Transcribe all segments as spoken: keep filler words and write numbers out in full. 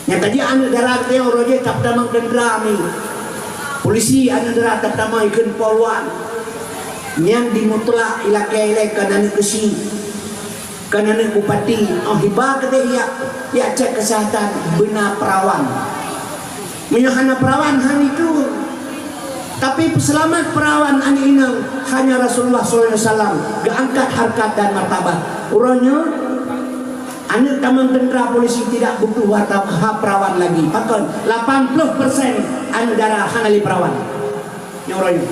Nyang ka jeuet aneuk dara geutanyoe uroe jih tapeutamong teuntra mi. Polisi aneuk dara tapeutamong ikheun polwan. Nyan di Mutlak ilakée ilée kon aneuk keuchik, kon aneuk bupati, oh hiba keudeh jak, jak cek keuseuhatan beuna peurawan. Meunyoe hana peurawan han itu. Tapi peuseulamat peurawan aneuk inong hanya Rasulullah sallallahu alaihi wasallam geuangkat harkat dan martabat. Uroe nyoe Aneuk tamong teuntra polisi tidak butuh warta ha peurawan lagi. Pakon? Lapan ploh persen aneuk dara hana lé peurawan. Nyoe uroe nyoe.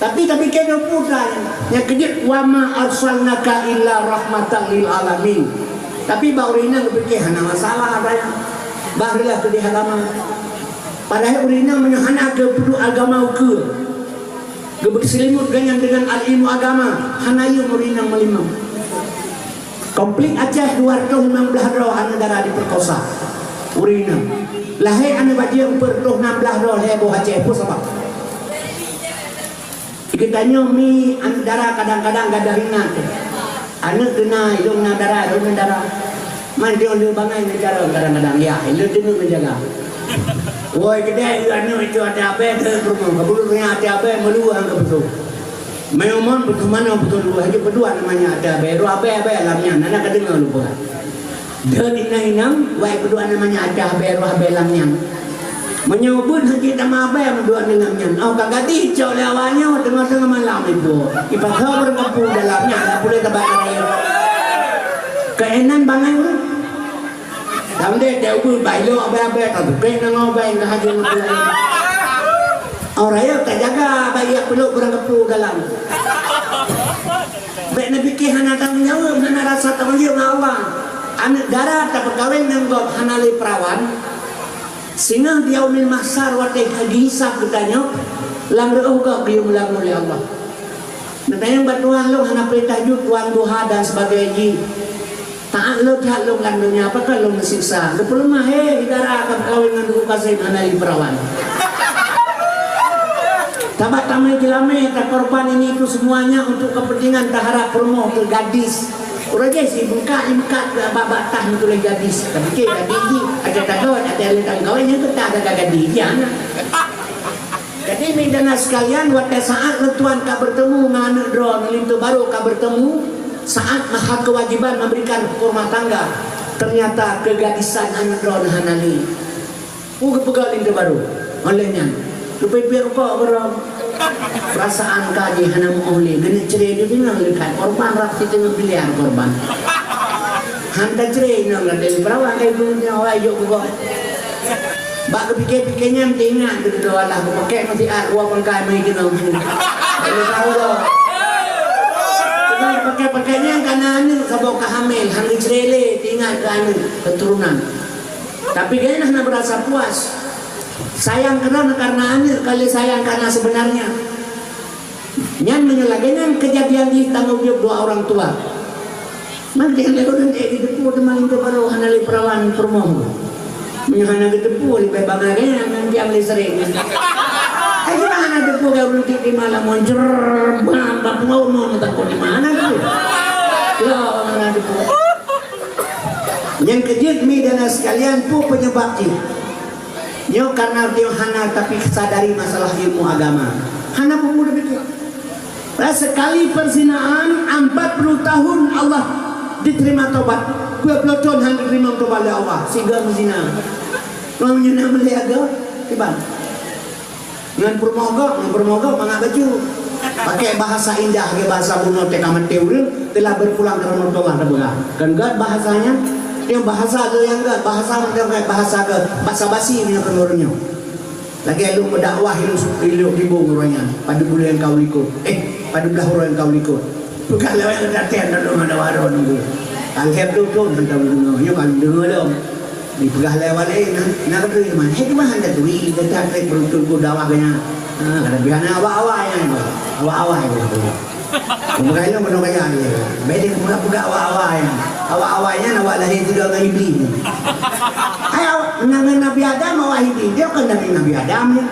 Tapi, tapi keu dua puluh dah nyang keujeuet, "Wa ma arsalnaka illa rahmatan lil alamin." Tapi bak ureueng inong geupike hana masalah, bah reulah keudeh agama. Padahai ureueng inong meunyoe hana geupeuduek agama ukeue, geubeuselimut gobnyan deungon ilmu agama, hana yum ureueng inong meulimong. Konflik Aceh dua ratus limong blaih droe aneuk dara diperkosa. Ureueng inong. Lahé aneuk bajeueng peuet reutôh nam blaih droe lhée boh Aceh, peue sabab? Geutanyoe mi aneuk dara kadang-kadang gadôh ingat. Aneuk keu na, ilôn na dara, ilôn na dara. Man dia le bangai ngejar kadang-kadang, ya, ilôn deungoe ngejaga. Woi, keudeh aneuk itu até abée teuh peurumoh, kabulu nya até abée meuluwah ke beutôi. Meunyoe mon beutôi manoe beutôi luwah, jeuet peudua namanya até abée, roh abée-abée lam nyan, hana ka deungoe lôn peugah. Deuh inong-inong, wai peudua namanya até abée, roh abée lam nyan. Meunyoe beuet hana cit tamah abée meuduek ngon lam nyan. Oh, ka gadih cok lé awak nyoe teungoh-teungoh malam ibu. Ipaksa beureukapu dalam nyan, hana pulé tabak raya. Keunan bangai ureueng. Tam deh, deh ubeut bai lo abée-abée, ka bukeh nang abée, ka haji nang pulai. Oh, raya ka jaga bai yak pelok beureukapu dalam. Bék neupike hana tanggong jaweueb, hana rasa tanggong jaweueb ngon Allah. Aneuk dara tapeukawen ngon gob hana lé peurawan. Singoh di yaumil mahsyar watée ka jihisab geutanyoe, lam reuôh gob geuyue meulagu lé Allah. Neutanyong bak Tuhan, lôn hana peureutah jeuet tuan duha dan sebagai jih. Taát lôn that lôn lam donya, pakon lôn neusiksa? Geupeuleumah, he, dara ka meukawen ngon Teungku Kasem hana lé peurawan. Tabat tamé jeulamé, takorban ini itu semuanya untuk kepentingan taharap peurumoh keu gadis. Uroe jih si bungkak imeukat bak-bak tah meutuléh gadis. Tapike gadis jih, até tagoe, até lé tameukawen nyang keutah gata gadis jih hana. Jadi, mi dan sekalian, watée saát leutuan ka bertemu ngon aneuk droe, linto barô ka bertemu, saát maha kewajiban memberikan rumah tangga, ternyata kegadisan aneuk droe hana lé. Peue geupeugah linto barô? Oleh nyan, geupeupiek rukok barô. Perasaan ka jih hana meuoh lé, geuneuk cre di deungon leukat korban rab siteungoh miliar korban. Han ka cre inong ka dari peurawan ka ibu nyoe awai jok bukon. Bak geupike-pike nyan teuingat geududoe alah geupakek meusiat rua pangkai meuh keunoe. Lalu tahu dah. Teuma pakek-pakek nyan kana aneuk saboh ka hamil, han geucre lé teuingat keu aneuk keuturonan. Tapi gobnyan hana beurasa puas. Sayang keudroe karena aneuk, ka lheueh sayang karena sebenarnya. Nyan meunyoe lagée nyan keujadian jih tanggong jaweueb dua orang tua. Maka lé ureuëng ék jiteupeue teuma linto barô hana lé peurawan peurumoh. Meunyoe hana geuteupeue leubeh bangai nyan ngon tiang listrik nyan. Ai cuma hana teupeue gaya ureuëng tiek di malam moncer bam bak pungo unoe meutakot di mana tu. Ya, hana teupeue. Nyang keujeuet mi dan sekalian peue penyebab jih? Nyoe karena dia hana tapi sadari masalah ilmu agama. Hana peumuda betul. Lah sekali perzinaan empat puluh tahun Allah diterima tobat. Dua puluh tahun hana diterima tobat oleh Allah. Sehingga berzina. Mau nyana melihat ke? Kiban. Ngon peurumoh gob, ngon peurumoh gob mangat baju. Pakai bahasa indah, ke bahasa bunoe teuka maté ureuëng, telah berpulang ke rahmatullah, tapeugah. Kan gét bahasanya, nyang bahasa tu nyang gét, bahasa macam gét, bahasa ke, basa-basi punya keunoe nyoe. Lagée lôn meudakwah ilok, ilok gibong uroe nyan, pada buleuen ka u likot. Eh, pada blaih uroe ka u likot. Peugah lewat leutateng dalam ada waro nunggu. Alhem tu tu tentang nunggu, nyoe kan deungoe lom. Dipeugah lé walé na, na beutôi teuma. Hei teuma hana turi, gata trek beruntung ku dawa ganya. Ha, kada biar na awak-awak nyan. Awak-awak nyan. Peugah lom beunong kaya ni. Beda peugah-peugah awak-awak nyan. Awak-awak nyan awak lahé tiga ngon Iblis. Hai awak, nang Nabi Adam awak Iblis. Dia kan Nabi, Nabi Adam ni.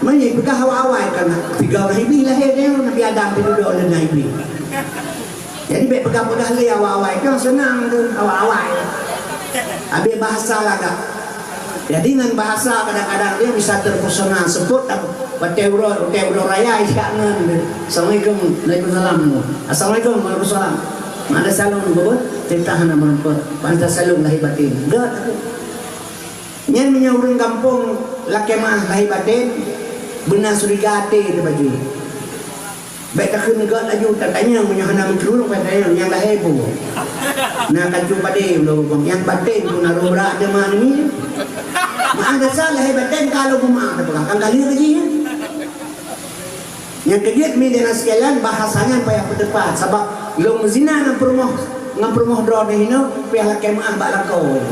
Mani peugah awak-awak kan tiga ngon Iblis lahé dia Nabi Adam tu duduk oleh Nabi Iblis. Jadi bék peugah-peugah lé awak-awak itu senang tu awak-awak. Habéh bahasa lagak. Jadi ngon bahasa kadang-kadang dia bisa terpesona. Seupôt watée uroe, watée uroe raya, ijak ngon, "Assalamualaikum." "Waalaikumsalam." "Assalamualaikum." "Waalaikumsalam." Mada saleuem, beubuet, teuntang hana meureumpok. Pantas saleuem lahé batén. Gét. Nyan meunyoe ureuëng gampông lakée meuáh lahé batén, beuna suriga até teuh baju. Bék takheun gét laju, tatanyong meunyoe hana meukeureueng, bék tatanyong nyang lahé bu. Na kacu padé ulo bukong, nyang batén bu na roh brat deuma nimi. Meuáh desya lahé batén ka lôn beumeuáh teupeugah, kan ka lheueh lagi, ya. Nyang keujeuet mi dan sekalian, bahasa nyan payah peuteupat, sabab lôn meuzina ngon peurumoh, ngon peurumoh droeneuh inoe, payah lakée meuáh bak lakoe.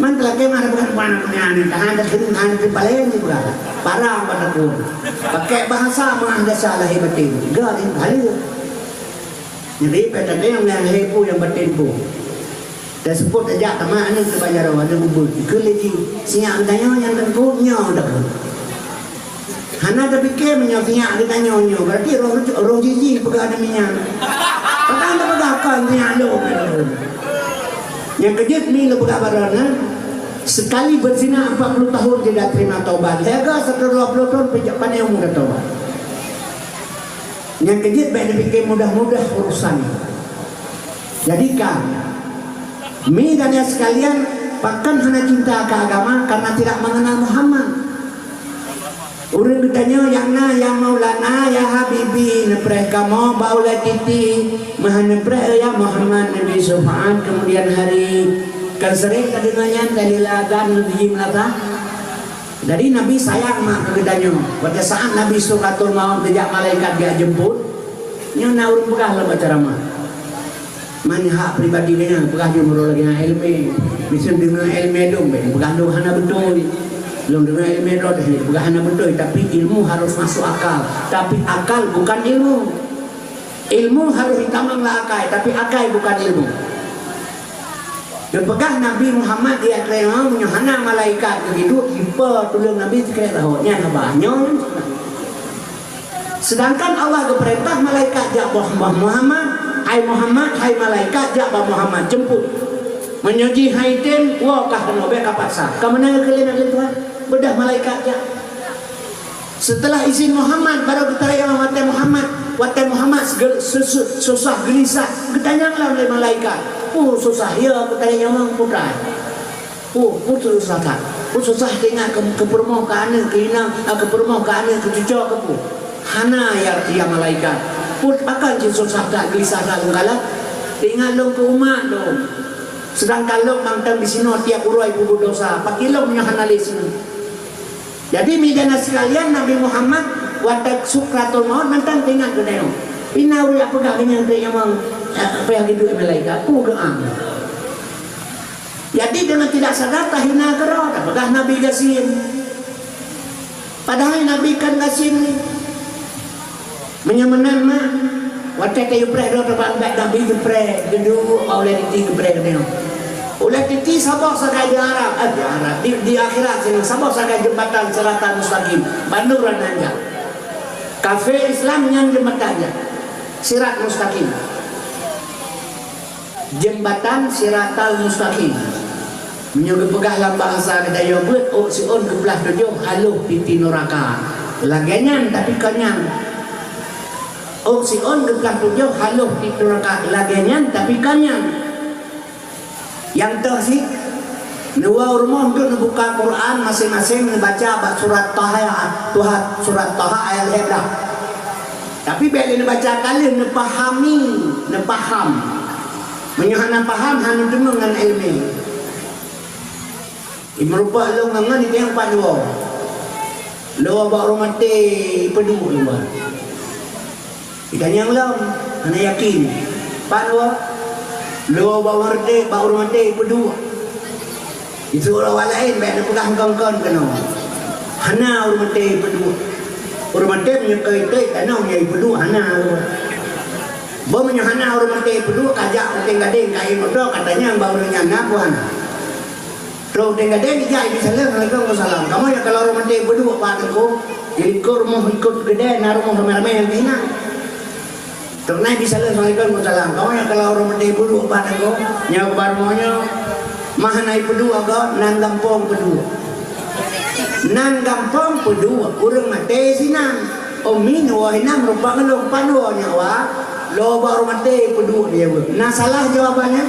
Man teulakée meuáh bukan puan punya ni, tahan terhidung, tahan terpaleng ni bukan. Parah pada pun. Pakai bahasa meuáh dasar lahé batén. Gét ni, halus. Jadi, payah tatanyong nyang lahé peue, nyang batén peue. Taseupôt tajak teuma aneuk teuh bak jaroe, aneuk ubeut. Keu lé jih, sinyak geutanyoe nyang teungku nyoe dak. Hana tapike meunyoe sinyak geutanyoe nyoe, berarti roh, roh jih jih peugah aneuk minyang. Padahai tapeugah kon sinyak lôn. Nyang keujeuet mi lôn peugah baroe na, sekali berzina empat puluh tahun tidak terima taubat. Lhée go satu dua puluh tahun pijak pane umu taubat. Nyang keujeuet bék tapike mudah-mudah urusan. Jadi kan, mi dan ya sekalian, pakon hana cinta ke agama karena tidak mengenal Muhammad. Ureuëng geutanyoe nyang na, "Ya Maulana, ya Habibi," neupreh kamoe bak ulée titi, meuhan neupreh, "Ya Muhammad, neubi syafaat kemudian hari." Kan sering tadeungoe nyan, dalil azan, neubi meulata. Jadi Nabi sayang mak keu geutanyoe. Watée saát Nabi Sukratul Maut geujak malaikat geujak jemput, nyoe na ureuëng peugah lom bak ceramah. Man hak pribadi geuhnyan peugah jeuet meurok lagée na iéleumé. Miseue deungoe iéleumé lom, bék peugah lom hana beutôi. Lom deungoe iéleumé droe teuh peugah hana beutôi, tapi ilmu harus masuk akal. Tapi akal bukan ilmu. Ilmu harus ditamong lé akai, tapi akai bukan ilmu. Geupeugah Nabi Muhammad di ateueh nyoe, meunyoe hana malaikat geuduek, ipe tuleueng Nabi sikrek lahot. Nyan haba nyoe. Sedangkan Allah geupeurintah malaikat jak bak Muhammad, "Hai Muhammad, hai malaikat, jak bak Muhammad, jemput." Meunyoe jih hai tem, woe kah keunoe, bék ka paksa. Ka meunan keuh lé Nabi Tuhan, beudôh malaikat jak. Seuteulah izin Muhammad, barô geutarek nyawöng watée Muhammad. Watée Muhammad segel-, su-, su-, susah geulisah, geutanyong lom lé malaikat, "Peue susah, ya, geutarek nyawöng, peue that? Peue, peue susah that? Peue susah teuingat keu, keu peurumoh, keu aneuk, keu inong, ah, keu peurumoh, keu aneuk, keu cucoe, keu peue?" "Hana, ya, ya malaikat." "Peue, pakon cit susah that, geulisah that lôn kalon? Teuingat lôn keu umat lôn. Seudangkan lôn mantong disinoe tiep uroe peubuet desya. Pakon lôn nyoe hana lé sinan?" Jadi, mi dan sekalian, Nabi Muhammad watée sukratul maut mantong teuingat geutanyoe. Pih na ureuëng jak peugah keu nyan, "Teuingat nyawöng, eh, payah geuduek malaikat." Peue geuam. Jadi, deungon tidak sadar tahina keudroe, tapeugah Nabi gasien. Padahai Nabi kon gasien. Meunyoe meunan mak, watée tayue preh droe teubang bak Nabi geupreh, geuduek bak ulée titi geupreh geutanyoe. Ulée titi saboh sagai di Arab, eh, di Arab, di, di akhirat sinan saboh sagai jeumbatan Siratal Mustaqim, bandum ranai jak. Kafé Islam nyan jeumbatan jak. Sirat Mustaqim. Jeumbatan Siratal Mustaqim. Meunyoe geupeugah lam bahasa geutanyoe beuet, ôk siôn geuplah tujoh haloh titi nuraka. Lagée nyan, tapi kon nyan. Ôk siôn geuplah tujoh haloh titi nuraka. Lagée nyan, tapi kon nyan. Nyang toh cit, neuwoe u rumoh deuek neubuka Quran, maséng-maséng neubaca bak surat Taha, Tuha, surat Taha ayat lhée blah. Tapi bék lé neubaca ka lheueh, neupahami, neupaham. Meunyoe hana paham, hana teumé ngon iéleumé. Imeurumpok lôn ngon ngon iteueng pat lôn. Lôn bak ureuëng maté ipeuduek lôn ba. Itanyong lom, hana yakin. Pat lôn. Lôn bak ureuëng maté, bak ureuëng maté ipeuduek. Itu ureuëng awak laén bék neupeugah kon-kon keunoe. Hana ureuëng maté ipeuduek. Ureuëng maté meunyoe keu iték tanoh nyang ipeuduek hana. Bah meunyoe hana ureuëng maté ipeuduek, kajak uteng gadeng ka ie moto, katanyong bak ureuëng nyan na peue hana. Trok uteng gadeng ijak ibi saleuem, "Assalamualaikum." "Salam." "Kamoe nyang kalau ureuëng maté ipeuduek pat teungku, di likot rumoh ikot keudè na rumoh ramé-ramé nyang teuingat. Trok na ibi saleuem, "Assalamualaikum." "Waalaikumsalam." "Kamoe nyang kalau ureuëng maté ipeuduek pat teungku, nyang bak rumoh nyoe." Mah hana ipeuduek gob, nan gampông peuduek. Nan gampông peuduek, ureuëng maté sinan. Umi neuwoe hinan rupa ngeulong padua nyawa, lo bak ureuëng maté peuduek dia. Na salah jawabannya?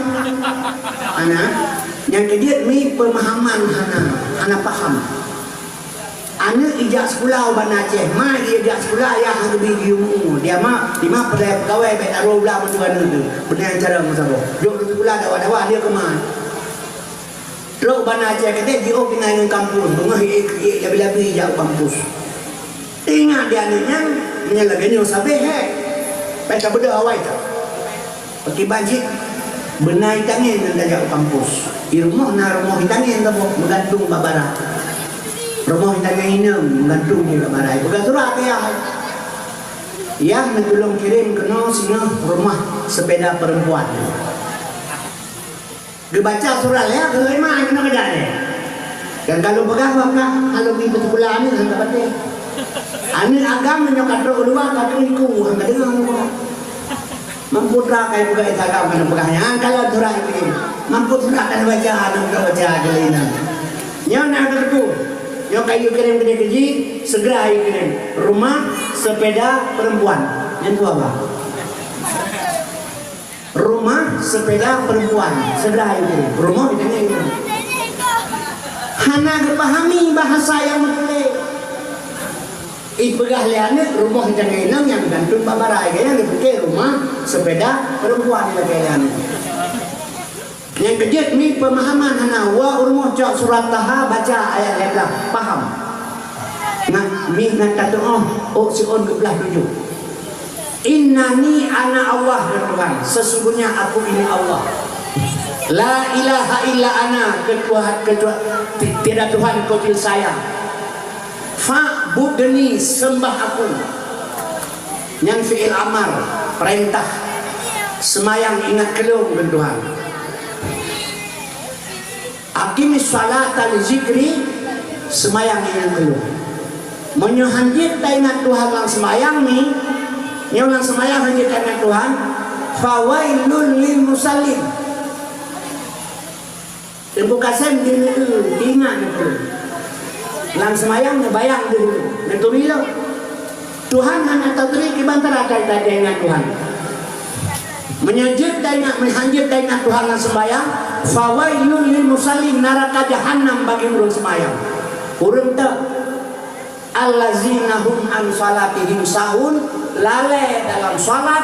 Hana. Nyang keujeuet mi pemahaman hana, hana paham. Aneuk ijak sikula u Banda Aceh, ma ijak sikula yah hana geubri ilmu. Dia ma, di ma peureulée peugawée bék taroh ula bantu aneuk teuh. Beuna cara meusaboh. Jok sikula dawa-dawa dia keu ma. Trok Banda Aceh keudeh jiôh tinggai ngon kampus, beungoh iék-iék labi-labi jak u kampus. Ingat di aneuk nyan, meunyoe lagée nyoe sabé hék. Bék tabeudôh awai that. Pakriban cit, beuna itangen ngon tajak u kampus. Di rumoh na rumoh itangen saboh meugantung bak bara. Rumoh itangen inong meugantung di bak bara. Ipeugah surat keu yah. Yah neutulông kirém keunoe singoh rumah sepeda perempuan. Geubaca surat lé keu iman keunoe keudeh. Dan kalau peugah bak kah, kalau di peusikula aneuk hana patéh. Aneuk agam meunyoe ka trok u luwa ka trok iku hana deungoe. Mampu tra kai buka Instagram kan peugah nyan kalau surat itu. Mampu surat kan baca, aneuk ka baca kali nan. Nyoe na keuteupeu. Nyoe kayu kirim keudeh keuji, segera ayu kirim. Rumah sepeda perempuan. Nyan tu apa? Rumah sepeda perempuan. Segera ayu kirim. Rumah kita ni. Hana geupahami bahasa nyang meutuléh. Ipeugah lé aneuk rumoh jangai inong nyang gantung bak barai, gaya geupike rumah sepeda perempuan lagée lé aneuk. Nyang keujeuet mi pemahaman hana, wa u rumoh cok surat Taha baca ayat lhée blah, paham. Nah, mi na tatuoh ôk siôn geublah tujoh. Innani ana Allah, kheun Tuhan, sesungguhnya aku ini Allah. La ilaha illa ana, ketua, ketua, ti-, tiada Tuhan kecuali saya. Fa'budni, sembah aku. Nyan fi'il amar, perintah. Seumayang ingat keu lôn, kheun Tuhan. Aqimis sholata li zikri, seumayang ingat keu lôn. Meunyoe hanjeuet taingat Tuhan lam seumayang ni, nyoe lam seumayang hanjeuet taingat Tuhan, fawailul lil musallin. Teungku Kasem di, diingat neuturi. Lam seumayang neubayang di, neuturi lom. Tuhan hana taturi kiban cara taingat Tuhan. Meunyoe jeuet taingat, meuhanjeuet taingat Tuhan lam seumayang, fawailul lil musallin, naraka jahanam bagi ureuëng seumayang. Ureuëng teu Allazina hum an salatihim sahun, lalée dalam salat,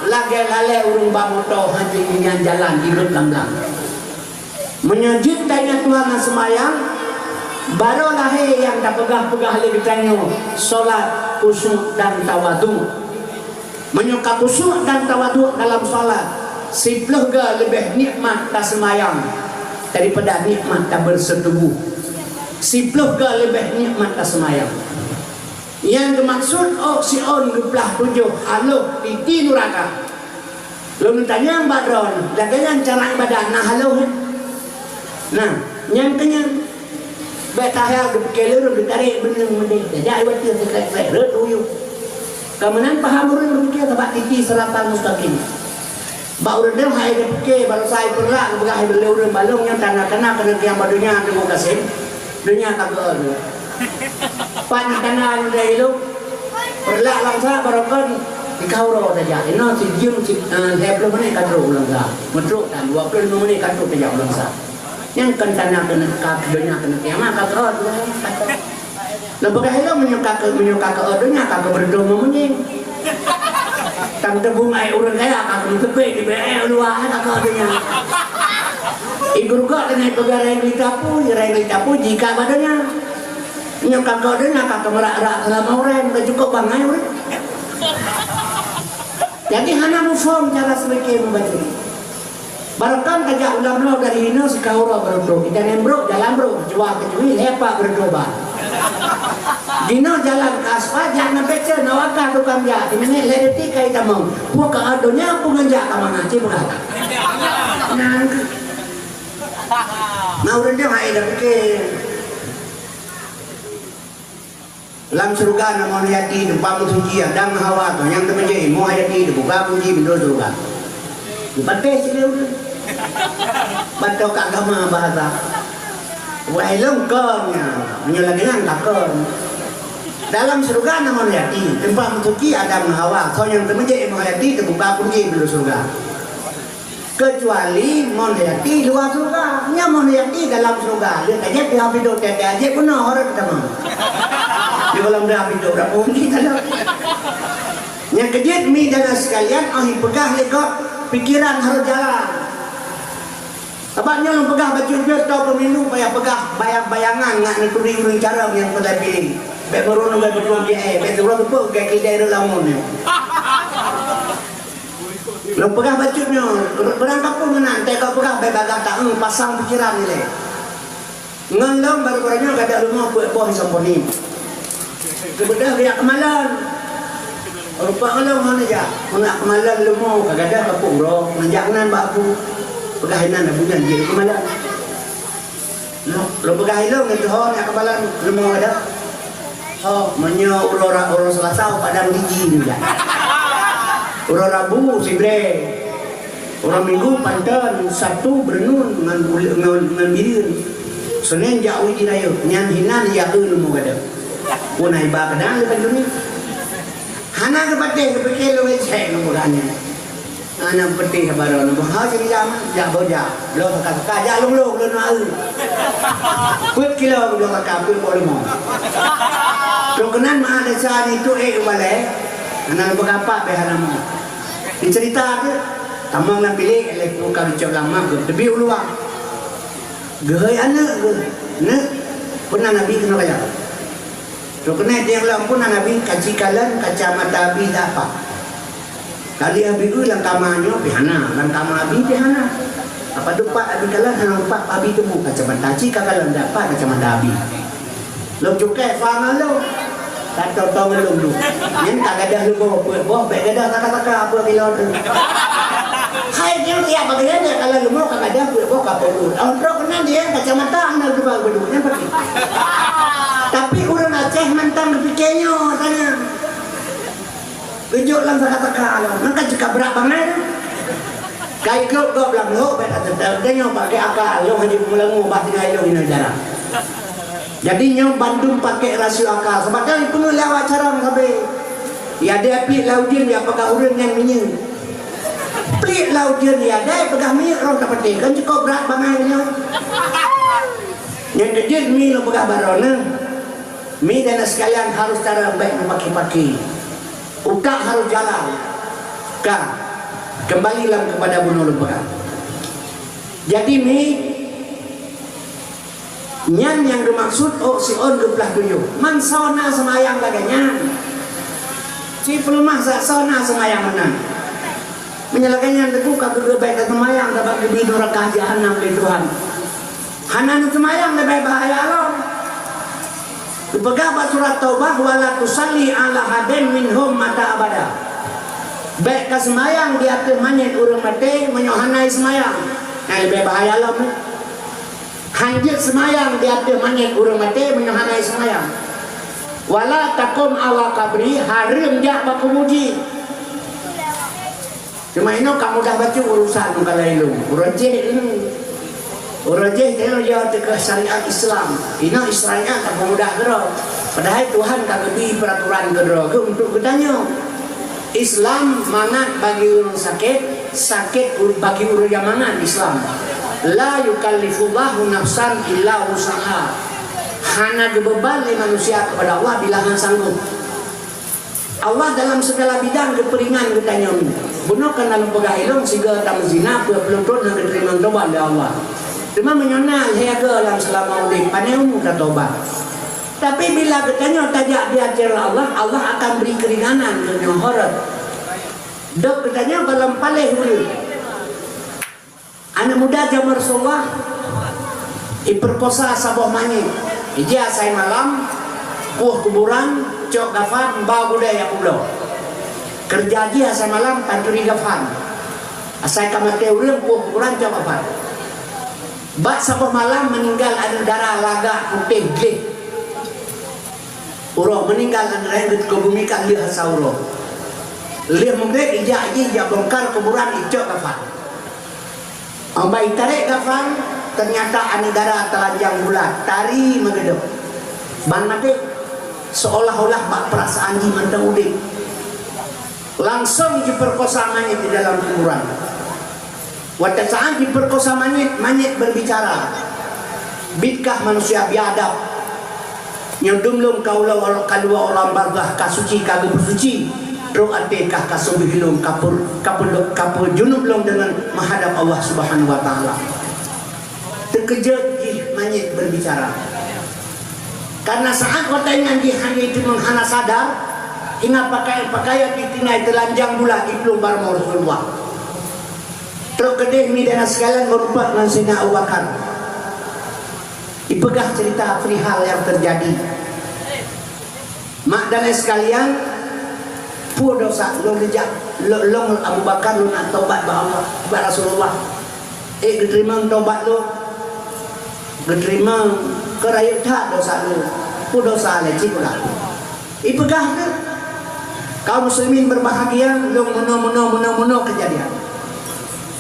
lagée lalée ureuëng ba moto hanjeuet nyan jalan di rot lam blang. Meunyoe jeuet taingat Tuhan lam seumayang, barô lahé nyang tapeugah-peugah lé geutanyoe salat khusyuk dan tawadhu. Meunyoe ka khusyuk dan tawadhu dalam salat, siplôh ga leubeh nikmat taseumayang daripada nikmat tabeureuseutubôh. Siplôh ga leubeh nikmat taseumayang. Nyang geumaksud ôk siôn geuplah tujoh haloh titi nuraka. Lôn tanyong bak droeneuh, lagée nyan cara ibadah na haloh? Nah, nyan keuh nyan. Bék takhayal geupike lé ureuëng geutarek beuneueng meudeh, tajak i watée seukrek-krek rot u yup. Ka meunan paham ureuëng geupike sabab titi siratal mustaqim. Bak ureuëng nyoe hai geupike, baroesa ipeurlak geupeugah lé ureuëng balong nyan tanda-tanda keuneuk kiam bak donya teungku Kasem. Donya ka geuôn. Pan tanda nyan ilok. Peurlak lam sa barokon dikah uroe tajak. Inoe sijeuem si, eh, lhée ploh menit ka trok u lam sa. Meutrok tan dua ploh lima menit ka trok tajak u lam sa. Nyang kon tanda keuneuk ka donya keuneuk kiamat ka keuôt. Lôn peugah ilôn meunyoe ka keu, meunyoe ka keuôt donya ka keu beureudoh meumunyéng. Tam teubung aé ureuëng kaya ka keu meuteupék di B E luwa ka keuôt donya. Ié gurugok keuneuk peugah reng litapu, reng litapu jika bak donya. Nyoe ka keuôt donya ka keu meurak-rak seulama ureuëng, ka cukôp bangai ureuëng. Jadi hana muphom cara seuleuke meubacut. Barokon tajak u lam bloe dari inoe sikahura barô trok. Ita nem brok, jalan brok, keujua keujui, lepak berdua ba. Dinoe jalan ka aspal, jak na pecel, na wakah tukang jak. Di menit lhée detik ka itamong. Pue ka donya pue ngon jak ka mangat, cit peugah. Nah, na ureuëng nyoe hai dah pike. Lam syeuruga na mon Yati, teumpat meusuci Adam ngon Hawa, tu nyang teumeujeuet ilmu Yati, teubuka kunci pintoe syeuruga. Dipatéh sidéh ureuëng. Bantok agama bahasa. Wahai lôn kon nyan, meunyoe lagèe nyan ka kon. Dalam syeuruga na mon Yati, teumpat meusuci Adam ngon Hawa, soe nyang teumeujak mon Yati teubuka pintoe syeuruga. Keucuali mon Yati luwa syeuruga. Nyan mon Yati dalam syeuruga, lheueh ka jép di hafidho teuka jép bunoe horot teuma. Di gohlom di hafidho dak pun di dalam. Nyang keujeuet mi dan sekalian, oh peugah lé gob pikiran harus jalan. Sabab nyoe lôn peugah bacut-bacut tao pemilu payah peugah bayang-bayangan ngat neuturi ureueng carông nyang peulai piléh. Bèk meurunung bèk beutôi G A, bèk teuroh teupeu G A kidai rot lamon nyoe. Lôn peugah bacut nyoe, beurangkapeue meunan, teuka peugah bèk bagah taeu pasang pikiran ilèe. Ngon lôn baru-baru nyoe gadôh rumoh peuet boh di Samponi. Keubeudoh geujak keumalon. Rupa ulôn hana jak. Meunak keumalon leumo ka gadôh ka peuet uroe, neujak nan bak aku. Peugah inan Abu nyan jeuet keumalon. Lôn peugah ilôn ngon tuho nyak keumalon leumo gadôh. Oh, meunyoe uroe ra-, uroe Selasa padang gigi neujak. Uroe Rabu sibreh. Uroe Minggu panton, Sabtu beureunun ngon ule-, ngon, ngon bireuen. Senin jak uji rayeuk, nyan hinan jak eu leumo gadôh. Pun ai ba keudang di Banyuwangi. Hana geupatéh geupike lôn lecek lôn peugah nyan. Hana geupatéh baroe lôn peugah, "Ha, sini jak mah, jak boh jak." Bloe saka-saka, jak lôn-lôn, lôn eu. Peuet kilo bloe saka, peuet boh leumo. Lôn keunan meuah desya nyan itu ék u balèe, hana lôn peugah apa, beh hana mo. Dicerita tu, tamong lam bilik, lé pun ka geucok lam mak, geuteubiet u luwa. Geuhôi aneuk geuh, "Neuk, peue na Abi keunoe kajak?" Trok keunoe tieng lom, "Peue na Abi, kaci kalon kacamata Abi dak pat?" Kali Abi geuh lam kama nyoe pih hana, lam kama Abi pih hana. Apa dupat Abi kalon hana dupat Abi teumé kacamata, ci ka kalon dak pat kacamata Abi. Lôn cukai fa ngon lôn. Ka tô-tô ngon lôn dum. Nyan ka gadôh leumo peuet boh, bèk gadôh saka-saka peuet kilo tu. Hai nyan tiap bagian nyan kalau leumo ka gadôh peuet boh ka peuet boh. Trok keunan dia kacamata hana geuba beudôh nyan pasti. Tapi ureueng Aceh mantong geupike nyoe tanya. Geujok lam saka-saka lom. Maka jika brat bangai tu. Ka ikot gob lam lhok, bèk tateuteu. Dan nyoe pakai akal. Lhok haji peulangô bah tinggai lhok inoe jarang. Jadi nyoe bandum pakai rasio akal. Sabab kan penuh lewat cara sabe. Ya dia plik laujeun ya peugah ureueng nyan minyeuk. Plik laujeun ya dai peugah minyeuk roh tapateh. Kan cukup brat bangai nyoe. Nyang keujeuet mi lôn peugah baroe neuh. Mi dan sekalian harus cara bèk meupaki-paki. Utak harus jalan. Ka, kembali lam kepada bunoe lôn peugah. Jadi mi, nyan nyang geumaksud ôk siôn geuplah tujoh. Man soe na seumayang lagèe nyan. Ci peuleumah sa-, soe na seumayang meunan. Meunyoe lagèe nyan teungku ka geubri bèk taseumayang sabab geubri neuraka jahanam lé Tuhan. Hana neuseumayang leubeh bahaya lom. Geupeugah bak surat Taubah, "Wa la tusalli ala ahadin minhum mata abada." Bèk kaseumayang di ateueh manyét ureueng maté meunyoe hana jiseumayang. Nyan leubeh bahaya lom. Hanjeuet seumayang di ateueh manyét ureueng maté meunyoe hana jiseumayang. "Wa la taqum ala qabri", hareuem jak bak kubu jih. Cuma inoe ka mudah bacut urusan ngon ka laén lôn. Uroe jéh, hmm. Uroe jéh teuh ya teuka syariat Islam. Inoe Islam nyan ka mudah keudroe. Padahai Tuhan ka geubri peraturan keudroe geuh untuk geutanyoe. Islam mangat bagi ureueng sakét, sakét u-, bagi ureueng nyang mangat Islam. La yukallifullahu nafsan illa wus'aha. Hana geubeuban lé manusia kepada Allah bila hana sanggup. Allah dalam segala bidang geupeuringan geutanyoe. Bunoe kana lôn peugah ilôn sigoe tameuzina peuet ploh thon hana geuteurimong tobat lé Allah. Teuma meunyoe na lhèe goe lam seulama udép, panè umu tatobat. Tapi bila geutanyoe tajak di até Allah, Allah akan bri keuringanan geutanyoe horot. Dok geutanyoe gohlom paléh ureueng. Aneuk muda jameun Rasulullah, jipeurkosa saboh manyét. Jijak asai malam, puih kuburan, cok kafan, ba gudée jak peubloe. Keureuja jih asai malam pancuri kafan. Asai ka maté ureueng, puih kuburan, cok kafan. Bak saboh malam meuninggai aneuk dara lagak putéh gleh. Uroe meuninggai aneuk dara nyan geuteuka bumi ka lheueh asai uroe. Lheueh meugreb jijak jih jak bongkar kuburan, jicok kafan. Ambai tarek kafan, ternyata aneuk dara telanjang bulat, tari meugeudok. Ban maté, seolah-olah bak perasaan jih mantong udeb. Langsung jiperkosa manyét di dalam kuburan. Watée saat jiperkosa manyét, manyét berbicara, "Bitkah manusia biadab? Nyoe dum lom ka ulo-, ka luwa uroe barzakh, ka suci, ka geupeusuci, trok até kah ka subeh lom, ka peu-, ka peu-, ka peujunub lom deungon meuhadab Allah Subhanahu wa Taala." Teukeujot jih manyét berbicara. Karena saat watée nyan jih hana teuma hana sadar, ingat pakaian-pakaian ditinggai teulanjang bulat iplueng bak rumoh Rasulullah. Trok keudeh mi dan sekalian meurumpok ngon Saidina Abu Bakar. Ipeugah cerita perihal yang terjadi. Mak dan ayah sekalian, peue dosa lôn rijak, lôn, lôn Abu Bakar lôn nak tobat bak Allah, bak Rasulullah. Eh, geuteurimong tobat lôn. Geuteurimong, keu rayeuk that dosa lôn. Peue dosa lé cit ulah. Ipeugah keu kaum muslimin berbahagia, lôn meunoe, meunoe, meunoe, meunoe kejadian.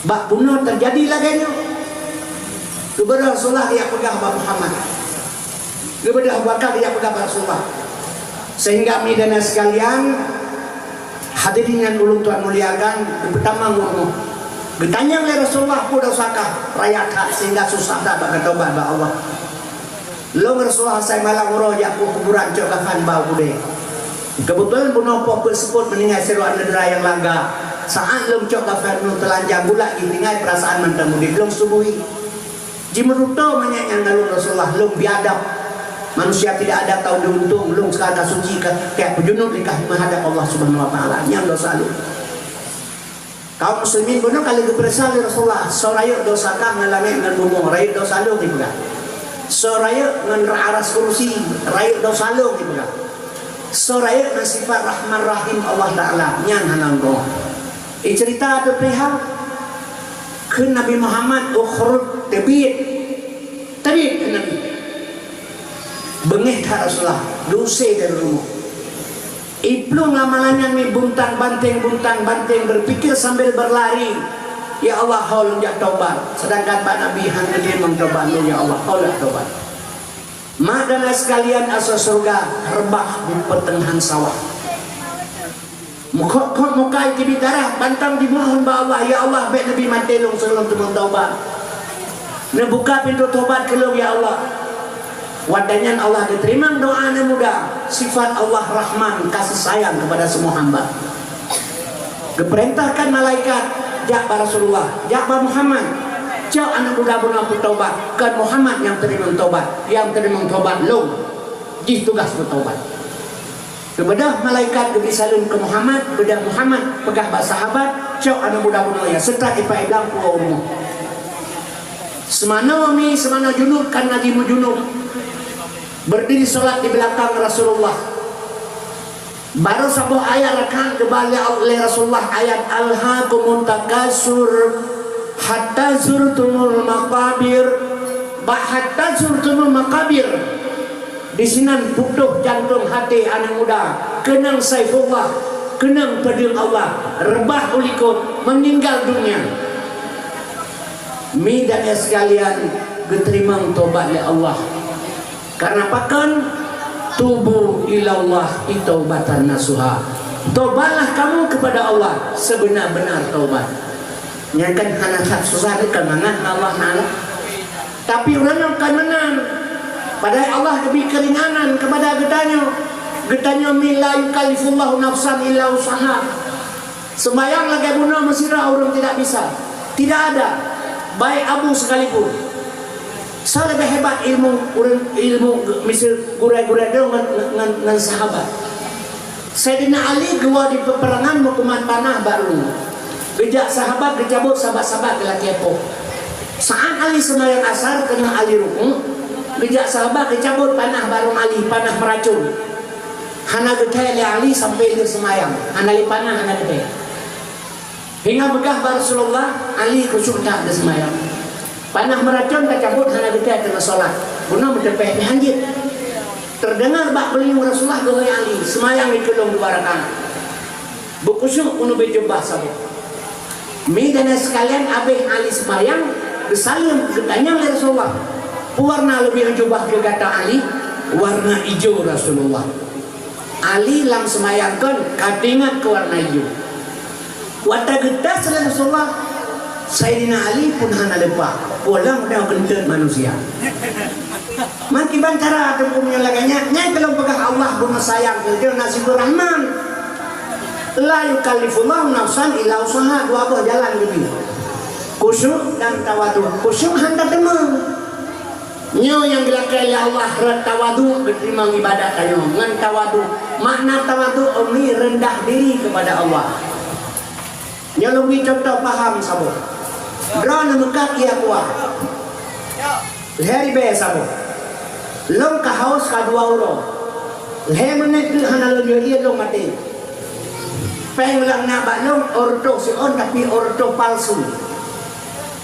Bak bunoe terjadi lagée nyoe. Geubeudôh Rasulullah, ijak peugah bak Muhammad. Geubeudôh Abu Bakar, ijak peugah bak Rasulullah. Sehingga mi dan sekalian, hadirin nyang ulôn tuan muliakan, geupeutamong ureuëng. Geutanyong lé Rasulullah, "Peue dosa kah raya that sehingga susah that bak geutobat bak Allah?" "Lôn Rasulullah asai malam uroe jak u kuburan cok kafan bak u keudée. Keubeutulan bunoe poh peuet seupôt meuninggai sidroe aneuk dara nyang lagak. Saat lôn cok kafan lôn teulanjang bulat jih tinggai, peurasaan mantong udeb, lôn subui." Jimeuruto manyét nyan ngon lôn Rasulullah, lôn biadab. Manusia tidak ada tahu diuntung, lôn sekarang ka suci, ka, ka peujunub lé kah meuhadab Allah Subhanahu wa Taala. Nyan dosa lôn. Kaum muslimin bunoe ka lheueh geupeuriksa lé Rasulullah, "Soe rayeuk dosa kah ngon langét ngon bumoe, rayeuk dosa lôn," ipeugah. "Soe rayeuk ngon aras kursi, rayeuk dosa lôn," ipeugah. "Soe rayeuk ngon sifat Rahman Rahim Allah Taala, nyan hana lôn." Icerita ateueh peurihal kheun Nabi Muhammad, "Ukhruj," teubiet. Teubiet kheun Nabi. Beungéh that Rasulullah, geusé dari rumoh. Iplueng lam malam nyan mi buntang-banténg, buntang-banténg, berpikir sambil berlari, "Ya Allah, ho lôn jak tobat, sedangkan bak Nabi han geuteurimong tobat lôn, ya Allah, ho lôn jak tobat." Mak dan ayah sekalian, asoe syeuruga reubah di pertengahan sawah. Meukhot-khot muka jiteubiet darah, mantong jimohon bak Allah, "Ya Allah, bék neubi maté lôn sigohlom teuma taubat. Neubuka pintoe taubat keu lôn, ya Allah." Watée nyan Allah geuteurimong doá aneuk muda, sifat Allah Rahman, kasih sayang kepada semua hamba. Geupeurintahkan malaikat, "Jak bak Rasulullah, jak bak Muhammad, cok aneuk muda bunoe peutaubat, kon Muhammad nyang teurimong taubat, nyang teurimong taubat lôn, jih tugaih peutaubat." Geubeudôh malaikat geubri saleuem keu Muhammad, beudôh Muhammad peugah bak sahabat, "Cok aneuk muda bunoe nyan, seutôt ipat iblang puwoe u rumoh." Seumanoe mi, seumanoe junub, kana jimeujunub, berdiri salat di beulakang Rasulullah. Barô saboh ayat rakaat geuba lé, lé Rasulullah, ayat, "Alhaakumut takatsur hatta zurtumul maqabir." Bak hatta zurtumul maqabir, disinan putôh jantông até aneuk muda, keunong Saifullah, keunong peudeueng Allah, reubah u likot, meuninggal dunia. Mi dan ayah sekalian, geuteurimong tobat lé Allah. Karena pakon? "Tubu ilallahi taubatan nasuha." Tobatlah kamu kepada Allah sebenar-benar taubat. Nyan kan hana that susah dekat mangat Allah Taala. Tapi ureuëng nyang ka meunan, padahai Allah geubri keuringanan kepada geutanyoe. Geutanyoe mi la yukallifullahu nafsan illa wus'aha. Sembahyang lagée bunoe meusidroe ureuëng tidak bisa. Tidak ada. Baik abu sekalipun. Soe leubeh hebat ilmu ureuëng, ilmu miseue gurée-gurée droe ngon, ngon, ngon sahabat. Saidina Ali geuwoe di peuperangan meukuman panah bak rueng. Geujak sahabat geucabot, sahabat-sahabat geulakée poh. Saat Ali seumayang asar, keuneuk Ali rukuk, geujak sahabat geucabot panah bak rueng Ali, panah meuracon. Hana geuthée lé Ali sampoe lheueh seumayang, hana lé panah, hana geuthée. Hingga peugah bak Rasulullah, "Ali khusyuk that geuseumayang. Panah meuracon tacabot hana geuthée teungoh solat. Bunoe meuteupéh pih hanjeuet." Teudeungoe bak beulinyueng Rasulullah geuhôi Ali, "Seumayang dikeue lôn dua rakaat. Beukhusyuk keuneuk beuet jubah saboh." Mi dan sekalian, abéh Ali seumayang, Geusaleuem, geutanyong lé Rasulullah, "Peue warna leubeh jubah keu gata Ali?" "Warna ijo, Rasulullah." Ali lam seumayang kon ka teuingat keu warna ijo. Watèe geutas lé Rasulullah, Saidina Ali pun hana leupah, pulang dan keuneuk manusia. Meukiban cara teungku meunyoe lagèe nyan, nyan keuh lôn peugah Allah beumeusayang keu geutanyoe na sibeurahman. La yukallifullahu nafsan illa wus'aha, dua boh jalan geubi. Khusyuk dan tawadhu. Khusyuk han tateumé. Nyoe nyang geulakèe lé Allah rot tawadhu geuteurimong ibadat tanyoe ngon tawadhu. Makna tawadhu, umi, rendah diri kepada Allah. Nyoe lôn bri cuntoh paham saboh. Droeneuh meukat ié aqua. Lhèe ribèe saboh. Lôn ka haus ka dua uroe. Lhèe meunét teuk hana lôn yue ié lôn maté. Pèng nyang na bak lôn ôh reutôh siôn tapi ôh reutôh palsu.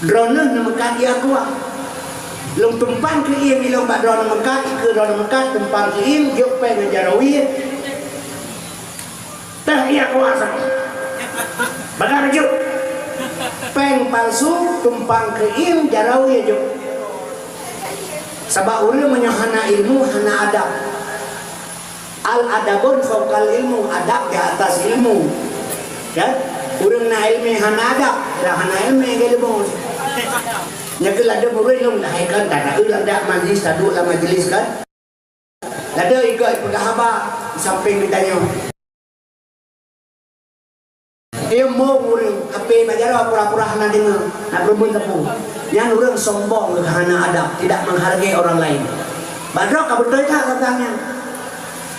Droeneuh neumeukat ié aqua. Lôn tumpang keu ié ilôn bak droeneuh meukat, keu droeneuh meukat tumpang keu ié, jok pèng ngon jaroe ié. Teuh ié kuasa. Bagah jok. Pèng palsu tumpang keu ié jaroe jok. Sabab ureueng meunyoe hana ilmu, hana adab. Al adabun fauqal ilmu, adab di atas ilmu. Ya? Ureueng na ilmu hana adab, dah hana ilmu ke ilmu. Nyan keuh ladôm ureueng lôn lahé kan, tak ada lam dak majlis, tak duduk lam majlis kan. Lada igoe peugah haba di sampéng geutanyoe. Ilmu ureueng, tapi bak jaroe pura-pura hana deungoe, nak beureumeun teupeu. Nyan ureueng sombong, hana adab, tidak menghargai orang lain. Bak droe ka beutôi that kata nyan.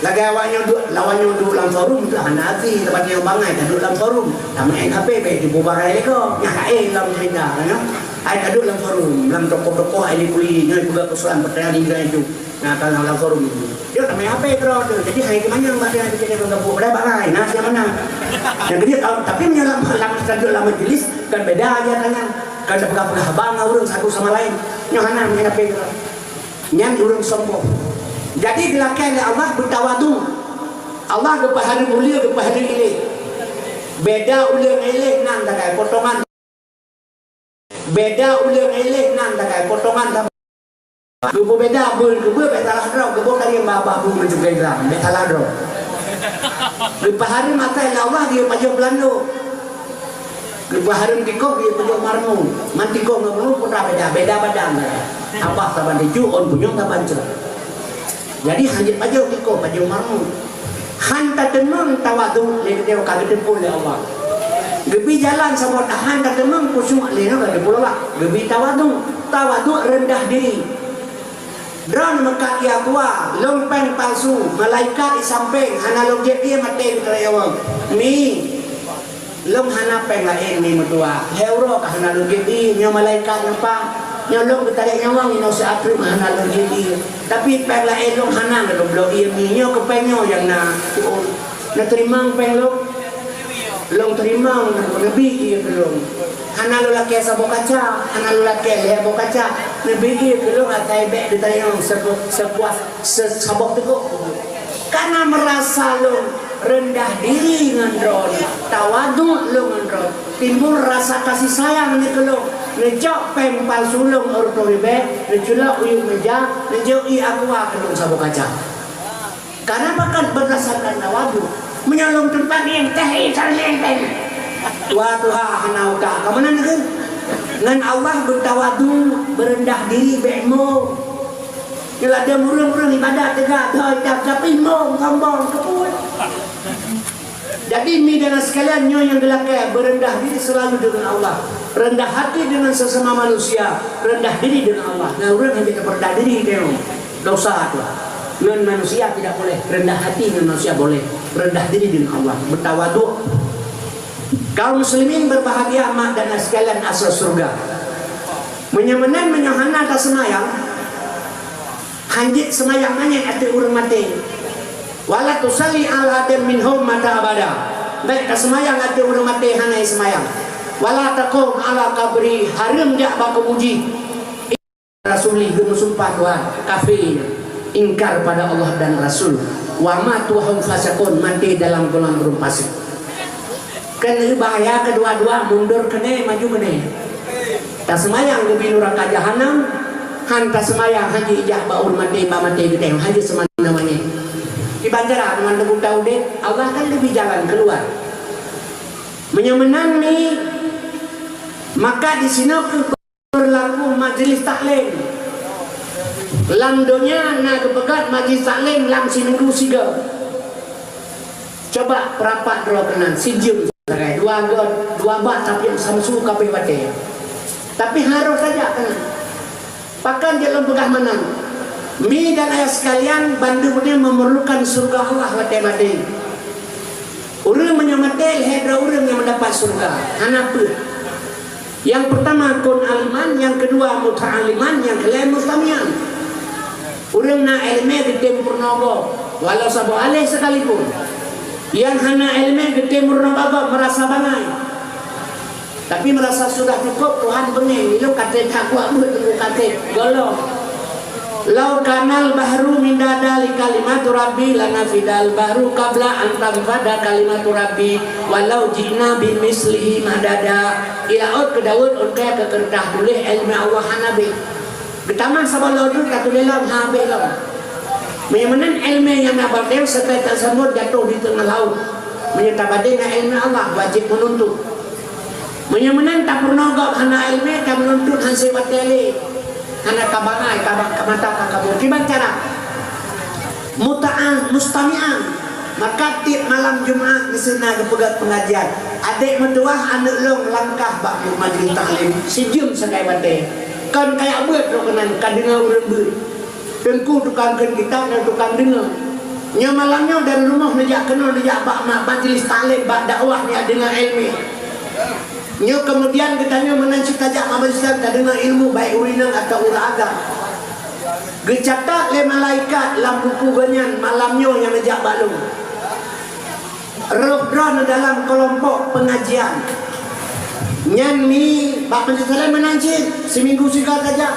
Lagèe awak nyoe duek, lawan nyoe duek lam forum tu hana até, lepas nyoe bangai ka duek lam forum. Lam main H P bèk jumpa barang lego, nyan laén lam cerita nyoe. Ai ka duek lam forum, lam toko-toko ai di puli, nyoe peugah persoalan pertanyaan di negara itu. Nah, kalau lam forum itu. Dia tak main H P terus tu. Jadi, hai kemana yang baca di sini, tuan gabung? Pada bak lain, nah, siapa mana? Yang dia tahu, tapi meunyoe lam, lam, lam majlis, kan beda aja tanya. Kan ada pegang-pegang abang, ureueng satu sama lain. Nyoe hana main H P terus. Nyan ureueng sombong. Jadi, geulakèe lé Allah beutawadu. Allah geupeuhareuem uleue, geupeuhareuem iléh. Beda uleue ngon iléh nan sagai, potongan. Beda uleue ngon iléh nan sagai, potongan sama. Geupeubeda beuen keu beuen bèk salah droe, geuboh kali babah beuen meucukai gram, bèk salah droe. Geupeuhareuem akai lé Allah geuyue pajoh Beulando. Geupeuhareuem tikoh geuyue pajoh Marmo. Man tikoh ngon Marmo peue beda, beda badan. Abah saban tiju, ôn punyueng saban cok. Jadi, han jeuet pajoh tikoh, pajoh Marmo. Han tateumeung tawadu lé geutanyoe ka geuteupeue lé Allah. Geubi jalan saboh tahan tateumeung khusyuk lé nyoe ka geuteupeue Allah. Geubi tawadu, tawadu rendah diri. Droeneuh meukat ié aqua, lôn pèng palsu, malaikat di sampéng, hana lôn jép ié maté geutarek awong. Mi, lôn hana pèng laén mi meutuah. Lhèe uroe ka hana lôn jép ié, nyoe malaikat nyoe pah. Nyoe lôn geutarek nyawong inoe siat treuk hana lôn jép ié. Tapi pèng laén lôn hana lôn bloe ié mi, nyoe keu pèng nyoe nyang na. Neuteurimong pèng lôn. Lôn teurimong, neubi ié keu lôn. Hana lôn lakèe saboh kaca, hana lôn lakèe lhèe boh kaca. Neubi ié keu lôn asai bèk geutarek nyawong sepu-, sepuas se-, saboh teugok. Karena meurasa lôn reundah diri ngon droeneuh, tawadu lôn ngon droeneuh, timbul rasa kasih sayang nibak lôn, neucok pèng palsu lôn reutôh ribèe, neuculok u yup meja, neujok ié aqua keu lôn saboh kaca. Karena bahkan berdasarkan tawadu, meunyoe lôn teumpat nyan teh ié ka lheueh pèng. Wah, tuha hana utak, ka meunan keuh? Ngon Allah beutawadu, beureundah diri bèk mo. Nyoe ladôm ureueng-ureueng ibadat teuga, doi, tapi mong, sombong, keupeue. Jadi, mi dan sekalian, nyoe nyang geulakèe, beureundah diri selalu dengan Allah. Rendah hati dengan sesama manusia, rendah diri dengan Allah. Nah, ureueng hana beureundah diri, tengok. Dosa tu. Ngon manusia tidak boleh, rendah hati ngon manusia boleh. Rendah diri dengan Allah, beutawadu. Kaum muslimin berbahagia, mak dan sekalian, asoe syeuruga. Meunyoe meunan, meunyoe hana taseumayang, hanjeuet seumayang manyét ateueh ureueng maté. Wala tusalli ala ahadin minhum mata abada. Bèk taseumayang ateueh ureueng maté hana seumayang. Wala taqum ala qabri, hareuem jak bak kubu jih. Rasuli geumeusumpah dua kafé, ingkar pada Allah dan Rasul. Wa matu wa hum fasiqun, maté dalam golongan ureueng fasik. Keuneuk bahaya keudua-dua, mundur keunoe, maju keunoe. Taseumayang geubri nuraka jahanam, han taseumayang han jijak bak ureuëng maté, bak maté geutem, han jeuet seumana manyét. Kiban cara teuma teubuta udeb, Allah kan geubri jalan keuluwa. Meunyoe meunan mi, maka disinoe kheueh peurlaku majeulis taklim. Lam donya na geupeugah majeulis taklim lam siminggu sigoe. Coba peurapat droe keunan, sijeuem sagai, dua goe, dua bak tapiôh samsu kabeh watée. Tapi harôh saja keunan. Pakon jeuet lôn peugah meunan? Mi dan ayah sekalian, bandum nyoe memerlukan syurga Allah watée maté. Ureuëng meunyoe maté, lhée droe ureuëng nyang mendapat syurga. Hana peuet. Yang pertama kun aliman, yang kedua muta'aliman, yang kalian mustamian. Ureuëng na ilmu geutem peurunoe gob, walau saboh aleh sekalipun. Yang hana ilmu geutem peurunoe gob merasa bangai. Tapi merasa sudah cukup, Tuhan beungéh, ilong katé that kuat buet tunggu katé golom. Lau kanal bahru midada li kalimatu rabbi lanafidal bahru qabla an tanfada kalimatu rabbi walau ji'na bimislihi madada. Ilaôt keu Daud ôn keu keureutah tuléh ilmu Allah hana beh. Geutamah saboh lheueh ka tuléh lom habéh lom. Meunyoe meunan ilmu nyang na bateng seutôt tasambot jatoh di teungoh laôt. Meunyoe tabadeng ngon ilmu Allah wajéb meununtut. Meunyoe meunan tapeurunoe gob hana ilmu, ka meununtut han seubatée lé. Hana ka bangai, ka ba-, ka mata ka kabur. Kiban cara? Muta'ah mustami'an. Maka tiep malam Jumat miseue na geupeugét peungajian. Adék meutuwah aneuëk lôn langkah bak majlis taklim. Sijeuem sagai watée. Kon kajak beuet droe keunan ka deungoe ureuëng beuet. Teungku tukang kheun kitab dan tukang deungoe. Nyoe malam nyoe dari rumoh neujak keunoe neujak bak ma-, majlis taklim bak dakwah neujak deungoe ilmu. Nyoe keumudian geutanyoe meunan cit tajak bak majlis taklim tadeungoe ilmu baik ureuëng inong atawa ureuëng agam. Geucatat lé malaikat lam buku geuh nyan malam nyoe nyang neujak bak lôn. Roh droeneuh dalam keulompok peungajian. Nyan mi bak majelis taklim meunan cit, siminggu sigoe tajak.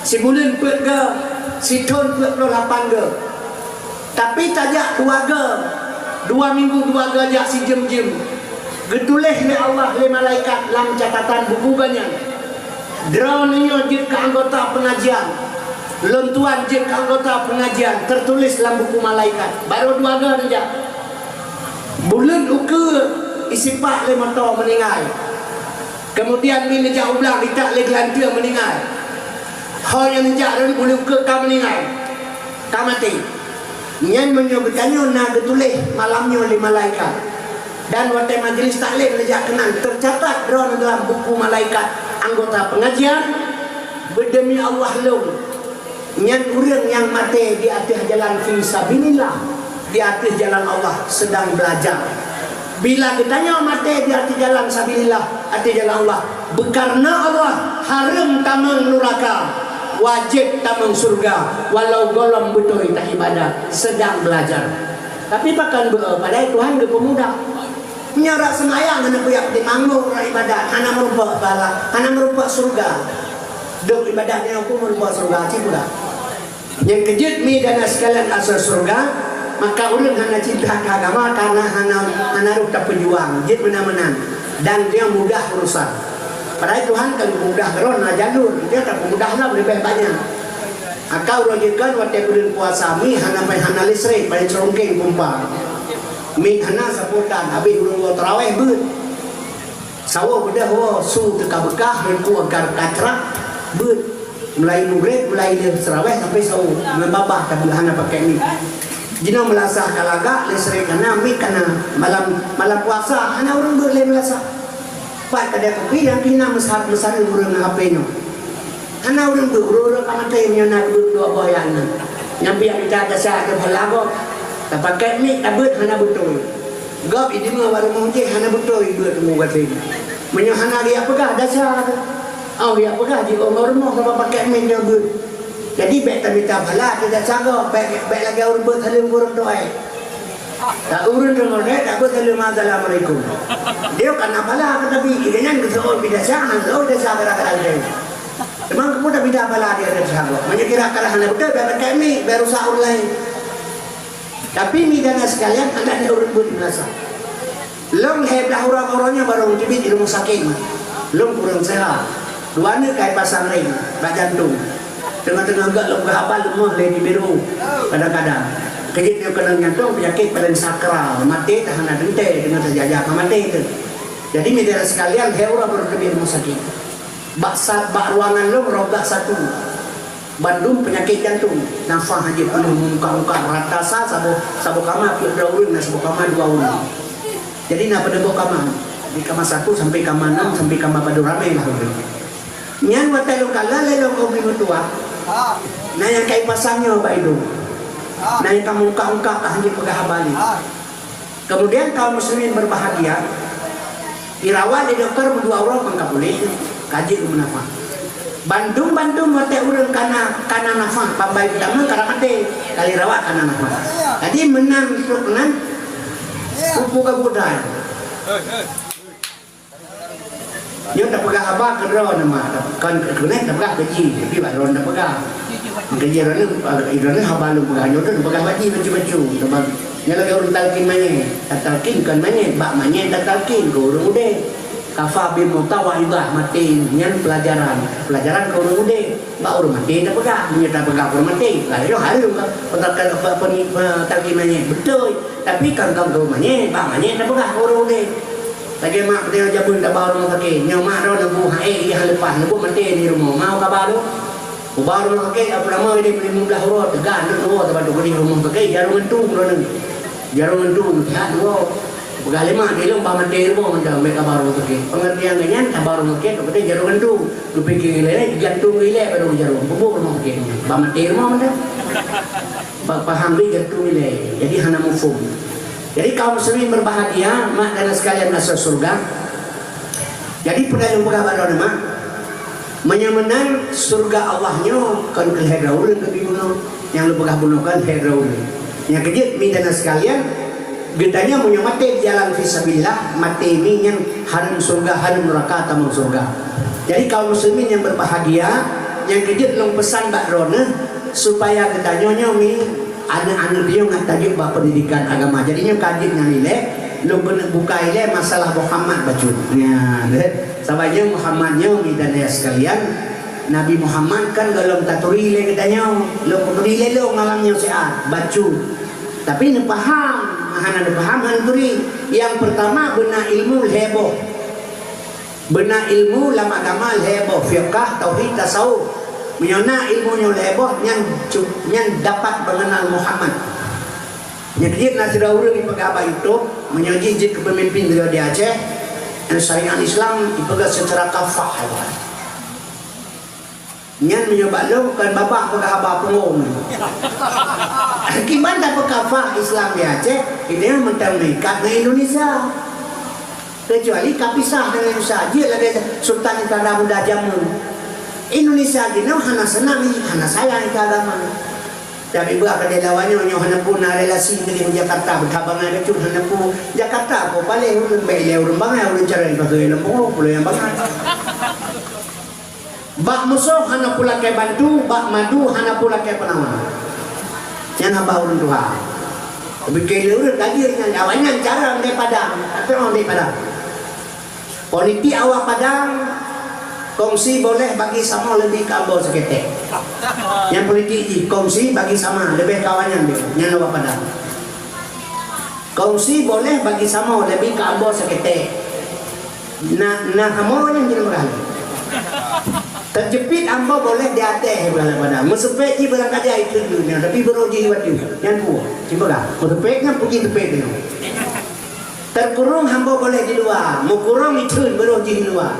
Sibuleuen peuet goe, sithon peuet ploh lapan goe. Tapi tajak dua goe, dua minggu dua goe jak sijeuem-jeuem. Geutuléh lé Allah lé malaikat lam catatan buku geuh nyan. Droeneuh nyoe jeuet keu anggota peungajian. Lôn tuan jeuet keu anggota peungajian, teutuléh lam buku malaikat. Barô dua goe neujak. Buleuen ukeue isipak lé moto meuninggai. Keumudian mi neujak u blang itak lé geulanteue meuninggai. Ho nyang neujak rot buleuen ukeue ka meuninggai. Ka maté. Nyan meunyoe geutanyoe na geutuléh malam nyoe lé malaikat. Dan watée majelis taklim neujak keunan teucatat droeneuh dalam buku malaikat anggota peungajian, beudemi Allah lôn. Nyan ureuëng nyang maté di ateueh jalan fi sabilillah, di ateueh jalan Allah, seudang beulajar. Bila geutanyoe maté di ateueh jalan sabilillah, ateueh jalan Allah, beukareuna Allah hareuem tamong nuraka, wajéb tamong syeuruga, walau gohlom beutôi taibadat, seudang beulajar. Tapi pakon beu, padahai Tuhan geupeumudah. Nyoe rot seumayang hana kuyak di manggung rot ibadat, hana meurumpok bala, hana meurumpok syeuruga. Dok ibadat nyoe aku meurumpok syeuruga, cit pula. Nyang keujeuet mi dan sekalian asai syeuruga, maka ureuëng hana cinta keu agama karena hana, hana roh tapeujuang, jeuet meunan-meunan. Dan dia mudah urusan. Padahai Tuhan ka mudah droe na jalur, dia ka mudah lom leubeh banyak. Aka uroe jeuet kan watée buleuen puasa, mi hana pai hana listrik, pai congkeng pompa. Mi hana sapotan, habéh ureuëng woe taraweh beuet. Sawoe beudôh woe, su teuka beukah, reungku agar kacrak beuet. Mulai mugreb, mulai lheueh taraweh sampai sawoe, ngon babah ka beuet hana pakai mi. Jinoe meulasah ka lagak, listrik hana, mi kana, malam, malam puasa hana ureuëng beuet lé meulasah. Pat kada kupi nyang pih na meusa-, meusareue ureuëng ngon H P nyoe. Hana ureuëng beuet, ureuëng-ureuëng ka maté meunyoe na beuet dua boh ayat nyan. Nyang pih mita desya ateueh phala gob. Tapakai mik tabeuet hana beutôi. Gob ideungoe bak rumoh jih hana beutôi beuet rumoh gasien. Meunyoe hana geujak peugah desya, oh geujak peugah jiôh ngon rumoh sabab pakai mik nyoe beuet. Jadi bék tamita phala ateueh desya gob, bék, bék lagée ureuëng beuet saleuem ureuëng tuai. Ureuëng deungoe lé, dak beuet saleuem, "Assalamualaikum." Dia kan apalah kata bi, dia nyan geuseuôt bidasa, han seuôt bidasa gara-gara dia. Teuma kamu dak bida apalah dia ada sahabat. Meunyoe kira-kira hana beutôi, biar pakai mik, biar rusak ureuëng laén. Tapi mi dan sekalian, anak dia ureuëng beuet di meunasah. Lôn lhée blah uroe-uroe nyoe barô teubiet di rumoh sakét. Lôn kureueng seuhat. Dua aneuk ka ipasang ring bak jantung. Teungoh-teungoh gét lôn peugah haba leumoh lé di biru. Kadang-kadang. Keujeuet nyoe keunong jantung peunyakét paleng sakral, maté ta hana teuntée, teungoh tajak-jak ka maté teuh. Jadi, meudara sekalian, lhée uroe baru teubiet rumoh sakét. Bak sa-, bak ruangan lôn roh gét satu. Bandum peunyakét jantung, nafah hana jeuet penuh, meungkak-ungkak rata sa saboh, saboh kama peuet droe ureuëng, na saboh kama dua ureuëng. Jadi na padub boh kama, di kama satu sampai kama enam sampai kama padub ramé lah ureuëng. Nyan watée lôn kalon lé lôn keu ureuëng meutuah, na nyang ka ipasang nyoe bak idong, na nyang ka meungkak-ungkak ka hana jeuet peugah haba lé. Kemudian kaum muslimin berbahagia, irawat lé dokto meudua uroe kon ka puléh, ka jeuet keu meunafah. Bandum-bandum watée ureuëng kana, kana nafah, pambai utama ka maté, ka lheueh irawat kana nafah. Jadi meunan trok nan, kupu ka budai. Nyoe tapeugah haba keudroe nama, kon keuneuk tapeugah keu jih, tapi bak droeneuh tapeugah. Maka jih droeneuh, droeneuh haba lôn peugah nyoe tu tapeugah bak jih bacut-bacut. Nyoe lagée ureuëng talkin manyét, tatalkin kon manyét, bak manyét tatalkin keu ureuëng udeb. Kafa bil mauta wa'idhah, maté nyan peulajaran, peulajaran keu ureuëng udeb. Bak ureuëng maté tapeugah, meunyoe tapeugah ureuëng maté, lalu hareuem ka, peutakan apa, apa ni, apa, talkin manyét. Beutôi. Tapi kan kon keu manyét, bak manyét tapeugah keu ureuëng udeb. Lagée mak peudeh jameun taba u rumoh sakét, nyoe mak droe neubu hai, ia leupah, neubu maté di rumoh. Mau kaba lôn? Uba rumoh sakét, apa nama ini, lima belas uroe, teuga aneuk dua, taba tu di rumoh sakét, jaroe ngeuntu droeneuh. Jaroe ngeuntu, sihat dua. Peugah lé mak, di lôn ba maté rumoh mantong, bék kaba rumoh sakét. Pengertian geuh nyan, kaba rumoh sakét, berarti jaroe ngeuntu. Geupiké ilée, jantung ilée, baru jaroe. Bubuk rumoh sakét. Ba maté rumoh mantong. Ba paham deh jantung ilée. Jadi hana muphom. Jadi kaum muslimin berbahagia, mak dan sekalian masuk surga. Jadi peue nyang peugah bak droeneuh mak? Meunyoe meunan surga Allah nyoe kon keu lhée droe ureuëng keu bunoe, nyang lôn peugah bunoe kon lhée droe ureuëng. Nyang keujeuet mi dan sekalian, geutanyoe meunyoe maté di jalan fisabilillah, maté mi nyan hareuem surga, hareuem nuraka tamong surga. Jadi kaum muslimin yang berbahagia, nyang keujeuet lôn peusan bak droeneuh supaya geutanyoe nyoe mi aneuk-aneuk nyoe ngat tajok bak pendidikan agama. Jadi nyoe ka jeuet nyan ilée, lôn keuneuk buka ilée masalah Muhammad bacut. Nya, deh. Sabab nyoe Muhammad nyoe mi dan ayah sekalian, Nabi Muhammad kan gohlom taturi lé geutanyoe. Lôn peuturi lé lôn malam nyoe siat, bacut. Tapi neupaham, hana neupaham hana turi. Yang pertama beuna ilmu lhée boh. Beuna ilmu lam agama lhée boh, fiqah, tauhid, tasawuf. Meunyoe na ilmu nyoe lhée boh, nyan cu-, nyan dapat mengenal Muhammad. Nyan jeuet na sidroe ureuëng ipeugah bak YouTube, meunyoe jih jeuet keu peumimpin di Aceh, syariat Islam ipeugah secara kafah. Nyan meunyoe bak lôn kon babah peugah haba punggong. Kiban tapeukafah Islam di Aceh, ideal mantong meuikat ngon Indonesia. Kecuali ka pisah dengan Indonesia, jeuet lagée Sultan Iskandar Muda jameun. Indonesia jinoe hana seunang, hana sayang keu agama. Tapi beuah keudeh lawan nyoe, nyoe hana peue na relasi ngon Jakarta, beutabangai bacut hana peue. Jakarta ko paléh ureuëng bèk ilée ureuëng bangai, ureuëng carông pasoe lam pungo, pulo nyang bangai. Bak musoh hana peue lakée bantu, bak madu hana peue lakée peunawa. Nyan haba ureuëng tuha. Bikée lé ureuëng ka jeuet nyan, awaknyan carông di Padang, ka teurimong di Padang. Politik awak Padang, kongsi boleh bagi sama leubeh keu ambo seuketek. Nyan politik jih, kongsi bagi sama leubeh keu awaknyan, nyan awak Padang. Kongsi boleh bagi sama leubeh keu ambo seuketek. Na, na kamoe nyang jeuet meurah. Teujeupit ambo boleh di ateueh, beurala padang. Meuseupet jih barangkaja itheun dunia, tapi beurôh jih iwat jih. Nyan peue? Ci peugah. Meuseupet nyan puji seupet nyoe. Teukurong ambo boleh di luwa, meukurong itheun beurôh jih di luwa.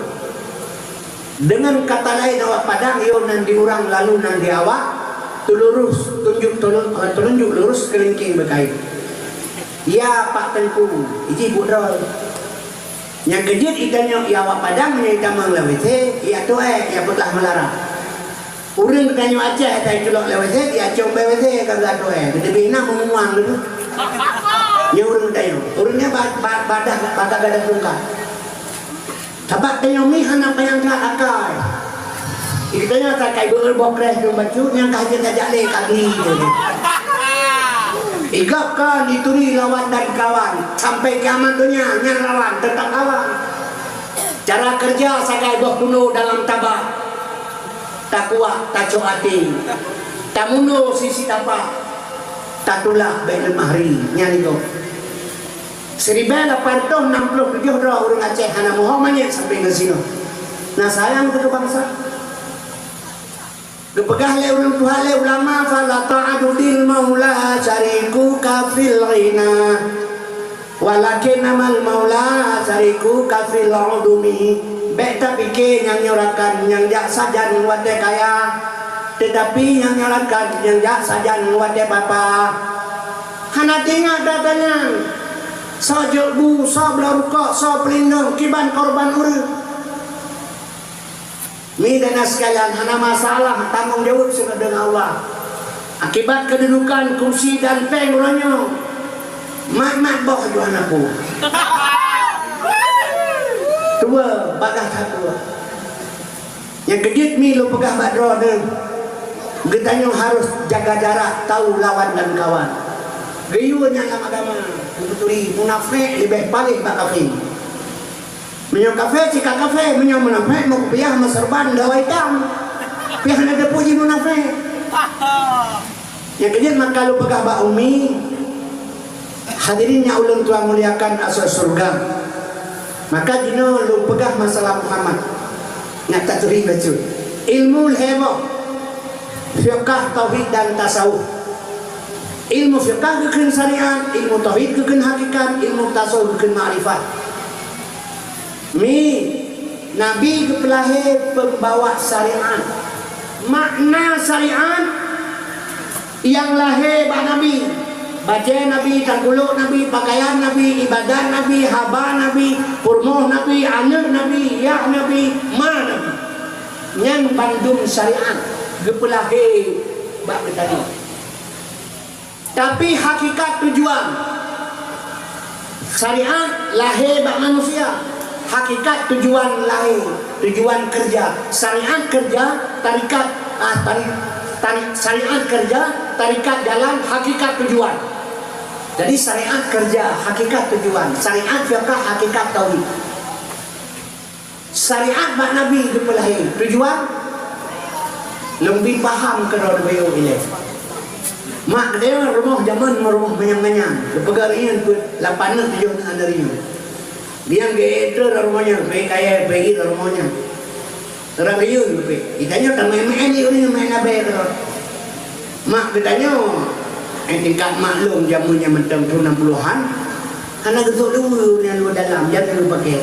Dengan kata lain awak Padang, yo nan di urang lalu nan di awak, teulurus, tunjuk, teulun-, teulunjuk lurus, keulingking beukait. Ya, Pak Teungku, iji buet droe. Nyang keujeuet itanyoe, ya awak Padang, meunyoe itamong lam W C, ya toh, eh, ya peugah meularat. Ureueng geutanyoe Aceh, asai culok lam W C, ya cong bak W C, ka geuatoe, eh. Geuteubiet na meumuang laju. Nyoe ureueng geutanyoe. Ureueng nyan ba-, ba-, badah, baka gadang tungkat. Sabab tanyoe mi hana panyang that akai. Geutanyoe akai beu boh kreh dum bacut, nyang ka hajat tajak lé ka gli. Igab ka dituri lawan dan kawan, sampai kiamat donya nyan lawan, tetap lawan. Cara keureuja sagai boh punoh dalam taba. Takuak, tacok até. Tamunoe sisi tapa. Tatulak bèk leumah ri. Nyan gob. Siribèe lapan reutôh nam ploh tujôh droe ureueng Aceh hana meuho manyét sampoe ngon sinoe. Na sayang keu bansa. Geupeugah lé ureueng tuha lé ulama, "Fala ta'adu dil maula syarikuka fil ghina, walakin amal maula syarikuka fil udumi." Bèk tapike nyang nyoe rakan nyang jak sajan watèe kaya, teutapi nyang nyoe rakan nyang jak sajan watèe papa. Hana teuingat atra nyan, soe jok bu, soe bloe rukok, soe peulindong, kiban korban ureueng. Mi dan sekalian, hana masalah, tanggong jaweueb sigoe deungon Allah. Akibat keududukan, kursi dan péng uroe nyoe, mat-mat boh jua hana peue. Tuwoe, bagaih that tuwoe. Nyang keujeuet mi lôn peugah bak droeneuh, geutanyoe harôh jaga jarak, tahu lawan dan kawan. Geuyue nyang lam agama, beutôi munafék leubeh paléh bak kafé. Meunyoe kafé, cit ka kafé, meunyoe munafék, meukupiah, meuseurban, dawa itam. Piah hana teupeu jih munafék. Nyang keujeuet maka lôn peugah bak umi, hadirin nyang ulôn tuan muliakan asoe syeuruga. Maka jinoe lôn peugah masalah Muhammad. Nyak taturi bacut. Ilmu lhèe boh. Fiqah, tauhid dan tasawuf. Ilmu fiqah geukheun syariat, ilmu tauhid geukheun hakikat, ilmu tasawuf geukheun makrifat. Mi, Nabi geupeulahé peumbawa syariat. Makna syariat nyang lahé bak Nabi. Bajèe Nabi, tangkulôk Nabi, pakaian Nabi, ibadat Nabi, haba Nabi, peurumoh Nabi, aneuk Nabi, yah Nabi, ma Nabi. Nyan bandum syariat geupeulahé bak geutanyoe. Tapi hakikat tujuan syariat lahé bak manusia. Hakikat tujuan lahé, tujuan keureuja. Syariat keureuja, tarekat, ah, tari-, tari-, syariat keureuja, tarekat jalan, hakikat tujuan. Jadi syariat keureuja, hakikat tujuan. Syariat fiqah, hakikat tauhid. Syariat bak Nabi geupeulahé. Tujuan? Lôn bi paham keudroe neubiyeu ilée. Mak geutanyoe rumoh jameun meurumoh manyang-manyang. Geupeugah ureueng nyan peuet lapan nyoe tujoh nyoe aneuk ureueng nyan. Biang geuék treuk lam rumoh nyan, peuék kayèe, peuék ié lam rumoh nyan. Ureueng rayeuk geupeugah, "Geutanyoe tameu'en-meu'en lé ureueng nyan meu'en abèe keudroe." Mak geutanyoe, eh, tingkat mak lôn jameun nyan mantong thôn nam puluhan, hana geusok luweue ureueng nyang luweue dalam, jareueng geupakè.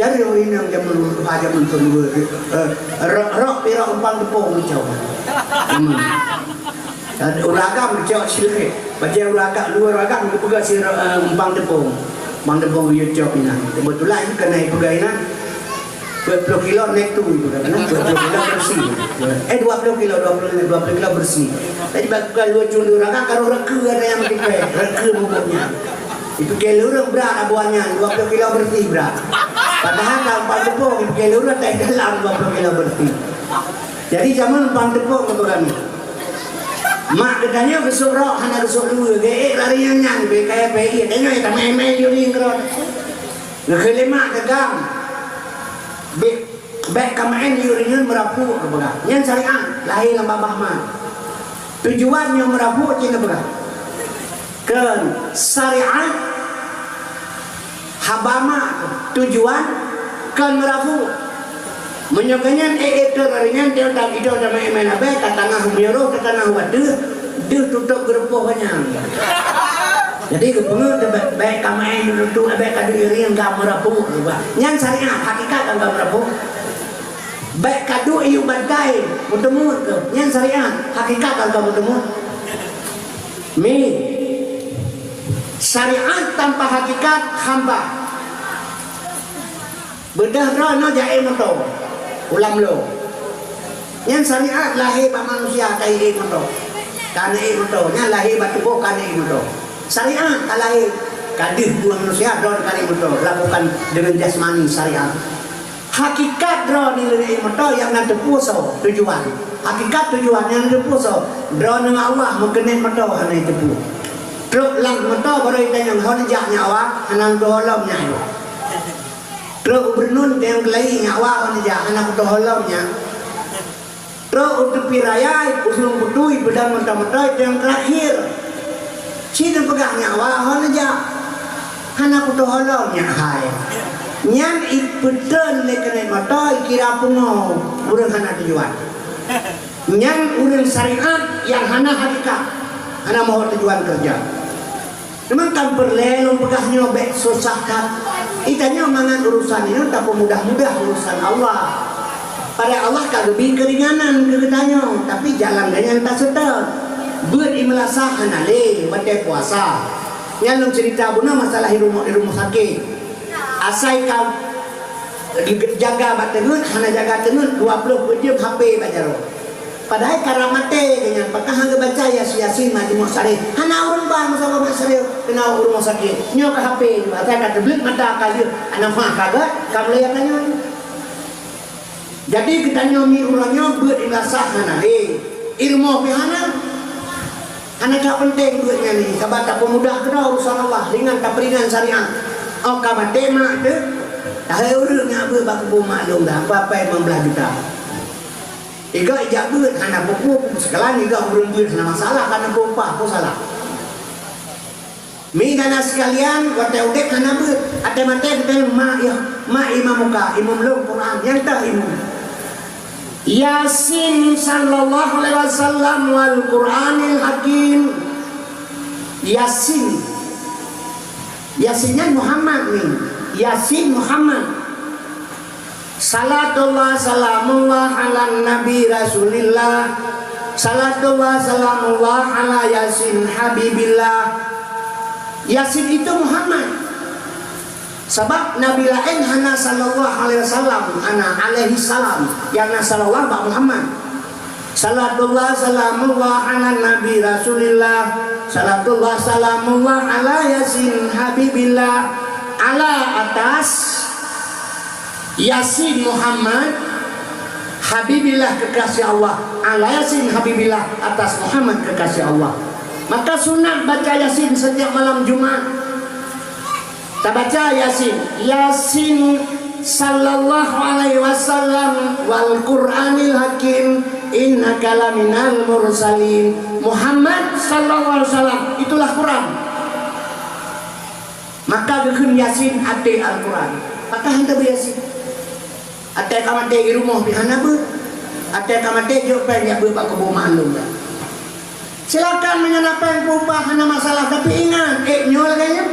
Jareueng ureueng inong jameun, ha, jameun thôn luweue, eh, rok, rok pirok umpang teupông geucok. Jameun. Dan ureueng agam geucok silheueh. Bajèe ureueng agam, luweue ureueng agam geupeugah sirok, eh, umpang teupông. Umpang teupông geuyue cok inan. Keubeutulan keuneuk peugah inan. Dua puluh kilo net tu, ibu kata, nah, dua puluh kilo bersih. Eh, dua puluh kilo, dua puluh, dua puluh kilo bersih. Jadi, bak-, bukan dua cundu rangka, kalau reke ada yang lebih baik, reke bubuknya. Itu kilo orang berat abuannya, dua puluh kilo bersih berat. Padahal kalau empat tepung, itu kilo orang tak dalam dua puluh kilo bersih. Jadi, zaman empat tepung apa kami? Mak geutanyoe geusok rok, hana geusok dua, geék lari nyan, nyan, bek kaya pegi, tanyoe tamai-mai yuring rot. Geukheun lé mak geugam. Bek Bèk kameu'en yue ureueng nyan meurapuk geupeugah. Nyan syariat, lahé lam babah mak. Tujuan nyoe meurapuk cit geupeugah. Kheun syariat haba mak tujuan kheun meurapuk. Meunyoe keu nyan ék-ék teuh ureueng nyan teuh tam idong tamai-mai abèe ka tangah meunyoe roh ka tangah watèe deuh tutôp geurupoh nyan. Jadi geupeungeut teuh bèk, bèk kameu'en yue tutoe abèe ka deuh iring ka meurapuk geupeugah. Nyan syariat, hakikat kan ka meurapuk. Bèk ka duek yue bantai, meuteumut keuh. Nyan syariat, hakikat ka lagèe meuteumut. Mi, syariat tanpa hakikat hampa. Beudôh droeneuh jak ék moto, ulam lo. Nyan syariat lahé bak manusia ka ék moto. Ka ék moto, nyan lahé bak tuboh ka ék moto. Syariat ka lahé, ka deuh dua manusia droeneuh ka ék moto, lakukan dengan jasmani syariat. Hakikat droeneuh lé meuto nyang na teupeu soe tujuan. Hakikat tujuan nyang na teupeu soe, droeneuh Allah meukeunét meuto hana teupeu. Trok lam meuto baru itanyong hon jak nyawa, hana teuholom nyawa. Trok u Beureunon teuh nyang keulayi nyak wa hana jak, hana kutoh lom nyak. Trok u teumpat raya, u Suleueng Beutôi, Padang Meuta-Meuta teuh nyang teurakhir. Ci neupeugah nyak wa hana jak. Hana kutoh lom nyak hai. Nyan ipeutreun lé keuneuk mata ikira pungo ureuëng hana tujuan. Nyan ureuëng syariat nyang hana hakikat, hana meuhot tujuan keureuja. Memang kan peureulée lôn peugah nyoe bék susah that. Itanyoe mangat urusan nyoe tapeumudah-mudah urusan Allah. Padahai Allah ka geubri keuringanan keu geutanyoe, tapi jalan geuh nyang taseutôt. Beuet imeulasah hana lé watée puasa. Nyan lôn ceurita bunoe masalah di rumoh, di rumoh sakét. Asai ka jaga bak teungeut, hana jaga teungeut, dua ploh peuet jeuem H P bak jaroe. Padahai karab maté geuh nyan, pakon hana geubaca Yasin, Yasin, Majmu' Syarif. Hana ureuëng ba meusaboh mat syarif, keunan u rumoh sakét. Nyoe ka H P, asai ka teubleuet mata ka lheueh, hana mah ka gét, ka mulai tanyoe. Jadi geutanyoe mi uroe nyoe beuet imeulasah hana lé. Di rumoh pih hana. Hana that peunteng beuet nyan nyoe, sabab tapeumudah keudroe urusan Allah, ringan tapeuringan syariat. Óh ka maté mak teuh, tahé ureuëng nyak beuet bak kubu mak lôn dah, apa-apa limong blaih juta. Iga ijak beuet hana peue-peue, seukalan iga ureuëng beuet hana masalah, hana peue-peue, peue salah. Mi dan sekalian, watée udeb hana beuet, watée maté geutanyoe mak yah, mak imam muka, imum lôn Quran, nyang teuh imum. Yasin sallallahu alaihi wasallam wal Qur'anil Hakim. Yasin. Yasin nyan Muhammad ni. Yasin Muhammad. Salatullah salamullah ala Nabi Rasulillah. Salatullah salamullah ala Yasin Habibillah. Yasin itu Muhammad. Sabab nabi laén hana sallallahu alaihi wasallam, hana alaihi salam, nyang na sallallahu bak Muhammad. Salatullah salamullah ala Nabi Rasulillah. Salatullah salamullah ala Yasin Habibillah. Ala atas Yasin Muhammad Habibillah kekasih Allah. Ala Yasin Habibillah atas Muhammad kekasih Allah. Maka sunat baca Yasin setiap malam Jumat. Tabaca Yasin. Yasin sallallahu alaihi wasallam wal Qur'anil Hakim innaka laminal mursalin. Muhammad sallallahu alaihi wasallam itulah Quran. Maka geukheun Yasin até Al-Quran. Maka hana beu Yasin. Até ka maté di rumoh pih hana beuet. Até ka maté jok péng jak beuet bak kubu mak lôn dah. Silakan meunyoe na péng peue-peue hana masalah, tapi ingat, ék nyoe lagée nyoe.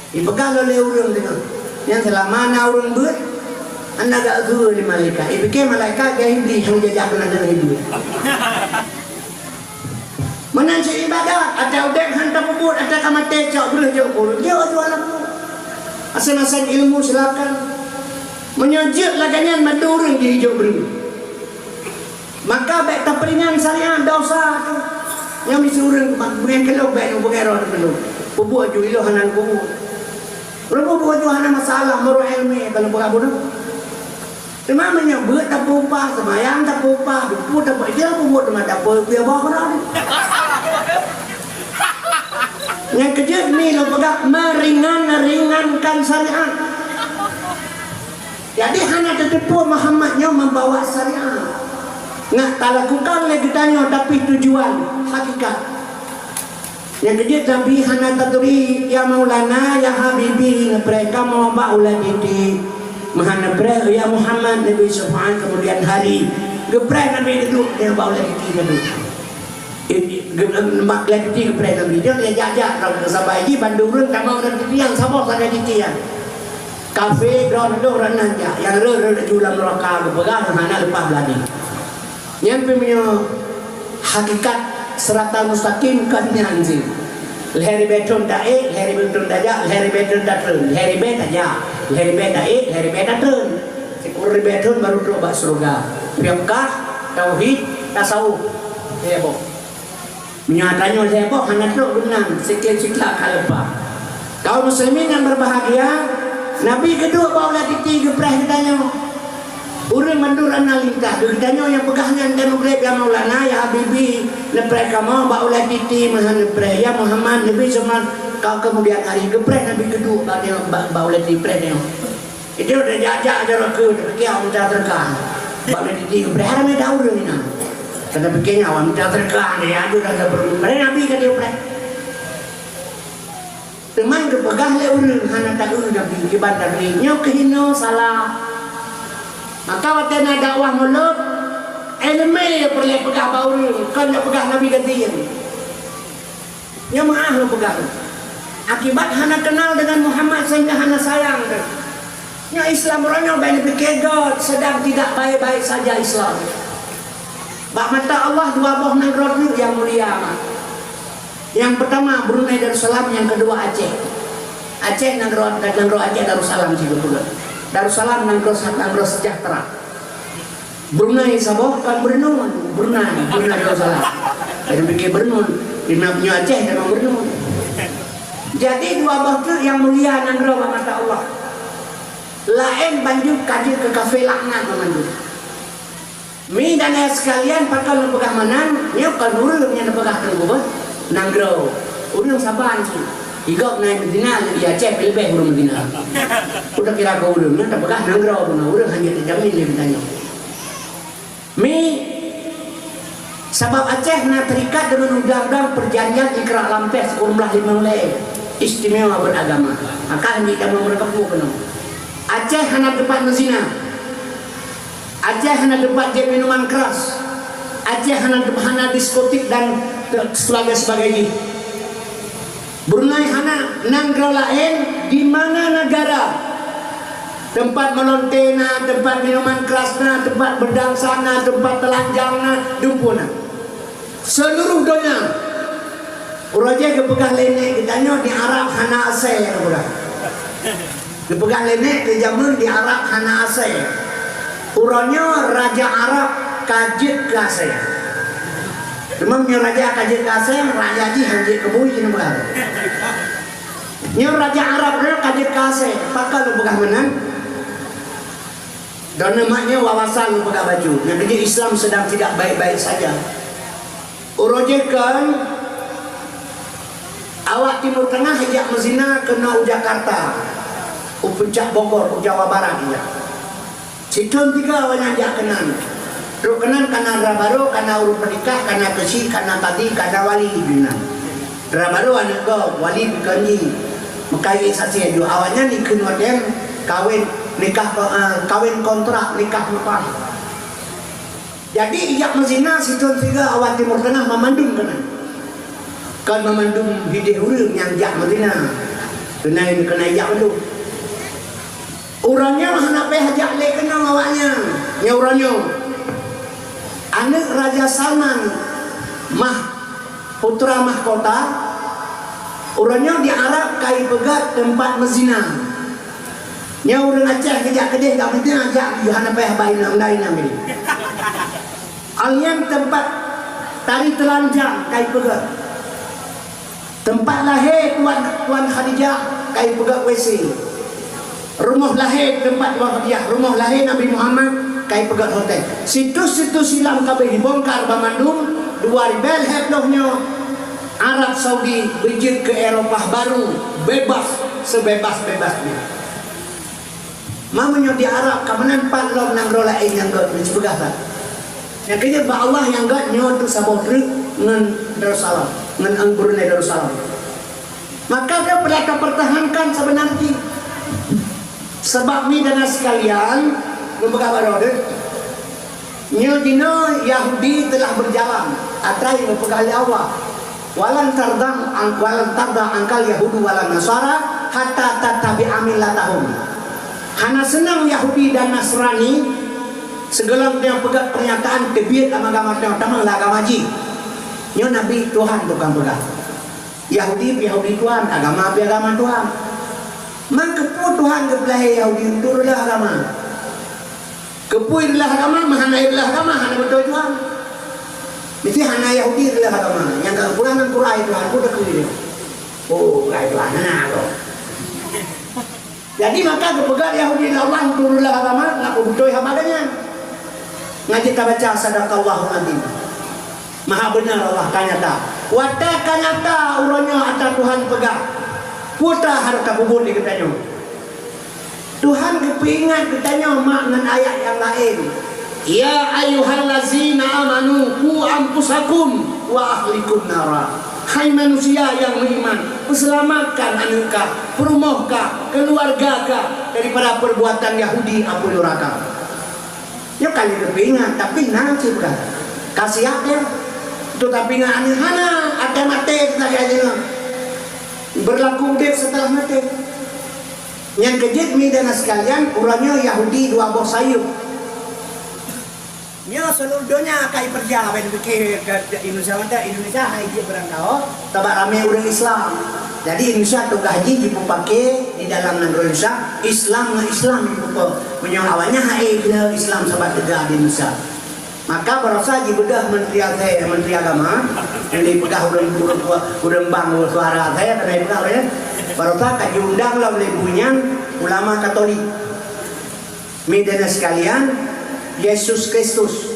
Ipeugah lom lé ureuëng deungoe. Nyan seulama na ureuëng beuet, hana geukeue lé malaikat. Ipike malaikat ka Iblih nyang jajak keunan deungon Iblih. Meunan cit ibadat, até udeb han tapeubuet, até ka maté cok breueh jok ureuëng. Jok dua lampôh. Maséng-maséng ilmu silakan. Meunyoe jeuet lagée nyan mandum ureuëng jijok breueh. Maka bék tapeuringan syariat dosa tu. Nyang misi ureuëng beungéh keulok bék beungéh roh keulok. Peubuet ju iloh hana peubuet. Ureuëng peubuet ju hana masalah meurok ilmu kalau beurabot. Teuma meunyoe beuet tapeuupah, seumayang tapeuupah, dupu tapeuupah, dia peubuet teuma tapeuupah, dia boh keunoe. Nyang keujeuet mi lôn peugah meringan-ringankan syariat. Jadi hana teuteupue Muhammad nyoe membawa syariat. Ngat talakukan lé geutanyoe tapi tujuan hakikat. Nyang keujeuet Nabi hana taturi, "Ya Maulana, ya Habibi, neupreh kamoe bak ulée titi." Meuhan neupreh, "Ya Muhammad, neubri syafaat keumudian hari." Geupreh Nabi duduek, ya bak ulée titi duduek. Mak lé titi geupreh Nabi. Dia jak-jak, kalau sabai jih bandum ureuëng tamong lam titi nyang saboh sagai titi nyan. Kafé droe dudoe ureuëng nan jak, nyang reueh-reueh laju lam neuraka geupeugah hana leupah beuladi. Nyan pih meunyoe hakikat siratal mustaqim kon nyan cit. Lhée ribée thon taék, lhée ribée thon tajak, lhée ribée thon tatreun, lhée ribée tajak, lhée ribée taék, lhée ribée tatreun. Sikureueng ribée thon baru trok bak syeuruga. Piôh kah, tauhid, tasawuf. Lhée boh. Meunyoe tanyoe lhée boh hana trok geuhnyan, sikit-sikit ka leupah. Kaum muslimin nyang berbahagia, Nabi geuduek bak ulée titi geupreh geutanyoe. Ureuëng mandum rana lintas, geutanyoe nyang peugah nyan dan mugreb, "Ya Maulana, ya Habibi, neupreh kamoe bak ulée titi meuhan neupreh, ya Muhammad, Nabi Muhammad." Ka keumudian hari geupreh Nabi keuduek bak nyoe, bak, bak ulée teupreh nyoe. Itu udah jak-jak jaroe keu, tapi awak mita teuka. Bak ulée teupreh, hana mita ureuëng inan. Kata pikirnya awak mita teuka, ya, aduh, dah sabar. Preh Nabi ka dipreh. Teuma geupeugah lé ureuëng hana taeu Nabi, kiban Nabi, nyoe keuhinoe salah. Maka watée na dakwah mulod, iéleumé peureulée peugah bak ureuëng, kon peugah Nabi ganti. Nyoe meuáh lôn peugah. Akibat hana kenal dengan Muhammad sehingga hana sayang deh. Nyoe Islam uroe nyoe bèk neupike gét, sedang tidak baik-baik saja Islam. Bak mata Allah dua boh nanggroe teuk nyang mulia amat. Nyang pertama Brunei Darussalam, nyang kedua Aceh. Aceh nanggroe, nanggroe Aceh Darussalam sih betul. Darussalam nanggroe, nanggroe sejahtera. Brunei saboh kan Brunei, Brunei, Brunei Darussalam. Jadi pikir Brunei, di nak punya Aceh dan Brunei. Jadi dua boh teuk nyang mulia nanggroe bak mata Allah. Laén banjur ka jeuet keu kafé laknat banmandum. Mi dan ayah sekalian, pakon lôn peugah meunan, nyoe kon ureuëng nyang neupeugah teungku beuh, nanggroe. Ureuëng saban cit. Igop na Madinah, di Aceh leubeh ureuëng Madinah. Udah kira keu ureuëng nyan tapeugah nanggroe, bunoe ureuëng hana teujamin lé geutanyoe. Mi, sabab Aceh na terikat deungon undang-undang perjanjian Ikrak Lampeh sikureueng blaih limong lé, istimewa beragama. Maka hana tamong meureukapu keunoe. Aceh hana teumpat meuzina. Aceh hana teumpat jép minuman keras. Aceh hana, hana diskotik dan sebagainya, sebagainya. Brunei hana, nanggroe laén di mana negara teumpat meulonte na, teumpat minuman keras na, teumpat berdansa na, teumpat telanjang na, dumpeue na. Seluruh donya. Uroe jih geupeugah lé nek geutanyoe di Arab hana asèe, geupeugah. Geupeugah lé nek di jameun di Arab hana asèe. Uroe nyoe raja Arab ka jeuet keu asèe. Teuma nyoe raja ka jeuet keu asèe, raja jih han jeuet keu bui, geupeugah. Nyoe raja Arab nyoe ka jeuet keu asèe, pakon lôn peugah meunan? Dan lemak nyoe wawasan lôn peugah bacut. Nyang keujeuet Islam sedang tidak baik-baik saja. Uroe jih kan awak Timur Tengah jak meuzina keunoe u Jakarta, u puncak Bogor, u Jawa Barat ijak. Sithon tiga awaknyan jak keunan. Trok keunan kana dara barô, kana ureuëng peunikah, kana keuchik, kana kadhi, kana wali dinan. Dara barô aneuk gob, wali bukon jih. Meukayée saksi aju awaknyan dikheun watée kawén nikah, eh, kawén kontrak nikah leupah. Jadi ijak meuzina sithon tiga awak Timur Tengah mamandum keunan. Kon mamandum bideh ureuëng nyang jak meuzina. Keunan, keunan ijak mandum. Uroe nyoe hana payah jak lé keunoe awaknyan. Nyoe uroe nyoe. Aneuk Raja Salman, mah putra mahkota, uroe nyoe di Arab ka ipeugét teumpat meuzina. Nyoe ureuëng Aceh geujak keudeh dak meuzina jak, hana payah ba inong, dak inong ini. Awaknyan teumpat tari telanjang ka ipeugét. Teumpat lahé Tuan, Tuan Khadijah ka ipeugét W C. Rumoh lahé teumpat Tuan Khadijah, rumoh lahé Nabi Muhammad ka ipeugét hotel. Situs-situs silam ka beh dibongkar banmandum, dua ribèe lhèe ploh nyoe Arab Saudi beujeuet keu Eropah baru, bebas, sebebas-bebasnya. Ma meunyoe di Arab ka meunan pat lom nanggroe laén nyang gét, neupeugah that. Nyang keujeuet bak Allah nyang gét nyoe tu saboh treuk ngon Darussalam, ngon Brunei Darussalam. Maka dia perlu kita pertahankan sebenarnya. Sebab mi dan sekalian, lôn peugah baroe deh. Nyoe jinoe Yahudi telah berjalan, atra nyang geupeugah lé Allah, "Walan tarda an-, walan tarda angkal Yahudu walan Nasara hatta tattabi'a millatahum." Hana seunang Yahudi dan Nasrani sigohlom tanyoe peugah pernyataan teubiet lam agama tanyoe, tamong lam agama jih. Nyoe Nabi Tuhan tukang peugah. Yahudi, Yahudi Tuhan, agama pih agama Tuhan. Maka keupeue Tuhan geupeulahé Yahudi untuk reuloh agama? Keupeue reuloh agama, meuhana reuloh agama, hana beutôi Tuhan. Meusti hana Yahudi reuloh agama. Nyang ka geupeugah ngon Quran Tuhan, peue takheun nyoe? Oh, Quran Tuhan, hana kok. Jadi maka geupeugah Yahudi lé Allah untuk reuloh agama, nggak beutôi haba geuh nyan. Nyan jeuet tabaca, "Sadaqallahul Azim." Maha beuna Allah, ka nyata. Watée ka nyata uroe nyoe ata Tuhan peugah, Peue ta hareuta peubuet di geutanyoe? Tuhan geupeuingat geutanyoe mak ngon ayat nyang laén, "Ya ayyuhallazina amanu qu anfusakum wa ahlikum nara." Hai manusia nyang meuiman, peuseulamatkan aneuëk kah, peurumoh kah, keuluwarga kah daripada peurbuatan Yahudi apui nuraka. Nyoe ka lheueh geupeuingat, tapi na cit peugah, ka siap teuh. Untuk tapeuingat aneuëk hana, até maté teuh lagée nyoe. Beurlaku udeb seuteulah maté. Nyang keujeuet mi dan sekalian, uroe nyoe Yahudi dua boh sayeuep. Nyoe seuluruh donya ka ipeurja ban pike ke Indonesia mantong, Indonesia hai jeuet beurangkaho. Sabab ramé ureuëng Islam. Jadi Indonesia tugaih jih jipeupaké di dalam nanggroe Indonesia, Islam ngon Islam jipeupo. Meunyoe awaknyan hai bela Islam sabab teuga di Indonesia. Maka barosa jibeudôh Menteri Asai, Menteri Agama, nyang dipeugah ureuëng, ureuëng, ureuëng bang suara Asai, keuneuk peugah ureuëng. Barosa ka jiundang lom lé bunoe nyan ulama Katolik. Meudahna sekalian, Yesus Kristus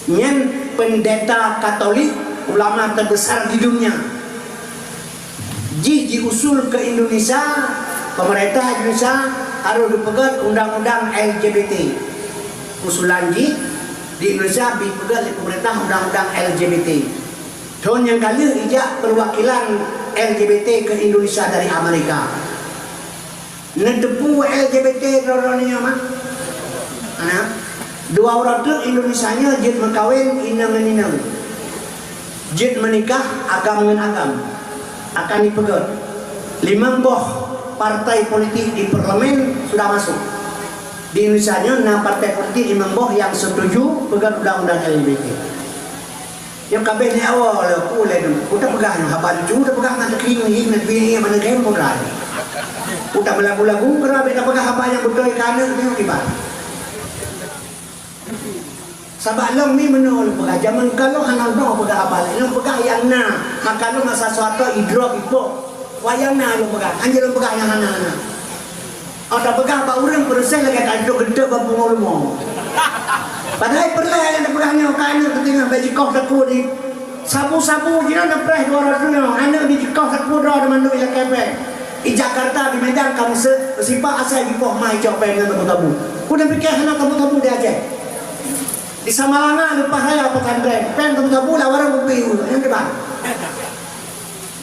nyan pendeta Katolik, ulama teubesar di dunia. Jih jiusul keu Indonesia, pemerintah Indonesia harôh jipeugét undang-undang L G B T. Usulan jih di Indonesia jipeugét lé pemerintah undang-undang L G B T. Thon nyang ka lheueh ijak perwakilan L G B T ke Indonesia dari Amerika. Neuteupeue L G B T droe-droe nyoe mah? Hana. Dua uroe teuk Indonesia nyoe jeuet meukawen inong ngon inong. Jeuet meunikah agam ngon agam. Akan jipeugét. Limong boh partai politik di parlemen sudah masuk. Di Indonesia nyoe na partai politik limong boh nyang setuju peugét undang-undang L G B T. Nyoe ka abéh nyoe awai lé, ku lé nyoe. Ku tapeugah nyoe haba lucu, tapeugah ngon teukieng-kieng, ngon bieng-bieng, mana game pun rai. Ku tameulagu-lagu, keu abéh tapeugah haba nyang beutôi keu aneuk nyoe kiban. Sabab lôn ni meunoe lôn peugah, jameun ka lôn hana lôn peugah haba laén, lôn peugah nyang na. Maka lôn masa soe atoe idrop ipok. Wayang na lôn peugah, hanjeuet lôn peugah nyang hana-hana. Oh, tapeugah bak ureuëng peureuséh lagée ka geunteuk-geunteuk bak pungo rumoh. Padahai peureulée nyang tapeugah nyoe ka aneuk teutinggai bak jikoh takue di sabu-sabu jinoe neupreh dua ratus nyoe, aneuk di jikoh takue droe di mandum ilakée péng. Di Jakarta, di Medan ka meuseu, meusipak asai jipoh ma icok péng ngon tabu-tabu. Ku neupiké hana tabu-tabu di Aceh. Di Samalanga leupah raya pesantren, péng tabu-tabu lawan ureuëng kupi nyang kiban.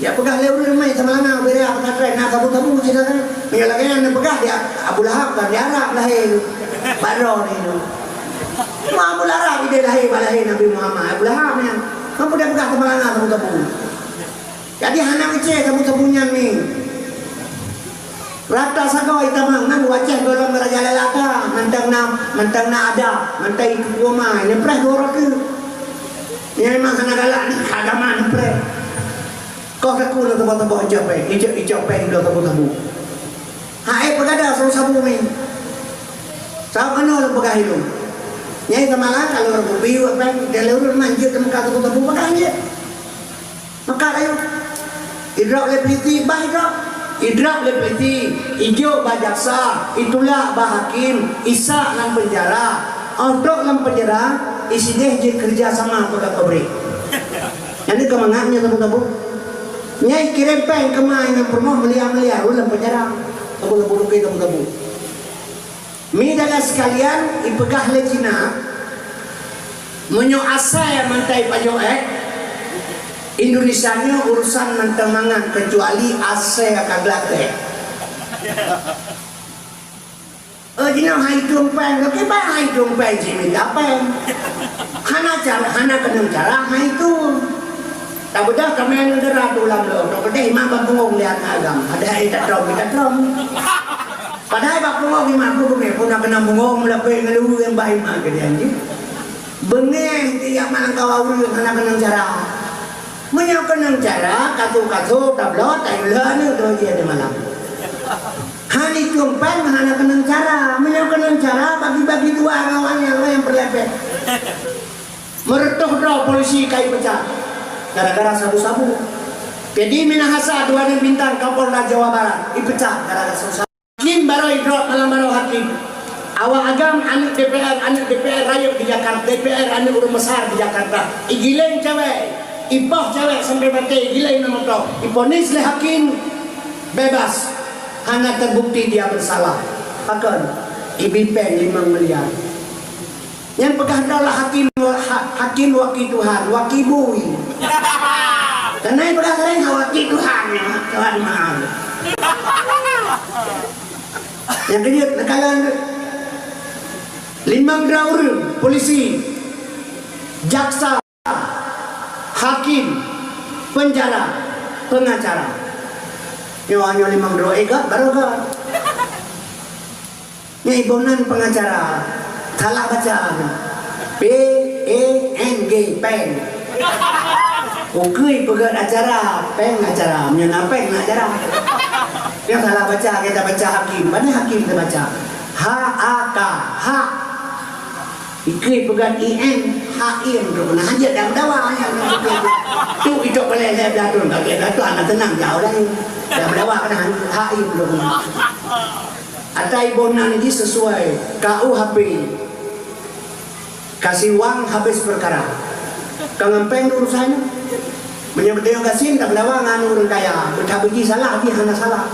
Ya peugah lé ureuëng mai Samalanga ubé raya pesantren na tabu-tabu cit kan. Meunyoe lagée nyan neupeugah di Abu Lahab kan di Arab lahé. Bak droe ni tu. Cuma Abu Lahab idéh lahé bak lahé Nabi Muhammad, Abu Lahab nyan. Mampu dia peugah Samalanga tabu-tabu. Jadi hana meucé tabu-tabu nyan ni. Rata sagoe itamong nan wacah golom raja lalata, mantong na, mantong na ada, mantong ikeu uma, nyepreh dua ratus. Nyai memang hana galak ni, agama nyepreh. Koh takue lôn teuboh-teuboh icok péng, icok, icok péng lôn tabu-tabu. Hai peugada sabu-sabu ni. Sabab keunoe lôn peugah ilôn. Nyai Samalanga kalau ureuëng kupi wak péng, dan lé ureuëng manjeuet teuka tabu-tabu peugah jeuet. Maka ayo. Idrop lé peliti, bah idrop. Idrop lé peliti, ijok bak jaksa, itulak bak hakim, isak lam penjara. Oh trok lam penjara, isideh jeuet kerja sama peugah pabrik. Nyan ka mangat nyan tabu-tabu. Nyai kirém péng keumah ngon peurumoh miliar-miliar, ulôn penjara. Tabu-tabu rukui tabu-tabu. Midalah sekalian, ipeugah lé Cina, meunyoe asai mantai pajoh ék, Indonesia nyoe urusan mantong mangat, kecuali asai ka glak ék. Oh, jinoe hai tueng péng, lôn kiban hai tueng péng cit mita péng. Hana cara, hana keunong cara hai tueng. Tabeudôh kamoe ngon dara tu lam lôn, teupeudeh iman ban punggong lihat agam. Ada hai tatrom, tatrom. Padahai bak punggong iman ku geume pun nak keunong punggong, meulapeh ngeulu yang bah iman ke dia ni. Beungéh tiap malam kawa ureueng hana keunong cara. Meunyoe keunong cara, katu-katu tabloe tayue lheueh aneuk droe jih di malam. Hani tueng péng hana keunong cara. Meunyoe keunong cara, bagi-bagi dua ngon awak nyang laén peureulèe péng. Meureutoh droe polisi ka ipecat gara-gara sabu-sabu. Teddy Minahasa dua aneuk bintang Kapolda Jawa Barat ipecat gara-gara sabu-sabu. Hakim barô idrop malam barô hakim. Awak agam aneuk D P R, aneuk D P R rayeuk di Jakarta, D P R aneuk ureueng besar di Jakarta. Igiléng cewek, ipoh cewek sampai maté, igiléng ngon moto. Iponis lé hakim Bebas, hana teubukti dia bersalah. Pakon? Ibi péng limong miliar. Nyan peugah droe lah hakim, ha-, hakim waki Tuhan, waki bui. Karena peugah sering waki Tuhan, ya, Tuhan maaf. Nyang keujeuet neukalon limong droe ureueng, polisi, jaksa, hakim, penjara, pengacara. Nyoe, nyoe limong droe, eh, göt, baru göt. Nyoe iboh nan pengacara. Salah baca. P E N G, péng. Ukeue peugöt acara, péng acara. Meunyoe na péng na acara. Nyang salah baca, kita baca hakim. Padahai hakim kita baca. H A K, hak. Ikeu peugah I M, haim tu keunan hanjeuet dan meudawa, ya. Tu icok balèe lhèe blah thôn, ka lhèe blah thôn, hana teunang jauh dah. Dan meudawa keunan haim tu keunan. Ata iboh nan jih sesuai K U H P. Kasih wang habis perkara. Ka ngon péng urusan nyoe. Meunyoe beutôi gasien, tameudawa ngon ureueng kaya, beutabeujih salah jih hana salah.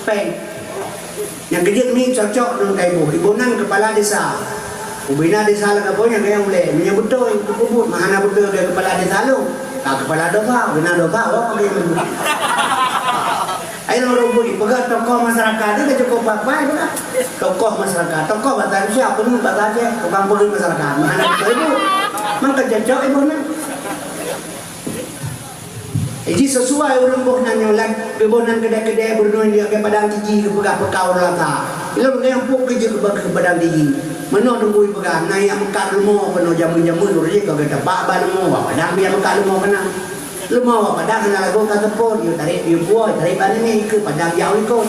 Péng. Nyang keujeuet mi cocok ngon kaiboh. Iboh nan kepala desa. Ubena desa lagèe boh nyang gaya ulèe. Meunyoe beutôi, beupeubuet. Meuhana beutôi lagèe kepala desa lôn. Ka kepala dosa, ubena dosa, oh, oke. Ayo ureueng bui, peugah tokoh masyarakat, dia cukup papai peugah. Tokoh masyarakat, tokoh bangsa Indonesia, peungeut bangsa Aceh, tukang peungeut masyarakat. Meuhana beutôi iboh. Maka cocok iboh nan. Jadi sesuai ureueng boh nan nyoe, lagèe boh nan keudè-keudè beureunoe nyoe, lagèe padang tiji geupeugah peukaur lata. Lôn nyang puk keujeuet keu padang tiji. Meunoe teungku peugah, na nyang meukat leumo keunoe jameun-jameun ureueng jih ka geutabak ban leumo, padang biar meukat leumo keunan. Leumo padang hana lagoe ka seupôt, yue tarek, yue puwoe, tarek ban nyoe keu padang jak u likot.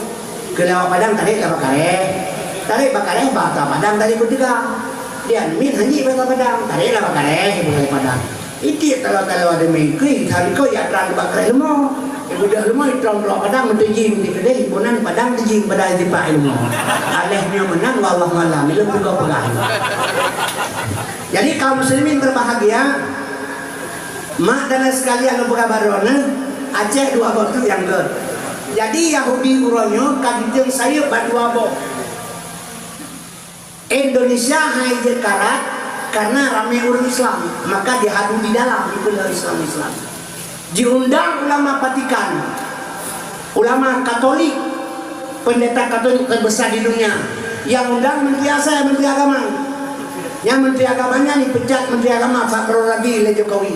Keu lewat padang tarek laba kareh. Tarek ba kareh, basa padang tarek beuteuga. Dian mit hanjeuet basa padang, tarek laba kareh, basa padang. Itiek taloe-taloe deumi kui, than ko ya trang bak kreh leumo. Ibudak leumo itong droe padang meuteujing di keudeh, iboh nan padang teujing padang jipak ilmu. Aleh nyoe meunan, wallahu alam, ilôn teuka peugah. Jadi kaum muslimin berbahagia, mak dan ayah sekalian, lôn peugah baroe nyoe, Aceh dua boh teuk nyang göt. Jadi Yahudi uroe nyoe ka jiteueng sayeuep bak dua boh. Indonesia hai jeuet karat karena ramé ureueng Islam, maka dihadu di dalam, dikheun Islam-Islam. Diundang ulama Vatikan, ulama Katolik, pendeta Katolik terbesar di dunia, nyang undang Menteri Asai, Menteri Agama. Nyang Menteri Agama nyan dipecat Menteri Agama Fakhur Razi lé Jokowi.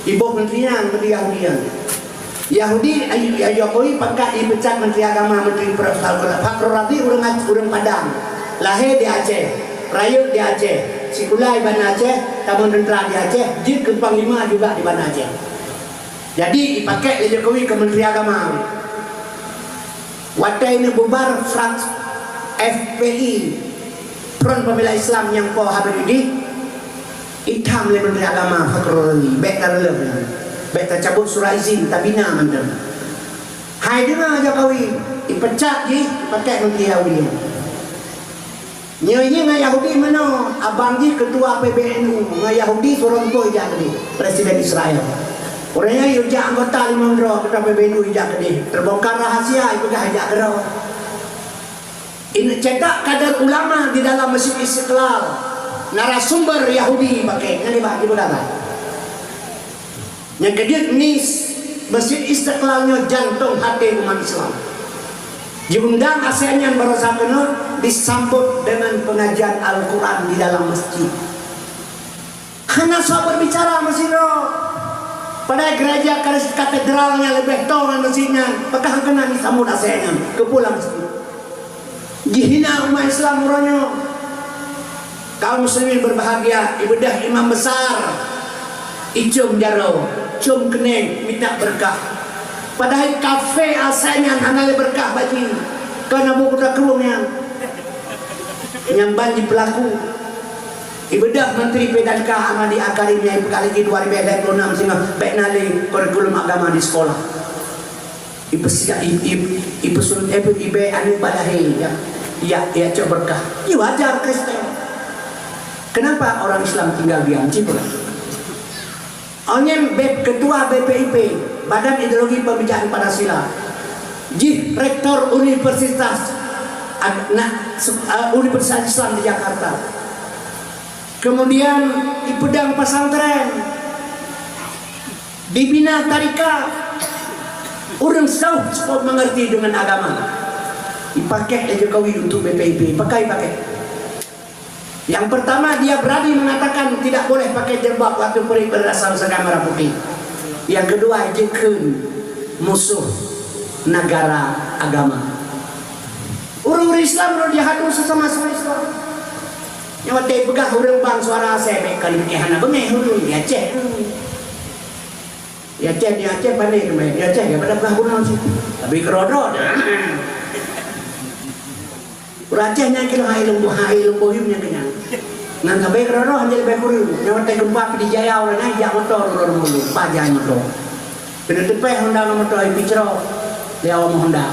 Iboh menteri nyan, menteri Yahudi nyan. Yahudi, Jokowi pakat dipecat Menteri Agama, Menteri Fakhur Razi ureueng, ureueng Padang. Lahé di Aceh, rayeuk di Aceh, sikula i Banda Aceh, tamong teuntra di Aceh, jeuet keu panglima juga di Banda Aceh. Jadi, dipakai lé Jokowi keu Menteri Agama. Watèe neububar fraks F P I, Front Pembela Islam nyang po Habib Idris, itam lé Menteri Agama Fakhur Razi, bèk tareuloh, bèk tacabut surat izin, tabina mantong. Hai deungoe Jokowi, ipecat jih, ipakai Menteri Yahudi. Nyoe jih ngon Yahudi meunoe, abang jih ketua P B N U, ngon Yahudi surong toh ijak keudeh, Presiden Israel. Ureueng nyan ijak anggota limong droe, ketua P B N U ijak keudeh. Terbongkar rahasia, ipeugah ijak keudroe. Ini cetak kader ulama di dalam Masjid Istiqlal, narasumber Yahudi pakai, nyan dibahas, dipeugah. Nyang keujeuet mis, Masjid Istiqlal nyoe jantong haté umat Islam. Diundang asèe nyan baroesa keunoe disambot dengan pengajian Al-Quran di dalam masjid. Hana soe berbicara masjid nyoe. Padahai gereja katedral nyan leubeh toe ngon masjid nyan, pakon hana disambot asèe nyan keupulang masjid. Jihina umat Islam uroe nyoe. Kaum muslimin berbahagia, ibeudôh imam besar, icôm jaroe, côm keuneng, mita beureukat. Padahai kafé asèe nyan hana lé beureukat bak jih, kon Abu Kuta Krueng nyan. Nyang ban jipeulaku. Ibeudôh Menteri P dan K Ahmadi Al Karim nyang ipeugah lagèe dua ribèe lhèe ploh nam singoh bèk na lé kurikulum agama di sekolah. Ipeusiap, ip-, ip-, ipeusun-, eh, ipe-, ibèe aneuk bak lahé, ya, ya, ya, cok beureukat. Iya wajar Kristen. Kenapa orang Islam tinggal diam? Cit peugah. Awak nyan B-, ketua B P I P, Badan Ideologi Pembinaan Pancasila. Jih rektor Universitas Ag-, na-, se-, eh, Universitas Islam di Jakarta. Kemudian dipeudong pesantren, dibina tarekat. Ureuëng seuh cukup mengerti dengan agama. Dipakai lé Jokowi untuk B P I P, pakai, pakai. Yang pertama, dia berani mengatakan tidak boleh pakai jilbab waktu pergi berasal saga merah putih. Yang kedua, jikheun musuh negara agama. Ureuëng-ureuëng Islam rot jihadu sesama-sama Islam. Nyang watée peugah ureuëng bang suara asai, bék kali pike hana beungéh ureuëng di Aceh. Di Aceh, di Aceh pané teumé, di Aceh ya pada peugah bunoe sih. Tapi keudroe-droe. Ureuëng Aceh nyang kilo hai leumbô, hai leumbô yum nyang kenyang. Ngan sabe keudroe-droe hana leubeh kureueng. Nyang watée gempa Pidie Jaya ureuëng nyan jak moto, ureuëng-ureuëng mulu, pajan moto. Keuneuk teupeh Honda ngon moto, ai picro. Dia awak Honda.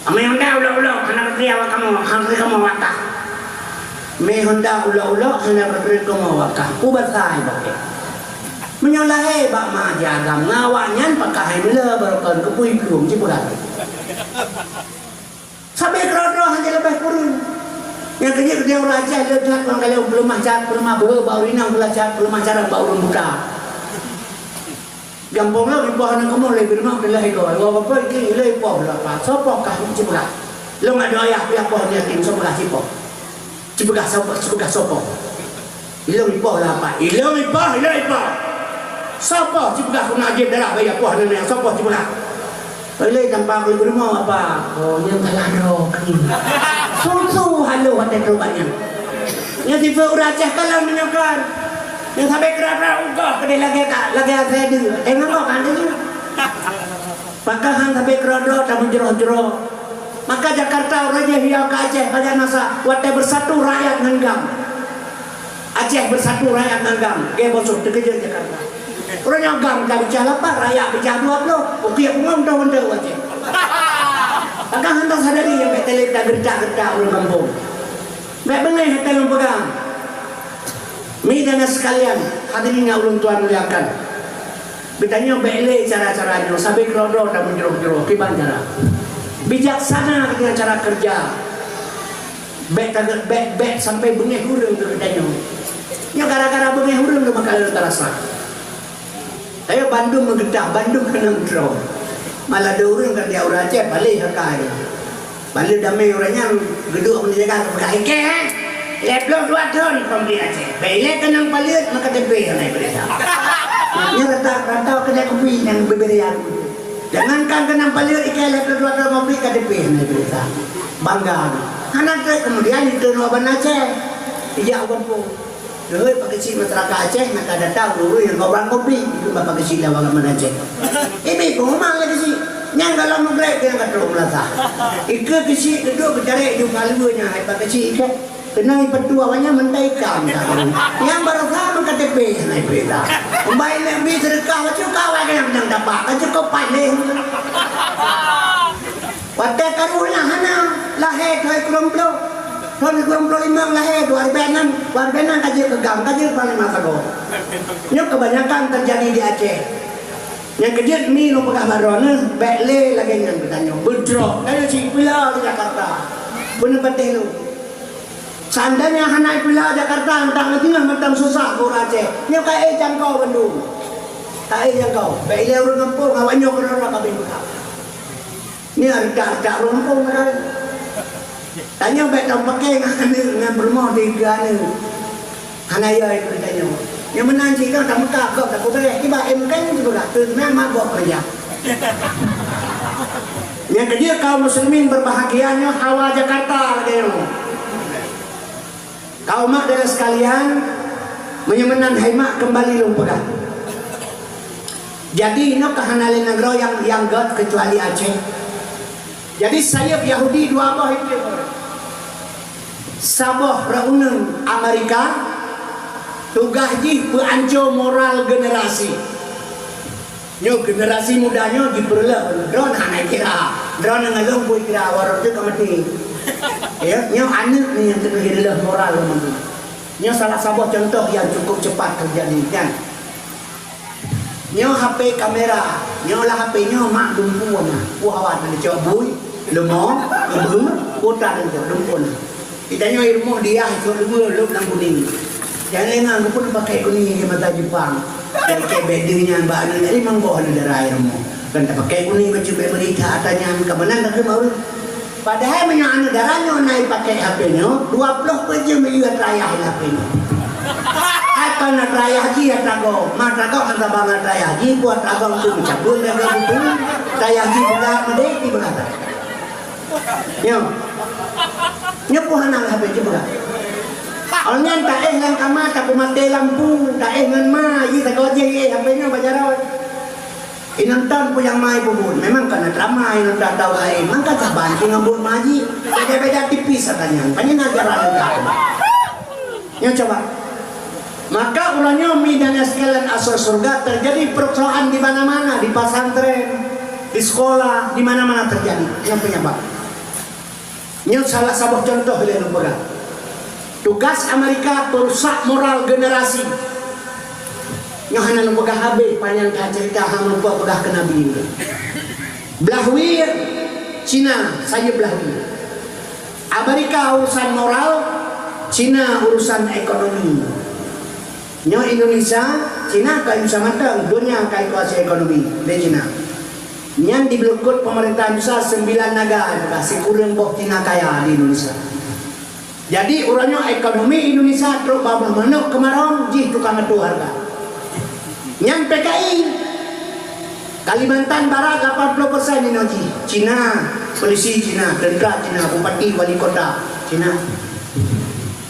Amai Honda ulok-ulok, hana keutia awak kamoe, hana keutia kamoe wakah. Mé Honda ulok-ulok, hana keutia kamoe wakah. Pu basa ai bakeh. Meunyoe lahé bak ma aja agam ngon awak nyan, pakah hai meula barokon keupui plueng sipeugah. Sabe keudroe-droe hana leubeh kureueng. Nyang keujeuet dia ureuëng Aceh le that ngon galeh peuleumah cat, peuleumah beuhe bak ureuëng inong, peuleumah cat, peuleumah carông bak ureuëng buta. Gampông lom ipoh aneuk kamoe lé birumoh teulah igoe. Iwoe bapak iki ilée ipoh lapa. Sopoh kah cipeugah. Lôn adoe ayah pih apoh yatim sopoh kah cipoh. Cipeugah sopoh, cipeugah sopoh. Ilôn ipoh lapa. Ilôn ipoh, ilôn ipoh. Sopoh cipeugah keuneuk jieb darah bagi apoh aneuk nyan. Sopoh cipeugah. Ilée tampak lé birumoh apa. Oh, nyang salah droe keuh. Susu haloh watée trobat nyan. Nyan sifeuet ureuëng Aceh kalon meunyoe kan. Nyang sabe keudroe-droe ugoh keudeh lagée ka, lagée asai deue. Tengok kan deue. Pakah han sabe keudroe-droe tameujroh-jroh. Maka Jakarta ureuëng jih hiya ka Aceh pada masa watée beusatu rakyat ngon gam. Aceh beusatu rakyat ngon gam. Gée bosoh teukeujot Jakarta. Ureuëng nyoe gam ka bicah lapan, rakyat bicah dua ploh. Ukiek pungo meudoh-meudoh Aceh. Pakah han tasadari nyang bék teulet tageureutak-geureutak ureuëng gampông. Bék beungéh hate lôn peugah. Mi dan sekalian, hadirin yang ulôn tuan muliakan. Geutanyoe bék lé cara-cara nyoe, sabe keudroe-droe dan meujroh-jroh, kiban cara. Bijaksana dengan cara kerja. Bék taga-, bék, bék sampai beungéh ureuëng keu geutanyoe. Nyoe gara-gara beungéh ureuëng keu maka lôn tarasa. Ayo bandum meugeutah, bandum keunong droe. Malah dua ureuëng ka dia ureuëng Aceh, baleh hakai. Baleh damé ureuëng nyan geuduek meunjaga keupeugah ikée, eh? Lhée ploh dua thon kong di Aceh. Bék ilée keunong paleuet maka teupée hana ipeurintah. Nyan rata-rata keuneuk kupi nyang biberian. Jangankan keunong paleuet ikée lhée ploh dua thon kong di ka teupée hana ipeurintah. Bangga. Hana treb keumudian itu nyoe ban Aceh. Ijak u gampông. Deuheuet Pak Keuchik masyarakat Aceh nyang ka datang ureuëng nyang gob rangkopi, itu Pak Keuchik lawan Pak Aceh. Ibi pengumuman lagi sih. Nyang dalam mugrek nyang ka trok meulasa. Ike Keuchik duduk beucarek di muka luwa nyan hai Pak Keuchik ike. Kena ipatu awaknya mentai ikam dah. Yang baru sama K T P yang naik berita. Umbai nak bi sedekah baca kawai kena menang dapat. Baca kau paling. Watée karu nyan hana lahé thon sikureueng ploh, thon sikureueng ploh limong lahé dua ribée nam, dua ribée nam ka jeuet keu gam, ka jeuet panglima sagoe. Nyoe kebanyakan terjadi di Aceh. Nyang keujeuet mi lôn peugah bak droeneuh, bék lé lagée nyan geutanyoe beudroe. Tanyoe cit peula di Jakarta. Beuneupatéh lôn. Seandainya hana ipeula Jakarta, entang teungoh mantong susah keu ureuëng Aceh. Nyoe ka éh jangkau bandum. Ka éh jangkau. Bék ilée ureuëng gampông, awak nyoe keudroe-droe ka beuet peugah. Nyoe reutak-reutak rhueng pun kan. Tanyoe bék tapaké ngon aneuk ngon peurumoh di keu aneuk. Hana yö keu tanyoe. Nyang meunan cit kan tamuka gob tapeugah kiba M K tu peugah tu memang mak gob keureuja. Nyang keujeuet kaum muslimin berbahagia nyoe hawa Jakarta lagée nyoe. Kaum mak dan sekalian, meunyoe meunan hai mak keumbali lôn peugah. Jadi inoe ka hana lé nanggroe nyang, nyang göt keucuali Aceh. Jadi sayeup Yahudi dua boh item. Saboh reuneun Amerika tugaih jih peuanco moral generasi. Nyoe generasi muda nyoe jipeureuloh droe hana kira. Droe ngon lôn pui kira waroe teuk ka maté. Ya, nyoe aneuk ni nyang teungoh jireuleuh moral lom tu. Nyoe salah saboh contoh nyang cukup cepat terjadi kan. Nyoe H P kamera. Nyoe lah H P nyoe mak dumpeue na. Peue awak na cok bui, leumo, ibu, kuta dan cok dumpeue na. Kita nyoe i rumoh diah cok leumo lop lam kuning. Jangan lengah pun pakai kuning di mata Jepang. Dan kebek diri nyan bak aneuk nyan limong boh aneuk dara i rumoh. Kan tak pakai kuning baju bek berita ata nyan ka meunan dah keu ureueng. Padahai meunyoe aneuk dara nyoe na ipakèk H P nyoe, dua ploh peuet jeuem yue atra ayah H P nyoe. Hai kon atra ayah jih atra gob, ma atra gob hana saban atra ayah jih, buet atra gob tu meucabeueng dan gob tu, atra ayah jih peugah meudeh di beurata. Nyoe. Nyoe pun hana H P jih peugah. Awak nyan taéh lam kama, tapeumaté lampu, taéh ngon ma, jih sagoe jih éh H P nyoe bak jaroe. Inonton peue nyang ma ibubuet, memang kana drama inonton tau laén, maka saban jih ngon buet ma jih, beda-beda tipis ata nyan, pané na jalan leuka. Nyoe coba. Maka uroe nyoe mi dan sekalian asoe syurga terjadi persoalan di mana-mana, di pesantren, di sekolah, di mana-mana terjadi. Nyoe penyebab. Nyoe salah saboh contoh lé lôn peugah. Tugas Amerika peurusak moral generasi. Nyoe hana lôn peugah habéh, panyang that cerita hana lôn peugah keu Nabi. Blah wie Cina, sayeue blah wie. Amerika urusan moral, Cina urusan ekonomi. Nyoe Indonesia, Cina ka bisa mantong, donya ka ikuasai ekonomi lé Cina. Nyan dibeulukot pemerintah Indonesia sembilan naga, sikureueng boh Cina kaya di Indonesia. Jadi, uroe nyoe ekonomi Indonesia trok babah manok keumarong jih tukang atoe hareuga. Nyan P K I. Kalimantan Barat lapan puluh persen inoe jih Cina, polisi Cina, tentara Cina, bupati, wali kota Cina.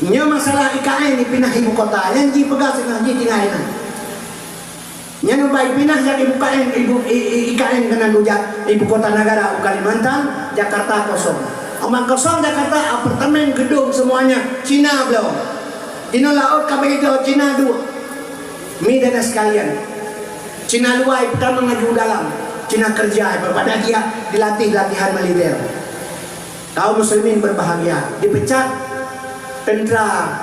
Nyoe masalah I K N dipinah ibu kota, nyan jipeugah singoh jih tinggai na. Nyan ubak ipinah jak ibu K N, ibu, i, i, I K N keunan ujak ibu kota negara u Kalimantan, Jakarta kosong. Amang kosong Jakarta, apartemen, gedung semuanya Cina bloe. Inoe laôt ka beuidoe Cina duek. Mi dan sekalian, Cina luwa ipeutamong laju u dalam, Cina keureuja pada jih dilatih latihan militer. Kaum muslimin berbahagia, dipecat tentara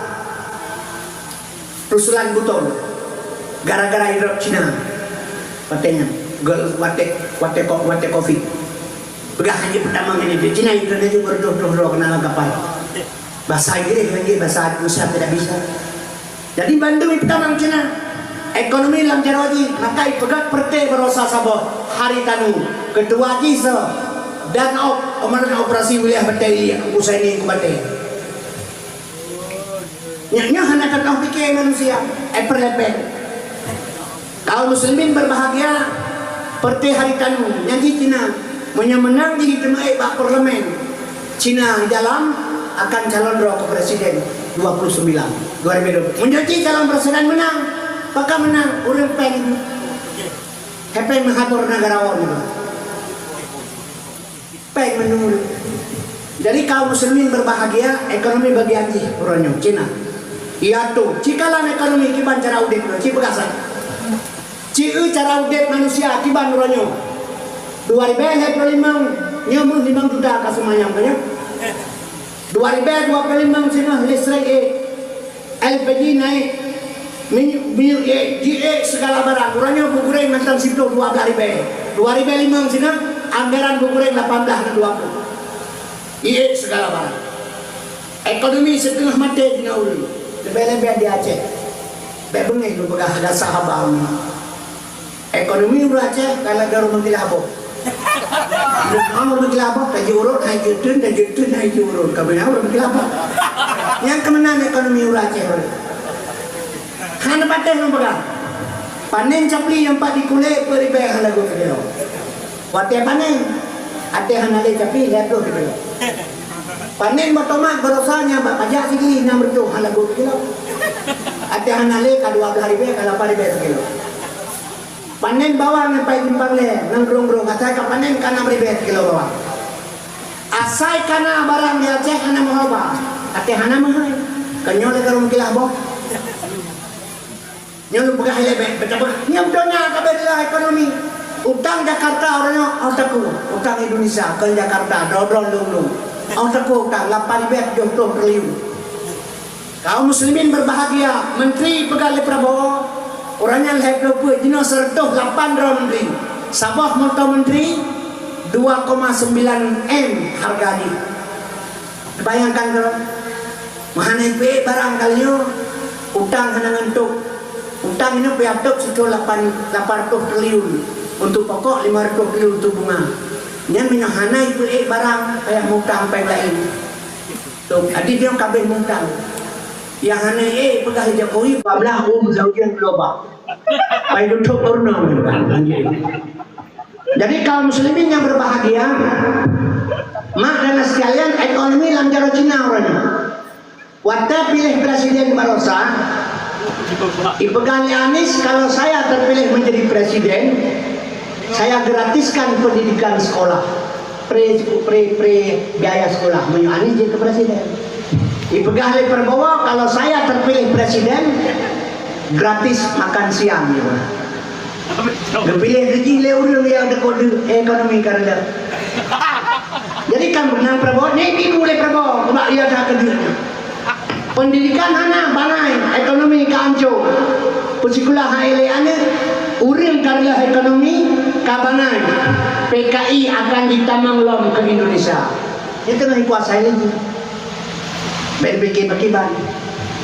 Ruslan Buton gara-gara idrop Cina. Watèe nyan, ge-, watèe, watèe ko-, watèe covid. Peugah hana peutamong ini, di Cina itu dia juga roh-roh keunan lam kapal. Bahasa Inggris lagi, bahasa Indonesia tidak bisa. Jadi bandum ipeutamong Cina. Ekonomi lam jaroe jih, maka ipeugöt peureté baroesa saboh Haritanu, ketua jih soe, Danop, komandan operasi wilayah batèe Ilia, Husaini Kubatèe. Nyan, nyan hana teutoh piké manusia, eh, perlepet. Kaum muslimin berbahagia, peureté Haritanu, nyan jih Cina. Meunyoe meunang jih teumeuék bak parlemen Cina di dalam akan calon droe keu presiden dua puluh sembilan, dua ribu dua puluh. Meunyoe jih calon presiden meunang, pakon meunang, ureueng péng. Hepeng meuhator negarawan. Péng meunurot. Jadi kaum muslimin berbahagia, ekonomi bagian jih uroe nyoe Cina. Iya tu, ci kalon ekonomi kiban cara udép nyoe, ci peugah sa. Ci eu cara udép manusia kiban uroe nyoe. Dua ribèe lhèe ploh limong, nyoe meuh limong juta ka seumanyam ka nyoe. Dua ribèe dua ploh limong singoh listrik ék. L P G naik, minyeuk, minyeuk ék, jiék segala barang. Uroe nyoe beuguréng mantong siplôh dua blah ribèe. Dua ribèe limong singoh, anggaran beuguréng lapan blah ngon dua ploh. Jiék segala barang. Ekonomi siteungoh maté jinoe ureueng. Leubeh-leubeh di Aceh. Bèk beungéh lôn peugah dasar haba nyoe. Ekonomi ureueng Aceh ka lagèe ureueng meukilah boh. Ureueng meukilah boh, ka jiurôt hai jeuet theun, ka jeuet theun hai jiurôt. Ka beuna ureueng meukilah boh. Nyan keuh meunan ekonomi ureueng Aceh. Hana patéh lôn peugah. Panèn capli nyang pat di kulét peuet ribèe hana lagot sikilo. Watèe panèn, até hana lé capli lhèe ploh sikilo. Panèn boh tomat baroesa nyang bak pajak sigi nam reutôh hana lagot sikilo. Até hana lé ka dua blah ribèe, ka lapan ribèe sikilo. Panèn bawang nyang paih simpang lhèe, ngon grong-grong, asai ka panèn ka nam ribèe sikilo bawang. Asai ka na barang di Aceh hana meuhaba, até hana meuhai. Ka nyoe lagèe ureueng meukilah boh. Nyoe lôn peugah ilèe bèk, bèk tapeugah. Nyoe donya ka beda ekonomi. Utang Jakarta uroe nyoe, oh takue. Utang Indonesia, kon Jakarta, droe-droe lôn-lôn. Oh takue utang, lapan ribèe tujoh ploh triliun. Kaum muslimin berbahagia, menteri peugah lé Prabowo, uroe nyan lhèe ploh peuet, jinoe seureutôh lapan droe menteri. Saboh moto menteri dua koma sembilan M harga jih. Bayangkan keu, meuhana ipeuék barang kali nyoe, utang hana ngon top. Utang nyoe payah top sithôh lapan, lapan ratus triliun untuk pokok, lima ratus triliun untuk bunga. Nyan meunyoe hana ipeuék barang, payah mutang péng laén. Top, jadi nyoe ka abéh mutang. Nyang hana ék peugah lé Jokowi, bablah um saujang geloba. Pai tutup ureueng kan. Jadi kaum muslimin yang berbahagia, mak dan sekalian, ekonomi lam jaroe Cina uroe nyoe. Watèe piléh presiden barosa, ipeugah lé Anies, kalau saya terpilih menjadi presiden, saya gratiskan pendidikan sekolah. Pre, pre, pre biaya sekolah meunyoe Anies jeuet keu presiden. Ipeugah lé Prabowo, kalau saya terpilih presiden, gratis makan siang, ya. Geupiléh lé jih lé ureueng nyang deuk kode ekonomi ka reda. Jadi kan beunang Prabowo, ni timu lé Prabowo, bak ia that keu dia. Pendidikan hana bangai, ekonomi ka ancô. Peusikula hai lé aneuk, ureueng ka reuloh ekonomi ka bangai. P K I akan jitamong lom keu Indonesia. Nyan teungoh ikuasai lé jih. Bèk pikir pakiban.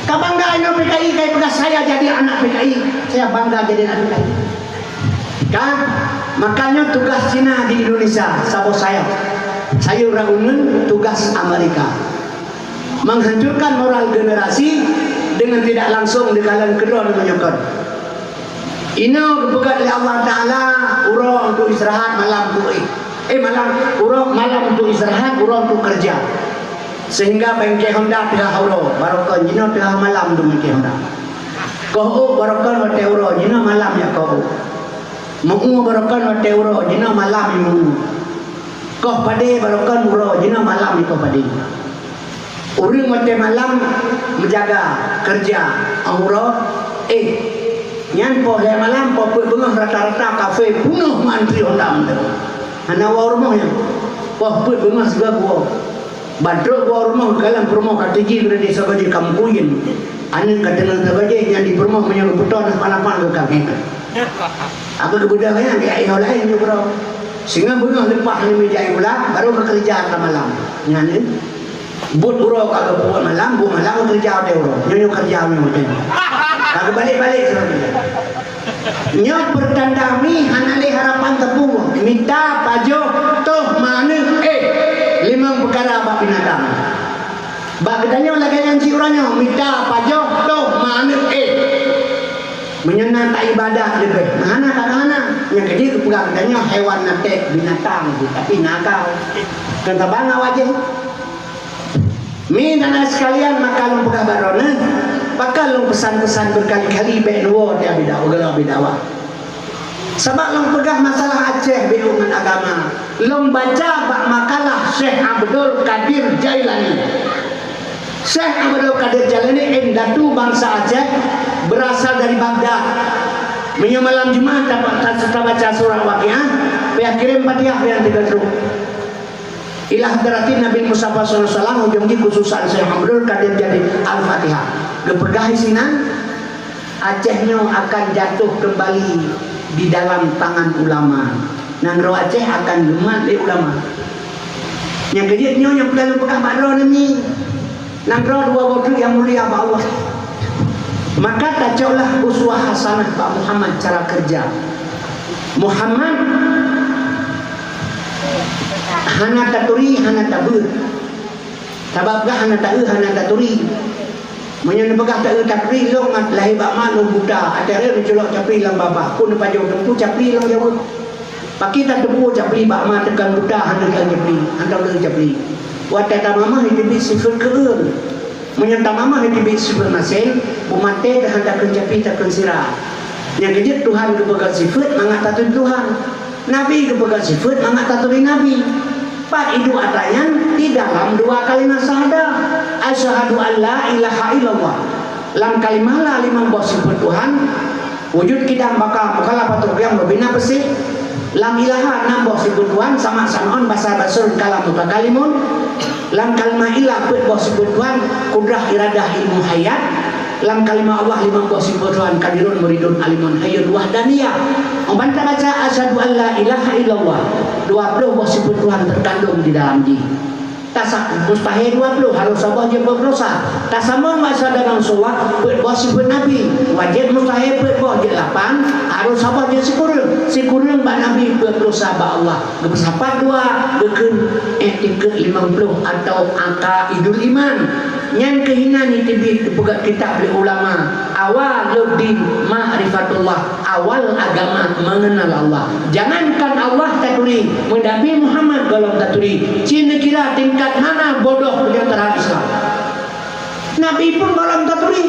Ka bangga inoe P K I, ka ipeugah, "Saya jadi anak P K I, saya bangga jadi anak P K I." Ka, makanya tugas Cina di Indonesia, saboh sayap. Sayeup rhot uneuen, tugas Amerika. Menghancurkan moral generasi dengan tidak langsung dikalon keudroe meunyoe kon. Inoe geupeugah lé Allah Taala, uroe untuk istirahat, malam untuk, eh, eh, malam, uroe, malam untuk istirahat, uroe untuk kerja. Sehingga bengke Honda teuhah uroe, barokon jinoe teuhah malam untuk bengke Honda. Koh ôk barokon watèe uroe, jinoe malam jak koh ôk. Meu-ue barokon watèe uroe, jinoe malam jak meu-ue. Koh padé barokon uroe, jinoe malam jak koh padé. Ureueng watèe malam meujaga, keureuja, óh uroe, eh, nyan poh lhèe malam, poh peuet beungoh rata-rata kafé peunoh mantri Honda mantong. Hana woe rumoh nyan. Poh peuet beungoh sigoe geuwoe. Ban trok geuwoe rumoh, kalon peurumoh ka teuji keu desa bajèe ka meukuyen. Aneuk ka teungoh tabajèe, nyan di peurumoh meunyoe geupeutoe na pan-pan geuh ka meuhèk. Apa geubeudôh nyan, geujak inoe laén nyoe keudroe. Singoh beungoh leupah ngon meujak inoe, baru geukeureuja ka malam. Nyan, eh. Buet uroe ka geupeubuet malam, buet malam geukeureuja watèe uroe. Nyoe, nyoe keureuja nyoe watèe. Ka geubalek-balek sidroe. Nyoe peurtanda mi hana lé harapan teupeu. Mita, pajoh, toh, maneuk, eh. Limong peukara bak binatang. Bak geutanyoe lagèe nyan cit uroe nyoe, mita, pajoh, toh, maneuk, eh. Meunyoe na taibadat leubeh, na hana, ka hana. Nyang keujeuet geupeugah geutanyoe hewan natek, binatang, tapi nakal. Kon tabang awak jih. Mi dan sekalian, maka lôn peugah bak droeneuh, pakon lôn peusan-peusan beukali-kali bèk neuwoe di Abi Dawa, di Abi Dawa. Sabab lôn peugah masalah Aceh beuet ngon agama. Lôn baca bak makalah Syekh Abdul Qadir Jailani. Syekh Abdul Qadir Jailani indatu bansa Aceh, berasal dari Baghdad. Meunyoe malam Jumat ta-, ta-, tabaca surah Waqiah, payah kirém Fatihah nyang tiga trok. Ila hadratin Nabi Mustafa sallallahu alaihi wasallam, ujong jih khususan Syekh Abdul Qadir jadi Al-Fatihah. Geupeugah sinan, Aceh nyoe akan jatuh kembali di dalam tangan ulama. Nanggroe Aceh akan geumat lé ulama. Nyang keujeuet nyoe nyang peugah lôn peugah bak droeneuh nyoe. Nanggroe dua boh treuk nyang mulia bak Allah. Maka tacoklah uswah hasanah bak Muhammad cara keureuja. Muhammad hana taturi, hana tabeuet. Sabab gah hana taeu, hana taturi. Meunyoe neupeugah taeu taturi, lôn mat lahé bak ma lôn buta, até rhot neuculok capli lam babah, phon neupajoh teumpu capli lam jaweueb. Pakri tateupeue capli bak ma teuka buta hana teuka capli, hana teuka capli. Watèe tamamah jiteubiet sifeuet keueung. Meunyoe tamamah jiteubiet sifeuet maséng, beumaté teuh hana takheun capli takheun sira. Nyang keujeuet Tuhan geupeugah sifeuet mangat taturi Tuhan. Nabi geupeugah sifeuet mangat taturi Nabi. Pat iduek atra nyan di dalam dua kalimah syahadah, asyhadu an la ilaha illallah. Lam kalimah la limong boh sifeuet Tuhan, wujud, qidam, baqa, mukhalafatul qiyam, wa bina, beusih. Lam ilaha nam boh sifeuet Tuhan, sama, sam'un, basar, basirun, kalam, mutakalimun. Lam kalimah illah peuet boh sifeuet Tuhan, kudrah, iradah, ilmu, hayat. Lam kalimah Allah limong boh sifeut Tuhan, Qadirun, Muridun, Alimun, Hayyun, Wahdaniyah. Óh ban tabaca asyhadu an la ilaha illallah, dua ploh boh sifeut Tuhan teukandong di dalam jih. Tasa-, mustahé dua ploh, harôh saboh jeuet peuet ploh sa. Tasamong bak saudara Rasulullah, peuet boh sifeut Nabi. Wajéb, mustahé, peuet boh jeuet lapan, harôh saboh jeuet sikureueng. Sikureueng bak Nabi, peuet ploh sa bak Allah. Geupeusapat dua, geukheun iktikeuet limong ploh atau aqaidul iman. Nyan keuh inan nyang teubiet geupeugah kitab lé ulama, "Awwaluddin ma'rifatullah." Awal agama mengenal Allah. Jangankan Allah taturi, meunyoe Nabi Muhammad gohlom taturi, cit neukira tingkat mana bodoh di antara Islam. Nabi pun gohlom taturi.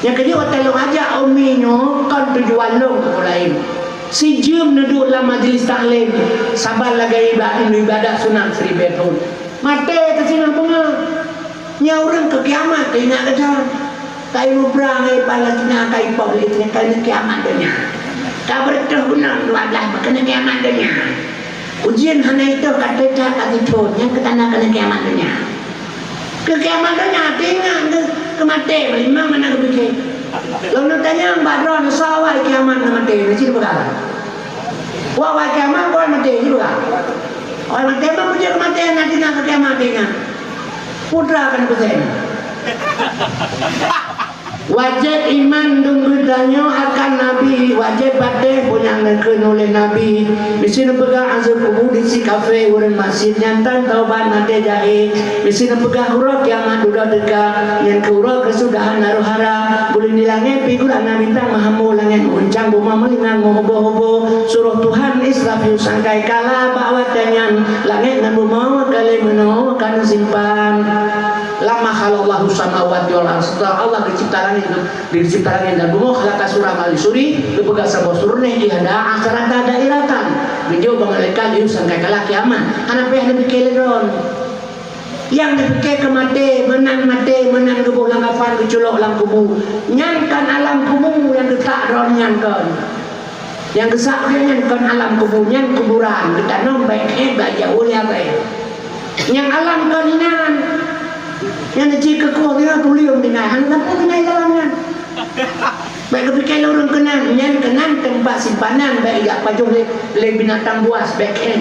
Nyang keudua, watée lôn ajak umi nyoe kon tujuan lôn keu laén. Sijeuem neuduek lam majlis taklim, saban lagée iba-, ibadat sunat siribée thon. Maté teusingoh beungoh. Nyoe ureuëng keu kiamat teuingat geutanyoe. Kai muprang, eh, Palestina, kai poh lé, keuneuk kiamat donya. Ka beureutoh gunong dua blaih, keuneuk kiamat donya. Ujian hana itoh, ka teucak, ka teuthon, nyang keu tanda keuneuk kiamat donya. Keu kiamat donya, teuingat keu, keu maté, memang hana geupike. Lôn tanyong bak droeneuh, soe awai kiamat ngon maté, na cit peugah. Wah, awai kiamat, awai maté, cit peugah. Awai maté, memang peujeuet keu maté, na teuingat keu kiamat, teuingat. Putra kan peusén. Wajéb iman dum geutanyoe akan Nabi, wajéb patéh peue nyang neukheun uleh Nabi. Miseue neupeugah azeueb kubu di si kafé ureuëng maksiet nyan tan taubat maté jahé. Miseue neupeugah uroe kiamat dudoe teuka, nyan keuh uroe keusudahan aroh hara. Buleuen di langét pih gurana bintang meuhambo langét meuguncang bumoe meulingang meuhubo-hubo. Su roh Tuhan Israfil sangkai kala bak watée nyan, langét ngon bumoe ka lheueh meunoe ka neusimpan. Lamma khalaqallahu samawati wal ardh, seuteulah Allah geucebta langét, geucebta langét dan bumoe, khalaqa surah mali suri, geupeugah saboh su runéh, ihda asyrata dairatan, geujok bak malaikat yue sangkai kala kiamat. Hana payah neupike lé droe. Nyang neupike keu maté, meunan maté, meunan geuboh lam kafan, geuculok lam kubu. Nyan kan alam kubu nyang geutak droe nyan kon. Nyang geusak nyan kon alam kubu, nyan kuburan, geutanom bak khe bak jaweueb lé abée. Nyang alam kon inan. Nyan cit keukoh tinggai tuléng tinggai, hana sapeue tinggai dalam nyan. Bék geupike lé ureuëng keunan, nyan keunan teumpat simpanan bék jak pajoh lé, lé binatang buas bék khe.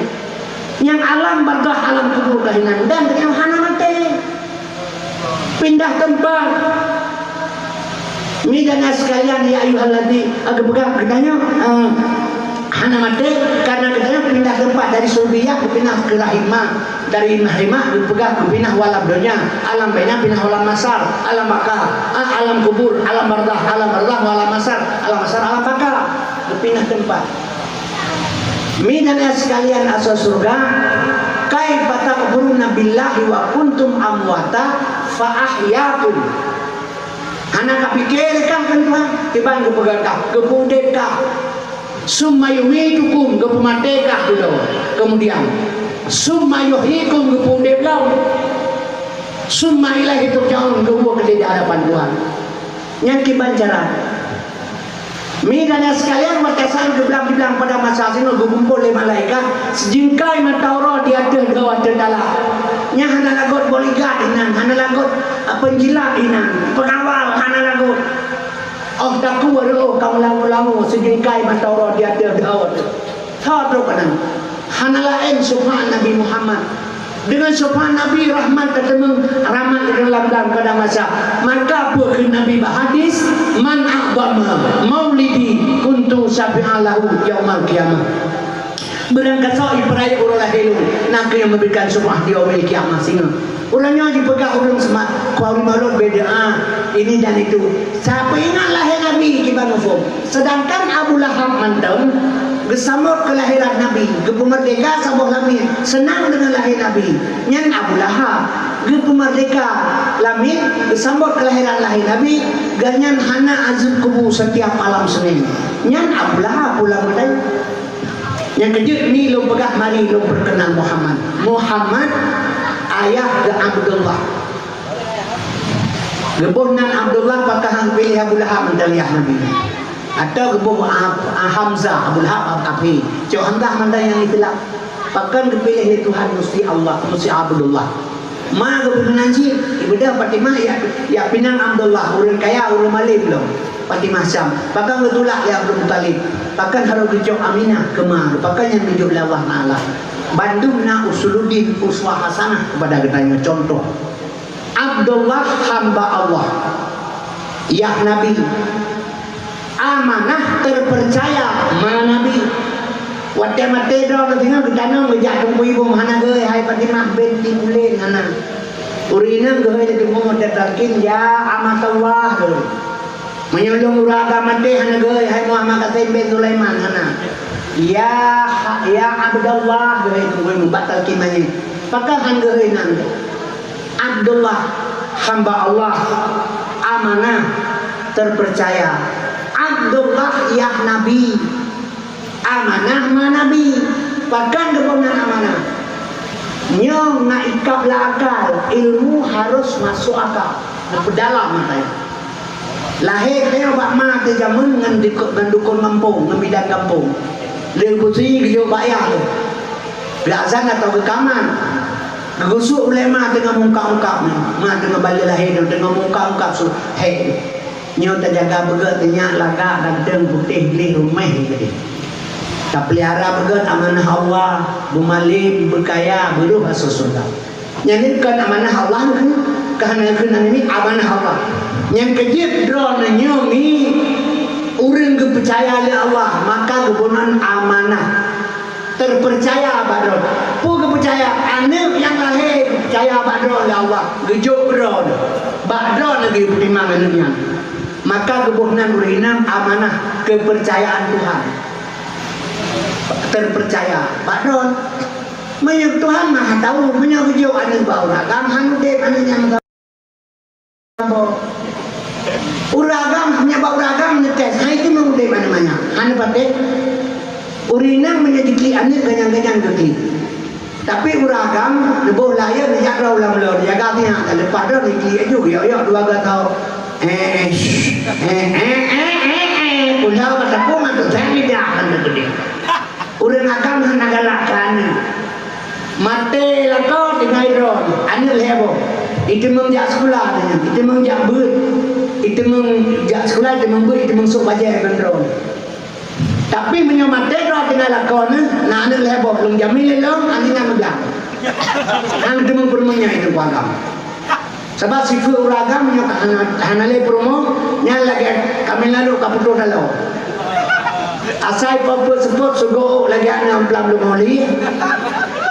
Nyang alam barzakh, alam kubur ka inan dan geutanyoe hana maté. Pindah teumpat. Mi dan sekalian, ya ayyuhalladi, geupeugah geutanyoe, eh, hana maté, karena geutanyoe pindah teumpat dari sulbiyah geupinah keu rahimah, dari rahimah geupeugah geupinah u alam donya, alam bainah pinah u alam mahsyar, alam baka, ah, alam kubur, alam barzakh, alam barzakh u alam mahsyar, alam mahsyar alam baka, geupinah teumpat. Mi dan sekalian asoe syeuruga, kaifa takfuruna billahi wa kuntum amwata fa ahyakum. Hana kapike lé kah kan Tuhan, kiban geupeugah kah, geupeuudeb kah. Summa yumitukum, geupeumaté kah dudoe. Kemudian, summa yuhyikum, geupeuudeb lom. Summa ilaihi turja'un, geuwoe keudéh di hadapan Tuhan. Nyan kiban cara. Mi dan sekalian, watée saát geublang-geublang pada masa sinoe geukumpol lé malaikat, sijingkai mata uroe di ateueh dhoe ateueh dalah. Nyan hana lagot bodyguard inan, hana lagot, ah, penjilat inan, pengawal hana lagot. Óh takue reuôh ka meulangue-langue, sijingkai mata uroe di ateueh dhoe ateueh. Tho trok keunan. Hana laén syafa'at Nabi Muhammad. Deungon syafa'at Nabi rahmat ka teumeung rahmat lam dan pada masa. Maka peue kheun Nabi bak hadis, "Man a'dhama maulidi kuntu syafi'an lahu yaumal qiyamah." Beurangkasoe ipeurayeuk uroe lahé lôn, na kheueh nyang meuberikan syafa'at di yaumil qiyamah singoh. Uroe nyoe jipeugah ureuëng seumah, "Khauri maulud bid'ah, ini dan itu." Sapeue ingat lahé Nabi kiban muphom. Sedangkan Abu Lahab mantong geusambot keulahiran Nabi, geupeumeurdeka saboh lamiet, seunang deungon lahé Nabi. Nyan Abu Lahab geupeumeurdeka lamiet, geusambot keulahiran lahé Nabi, gobnyan hana azeueb kubu setiap malam Senin. Nyan Abu Lahab pulang meudai. Nyang keujeuet ni lôn peugah, mari lôn peureukeunal Muhammad. Muhammad, ayah geuh Abdullah. Geuboh nan Abdullah pakon han geupiléh Abu Lahab mantong ayah Nabi. Atau geuboh Ah-, Ah-, Hamzah, Abu Lahab, Ab-, Abi. Cok Hamzah mantong nyang itilap. Pakon geupiléh lé Tuhan musti Allah, musti Abdullah. Ma geupeunan cit, ibeudôh Fatimah ya, ya pinang Abdullah, ureuëng kaya, ureuëng malém lom. Fatimah Syam, pakon geutulak lé Abdul Muthalib, pakon harôh geucok Aminah keu ma, pakon nyang geujok lé Allah Taala. Bandum na usuluddin, uswah hasanah kepada geutanyoe, contoh. Abdullah hamba Allah, yah Nabi. Amanah terpercaya, ma Nabi. Watée maté droe singoh geutanong geujak teungku ibong, hana geuhôi hai Fatimah binti Ulén, hana. Ureuëng inong geuhôi lé teungku Muhammad talkin, ya amatallah geuhôi. Meunyoe lôn ureuëng agam maté, hana geuhôi hai Muhammad Qasim bin Sulaiman, hana. Ya, ya Abdallah geuhôi teungku ibong, bak talkin manyét. Pakon han geuhôi nan? Abdullah, hamba Allah, amanah, terpercaya. Abdullah yah Nabi, amanah ma Nabi. Pakon geuboh nan amanah? Nyoe na ikab lam akal, ilmu harus masuk akal. Neupeudalam mata nyan. Lahé geutanyoe bak ma teuh jameun ngon diko-, ngon dukon gampông, ngon bidan gampông. Lheueh beusi geujok bak yah teuh. Geuazan atau geukamat. Geugusuk ulée ma teungoh meungkab-ungkab nyoe. Ma teungoh baleue lahé nyoe, teungoh meungkab-ungkab su-, hék nyoe. Nyoe tajaga beugét, teunyak lagak, ganteng, putéh, gleh, ruméh keudeh. Tapeulihara beugét amanah Allah, beumalém, beukaya, beurôh asoe syeuruga. Nyan ni kon amanah Allah, keu, keu hana keu nan ni amanah Allah. Nyang keujeuet droeneuh nyoe mi ureuëng geupeucaya lé Allah, maka geuboh nan amanah. Terpercaya bak droe. Peue geupeucaya? Aneuëk nyang lahé geupeucaya bak droe lé Allah, geujok droe. Bak droe lagée peutimang aneuëk nyan. Maka geuboh nan ureuëng inong amanah keupeurcayaan Tuhan. Terpercaya bak droe. Meunyoe Tuhan Maha Tahu, meunyoe geujok aneuëk bak ureuëng agam, han udeb aneuëk nyan. Ureuëng agam, meunyoe bak ureuëng agam neutés, hai teuma udeb aneuëk manyak, hana patéh. Ureuëng inong meunyoe jiklik aneuëk, ganyang-ganyang geuklik. Tapi ureuëng agam, neuboh layée, neujak droe lam bloe, neujaga siat, leupah droe neuklik aju, yok-yok dua gato. Eh, eh, eh, eh, eh, eh, udah kata pun atau saya tidak akan terjadi. Ureuëng agam hana galak keu aneuëk. Maté lakoe tinggai droe, aneuëk lhée boh. Iteumeung jak sikula nyan, iteumeung jak beuet. Iteumeung jak sikula, iteumeung beuet, iteumeung sôk bajée ngon droe. Tapi meunyoe maté droe tinggai lakoe nyan, na aneuëk lhée boh, lôn jamin lé lôn, aneuëk nyan meugah. Hana teuma peurumoh nyan itu kuagam. Sabab sifeuet ureuëng agam nyoe ka hana, hana lé peurumoh, nyan lagée kami lalu ka putôh taloe. Asai peuet-peuet seupôt sugoe lagée aneuk blam leumo li.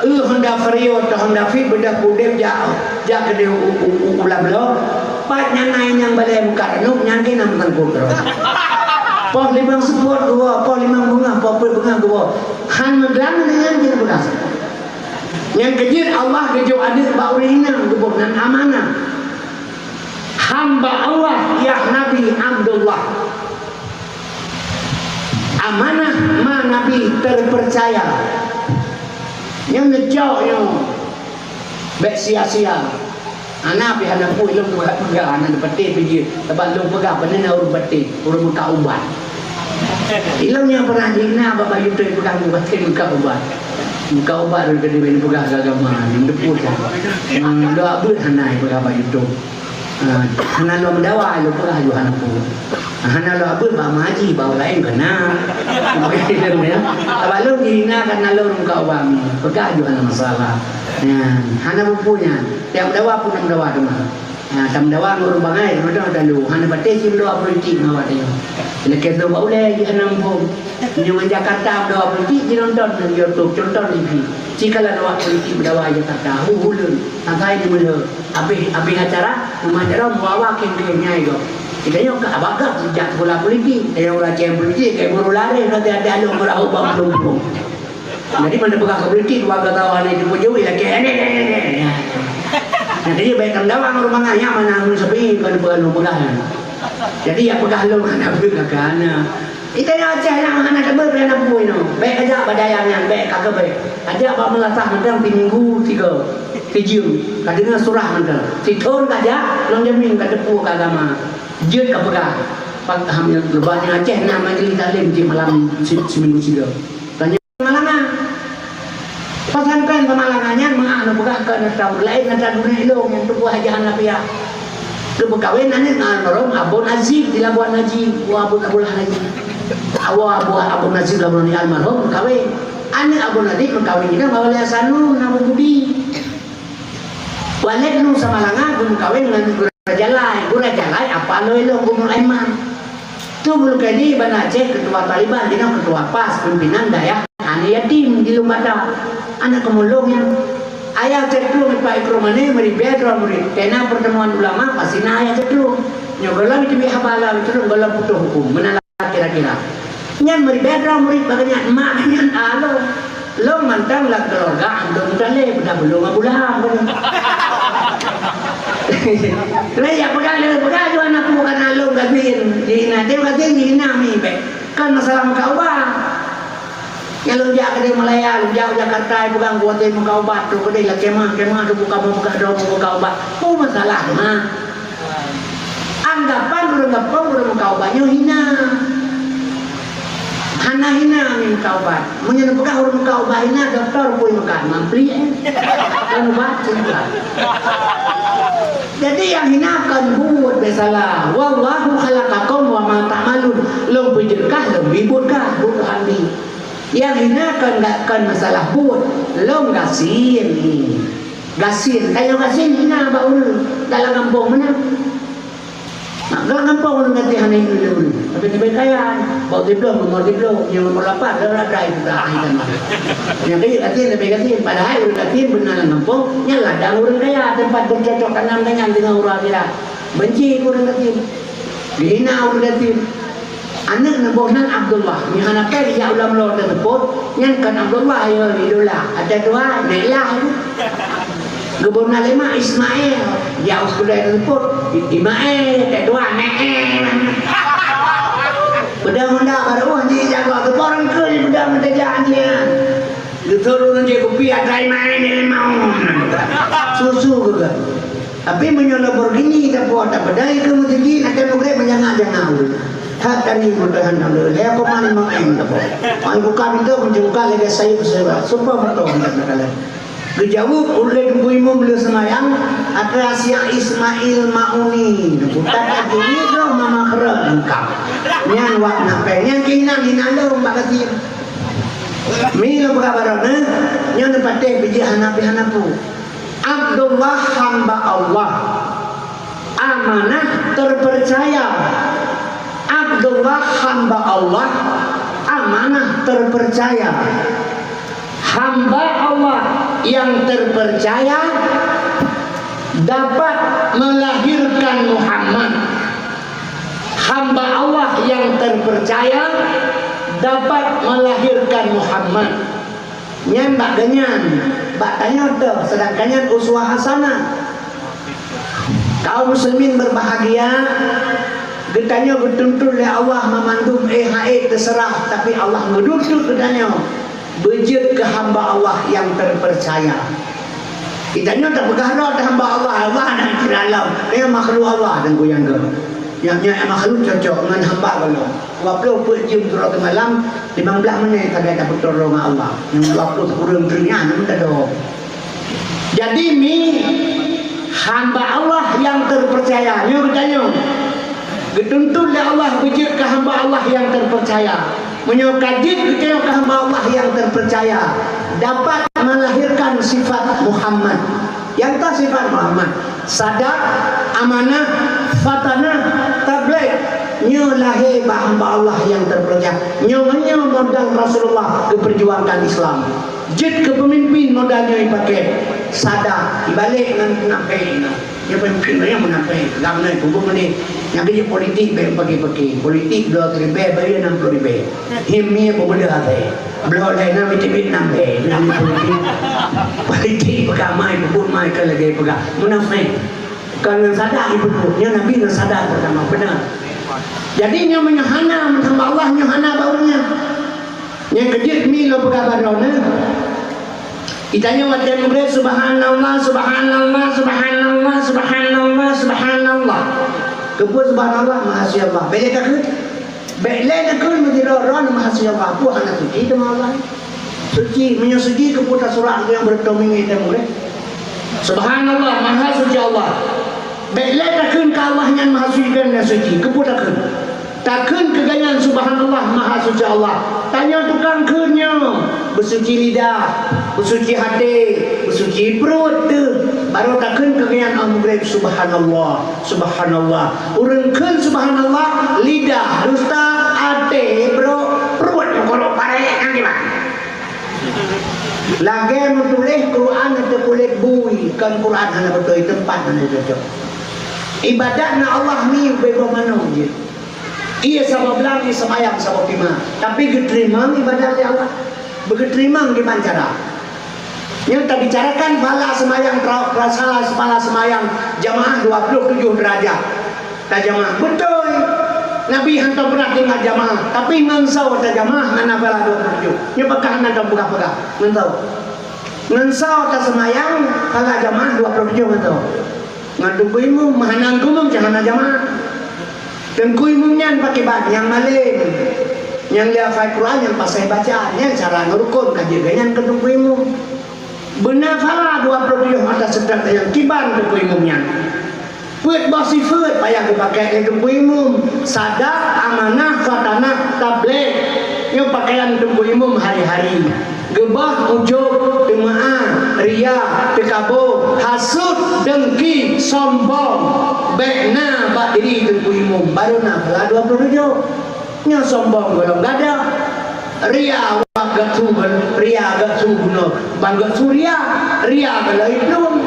Eu Honda Vario atau Honda Fit beudôh udeb jak, jak keudeh u, u, u, u lam bloe. Pat nyan na nyang balée muka renup, nyan keuh na meusangkot droe. Poh limong seupôt geuwoe, poh limong beungoh, poh peuet beungoh geuwoe. Han meuglang nyan keuh na peugah. Nyang keujeuet Allah geujok aneuëk bak ureuëng inong geuboh nan amanah. Hamba Allah, yah Nabi Abdullah. Amanah ma Nabi terpercaya. Nyoe neucok nyoe. Bék sia-sia. Hana pih hana peue lôn peugah-peugah, hana neupatéh pih jeuet. Sabab lôn peugah, beuneuna ureuëng patéh, ureuëng meukat ubat. Ilôn nyang pernah jina bak Bayu Tui peugah meupatéh meukat ubat. Meukat ubat lôn keudeh peugah agama, lôn teupeue that. Hmm, lôn abeuet hana peugah Bayu Tui. Ah, hana lôn meudawa, lôn peugah ju hana peue. Hana lôn abeuet bak Maji, bak laén keunan. Sabab lôn jina kan na lôn meukat ubat mi, peugah ju hana masalah. Nyan, hana peue-peue nyan. Tiep meudawa pun meudawa teuma. Ha, tameudawa ngon ureuëng bangai, nonton talu. Hana patéh cit meudawa politik ngon awak tanyoe. Lakée lôn bak ulée jih hana muphom. Meunyoe ngon Jakarta meudawa politik, jinonton di YouTube, contoh T V. Ci kalon awak politik meudawa Jakarta, hu-hu lôn. Asai di meulhö. Habéh, habéh acara, ngon acara muawa keng-keng nyai gob. Geutanyoe ka abagah jak sikula politik. Tanyoe ureuëng ceng politik, kayak guru lari, nanti ada along berahok bak muphom. Jadi, mana peugah keu politik, dua gata hana jipeujoe, lakée, eh, eh, eh, eh, eh. Nah, jadi, baik tameudawa ngon ureuëng mangat, nyan mana ureuëng sepi, bukan peugah lôn peugah nyan. Jadi, ya peugah lôn hana beuet kakak, hana. Ita nyang Aceh nyang hana tabeuet, hana peue nyoe. Baik kajak bak dayah nyan, baik ka keubeue. Kajak bak meulasah mantong, timinggu tiga, tijeuem. Ka deungoe surah mantong. Sithon kajak, lôn jamin ka teupeue keu agama. Jeuet ka peugah. Pak, alhamdulillah, leubeh nyang Aceh na majlis taklim tiep malam si-, siminggu sigoe. Tanya Malanga. Pesantren Samalanga nyan meu'ah neupeugah keu neutawon laén, neutawon ilong nyang tuboh hajah Hanafiah. Geupeukawen aneuk ngon almarhum Abu Najib di Labuan Haji, Abu, Abu Najib. Abu, Abu, Abu Najib Labuan Haji almarhum meukawen. Aneuk Abu Najib meukawen inong Abu Hasanun, Abu Budi. Waled Nurul Samalanga geumeukawen ngon Gura Jalai. Gura Jalai apa lôn ilong Gubernur Aiman. Tu Bulu Kedi Banda Aceh, ketua Taliban, jinoe ketua pas, pimpinan dayah aneuk yatim di Lumbata. Aneuk keumulong nyan. Ayah Cetrueng Pak Ikrom Mane meuribèe droe murit. Kena pertemuan ulama, pasti na ayah Cetrueng. Nyoe gohlom teubiet haba lam Cetrueng gohlom putôh huköm. Meunan lah kira-kira. Nyan meuribèe droe murit bak nyan, mak nyan along. Lôn mantong lam keuluwarga Abdul Muthalib, dah belum Abu Lahab. Lé ya peugah, lé peugah, jual aku bukan along gadin. Dihina, dia gadin dihina mi bèk. Kan masalah muka ubah. Nyang lôn jak keudéh Malaya, lôn jak u Jakarta, peugah watèe muka ubat, tu keudéh lam kemah, kemah tu buka, buka dong muka ubat. Peue masalah mah. Anggapan ureueng gampông, ureueng muka ubat nyoe hina. Hana hina mi muka ubat. Meunyoe neupeugah ureueng muka ubat hina, dokto peue meukat, mampli, eh. Kan ubat, seumpla. Jadi nyang hina kon buet, biasalah. "Wallahu khalaqakum wa ma ta'malun." Lôn peujeuet kah, lôn bi buet kah, buet Tuhan bi. Nyang hina kon, kon masalah buet, lôn gasien. Gasien, tanyoe gasien hina bak ureueng dalam gampông meunan. Nah, dalam gampông ureueng gasien hana hina lé ureueng. Tapi leubeh kaya, bak siploh, nomor siploh, nyang nomor lapan, dah ada itu dah, ai kan. Nyang kaya gasien leubeh gasien, padahai ureueng gasien beuna lam gampông, nyan ladang ureueng kaya, tempat bercocok tanam dengan, dengan ureueng akhirat. Benci keu ureueng gasien. Dihina ureueng gasien. Aneuk neuboh nan Abdullah. Nyan hana pèng jak ulam lo teuseupôt, nyan kan Abdullah ya idola. Ada dua, naik lah. Gubernur lima Ismail, jak u sekolah teuseupôt, Ismail, ada dua, naik. Pedang honda baru ni jaga tu orang ke pedang menteja ni. Geutôh ureueng jih kupi, atra Ismail ni mau. Susu ke? Tapi meunyoe Lamborghini tapo, tapeudai keu meuseujid, até mugreb meujangak-jangak ureueng. That tani meutuhan nang lé, lhèe koma limong M tapo. Ai buka pintoe, meunyoe buka lagèe sayeup seura, sumpah meutuhan that neukalon. Geujaweueb ulèh Teungku Imum lheueh seumayang, atra siang Ismail Mauni. Bukan lagèe nyoe droe mama keureuk lengkap. Nyan wak na pèng, nyan keuh inan, inan lôn bak gasien. Mi lôn peugah baroe nyoe, nyoe neupatéh bijéh hana pih hana peue. Abdullah hamba Allah, amanah terpercaya. Abdullah hamba Allah, amanah terpercaya. Hamba Allah yang terpercaya dapat melahirkan Muhammad. Hamba Allah yang terpercaya dapat melahirkan Muhammad. Nyan bak geuhnyan, bak tanyoe teuh, seudangkan nyan uswah hasanah. Kaum muslimin berbahagia, geutanyoe geutuntut lé Allah meumandum, eh, hai, teuseurah, tapi Allah geutuntut geutanyoe beujeuet keu hamba Allah nyang teupeurcaya. Geutanyoe tapeugah droe hamba Allah, Allah dan kira Allah, eh, makhluk Allah dan goyang ke. Nyang, nyang makhluk cocok ngon hamba Allah. Dua ploh peuet jeuem sidroe teumalam, limong blaih menit sagai tapeutoro ngon Allah. Nyang dua ploh sikureueng teungoh nyan, namun tado. Jadi, mi hamba Allah nyang terpercaya, nyoe geutanyoe. Geutuntut lé Allah beujeuet keu hamba Allah nyang terpercaya. Meunyoe ka jeuet geutanyoe keu hamba Allah nyang terpercaya, dapat melahirkan sifat Muhammad. Nyang ka sifat Muhammad, sadaq, amanah, fatanah, tabligh. Nyoe lahé bak hamba Allah nyang terpercaya. Nyoe meunyoe modal Rasulullah geuperjuangkan Islam. Jeuet keu peumimpin modal nyoe ipaké. Sadaq, ibalek ngon munafék nyoe. Nyoe peumimpin nyoe munafék. Gam nyoe kubur meunan. Nyang keu politik bèk paké-paké. Politik dua ribèe, bayar enam puluh ribèe. Him mie peubeudoh até. Bloe lé na meucubit nambé, na meucubit. Politik peugah mai, peubuet mai, ka lagèe peugah. Munafék. Kon ngon sadaq jipeubuet. Nyoe Nabi ngon sadaq peurtama, beuna. Jadi, nyoe meunyoe hana, meuhamba Allah, nyoe hana bak ureueng nyan. Nyang keujeuet mi lôn peugah bak droeneuh. Geutanyoe watèe meugréb, subhanallah, subhanallah, subhanallah, subhanallah, subhanallah. Keupeue subhanallah, mahasya Allah. Bèk lé takheun. Bèk lé takheun meusidroe droeneuh mahasya Allah. Peue hana suci teuma Allah. Suci, meunyoe suci, keupeue tasurat nyang beureutoh mingi teuh mulai? Subhanallah, maha suci Allah. Bék lé takheun keu Allah nyan maha suci dan nyang suci, keupeue takheun? Takheun keu gobnyan subhanallah, maha suci Allah. Tanyoe tukang kheun nyoe, beusuci lidah, beusuci até, beusuci pruet teuh, barô takheun keu gobnyan 'oh meugreb subhanallah, subhanallah. Ureuëng kheun subhanallah, lidah dusta, até brok, pruet meukurok parek, nyan kiban. Lagée meutuléh Quran ateueh kulét bui, kon Quran hana beutôi, teumpat hana cocok. Ibadat na Allah mi ubé boh manok jeuet. Ié saboh blang, ié seumayang saboh pima. Tapi geuteurimong ibadat lé Allah. Beugeuteurimong kiban cara. Nyoe tabicarakan pahala seumayang tra-, pahala seumayang jamaah dua puluh tujoh deurajat. Tajamaah. Beutôi. Nabi hantom peunah tinggai jamaah, tapi ngon soe tajamaah hana pahala dua puluh tujoh. Nyoe pakon hana tom peugah-peugah ngon soe. Ngon soe taseumayang pahala jamaah dua puluh tujoh ngon soe. Ngon teungku imum, meuhanang teungku imum cit hana jamaah. Teungku imum nyan pakriban, nyang malém, nyang lé hafai Quran, nyang paséh baca, nyan cara ngeurukon ka jeuet gobnyan keu teungku imum. Beuna pahala dua puluh tujoh mata seudang nyang kiban teungku imum nyan. Peuet boh sifeuet payah geupakék lé teungku imum, sadak, amanah, khatanah, tablék. Nyoe pakaian teungku imum hari-hari. Geubah, ujub, teumeu'ah, ria, teukabo, hasut, deungki, sombong, bék na bak diri teungku imum, barô na pahala dua puluh tujoh. Nyoe sombong golom gadôh. Ria, wak geusu, ria geusu bunoe, ban geusu ria, ria golom iblong.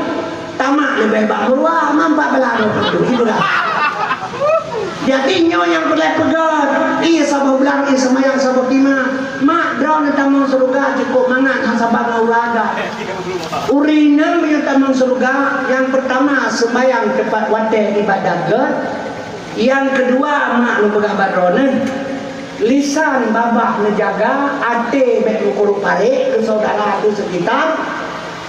Tamak leubeh bak meuruwa, mampat bala droe peutu, ipeugah. Jadi nyoe nyang peureulée peugah, ié saboh blang, ié seumayang saboh pima. Mak, droeneuh tamong syeuruga cukôp mangat hana saban ngon ureuëng agam. Ureuëng inong meunyoe tamong syeuruga, nyang peurtama seumayang teupat watée ibadat gét. Nyang keudua, mak lôn peugah bak droeneuh, lisan babah neujaga, até bék meukurok parek keu syedara keu seukitar.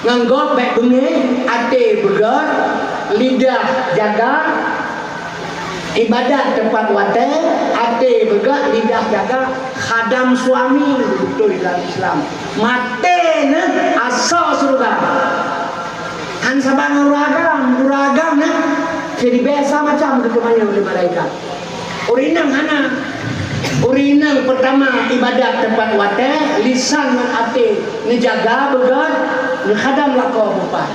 Ngon gob bék beungéh, até beugét, lidah jaga, ibadat teupat watée, até beugét, lidah jaga, khadam suami beutôi lam Islam. Maté neuh asoe syeuruga. Han saban ngon ureuëng agam, ureuëng agam neuh jadi biasa macam geuteumanyong lé malaikat. Ureuëng inong hana. Ureuëng inong peurtama ibadat teupat watée, lisan ngon até neujaga beugét, neukhadam lakoe beupat.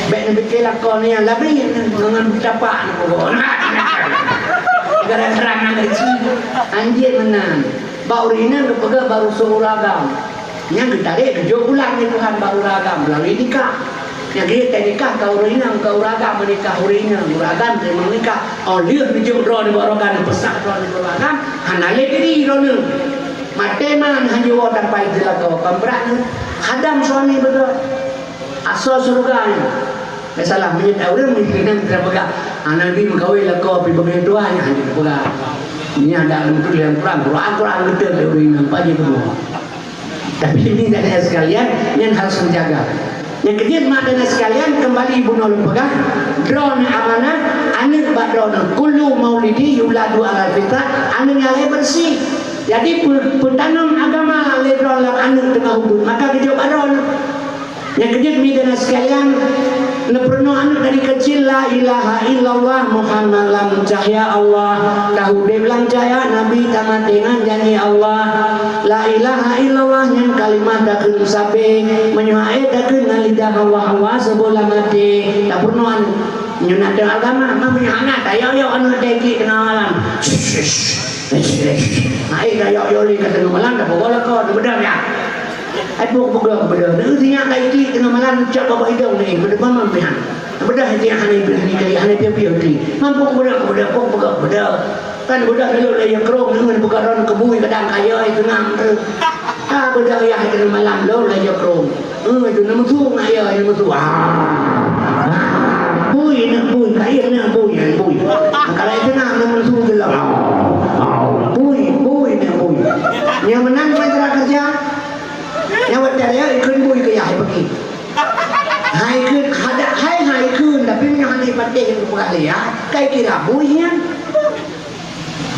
Bék neupiké lakoe nyan labi ngon tapak neupugoe. Gara-gara nyan cit, anjir meunan. Bak ureuëng inong geupeugah baru seuh ureuëng agam. Nyang geutarek geujok pulang lé Tuhan bak ureuëng agam meulalu nikah. Nyang geutarek nikah ka ureuëng inong, ka ureuëng agam meunikah ureuëng inong, ureuëng agam teurimong nikah. Oh lheueh neujok droe nibak ureuëng agam, neupeusah droe nibak ureuëng agam, hana lé diri droeneuh. Maté man hana jiwoe tampai jeulakoe, pambrat neuh. Khadam suami beutôi. Asoe syeuruga nyoe. Masalah meunyoe ureuëng meunan teupeugah, "Aneuk bi meukawen lakoe pi bagaih tuha," nyan hana teupeugah. Nyan dak lôn tuléh lam Quran, Quran, Quran beutôi lé ureuëng inong paji keudua. Tapi ini dan sekalian, nyan harus menjaga. Nyang keujeuet mak dan sekalian, kembali bunoe lôn peugah, droeneuh amanah, aneuk bak droeneuh, kullu maulidi yuladu ala fitrah, aneuk nyang lahé beureusi. Jadi, peu-, peutanom agama lé droeneuh lam aneuk teungoh ubit, maka geujok bak droeneuh. Nyang keujeuet mi dan sekalian, neupeurunoe aneuk dari kecil, la ilaha illallah Muhammad lam cahya Allah, taudeb lam cahya Nabi, tamaté ngon janji Allah. La ilaha illallah nyan kalimah takheun sabe, meunyoe hana takheun ngon lidah Allah, Allah seubeula maté. Tapeurunoe aneuk. Nyoe na teuh agama, meunyoe hana tayok-yok aneuk teuh klik teungoh malam. Hai tayok-yok lé ka teungoh malam, dah pukul lakoe, dah beudôh ya. Hai puk beudôh, beudôh. Dah sinyak ka iklik teungoh malam, cok bak idong ni, beudôh mamam pihan. Beudôh hati hana iblih ni kali, hana piôh-piôh klik. Mampu beudôh, beudôh, puk beudôh, beudôh. Kan beudôh dulu lé ya krong, deungon buka ron kebui kadang kaya itu ngam tu. Ah, beudôh ya itu malam lo lé ya krong. Eh, itu nama tu ngaya yang tu. Ah. Ah, bui nak bui, kaya nak bui, yang bui. Kalau itu nak nama tu tu lah. Ah, ah, bui, bui nak bui. Yang menang masalah kerja. Yang buat dia ikut bui ke ya pergi. Hai ikut ada hai hai ikut tapi punya hana ipateh yang buka ya. Kai kira bui ya.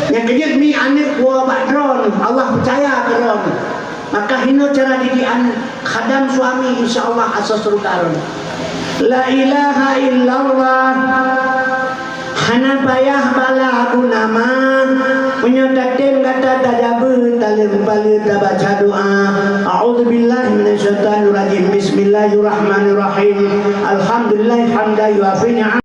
Nyang keujeuet mi aneuk woe bak droeneuh, Allah peucaya keu droeneuh. Maka hinoe cara didik aneuk, khadam suami, insya Allah asoe syeuruga rot. La ilaha illallah. Hana payah bak lagu nama. Meunyoe tatem gata tajabeue, taleuem paleue tabaca doa. A'udzubillahi minasyaitonirrajim. Bismillahirrahmanirrahim. Alhamdulillah hamdan yuafi ni'am.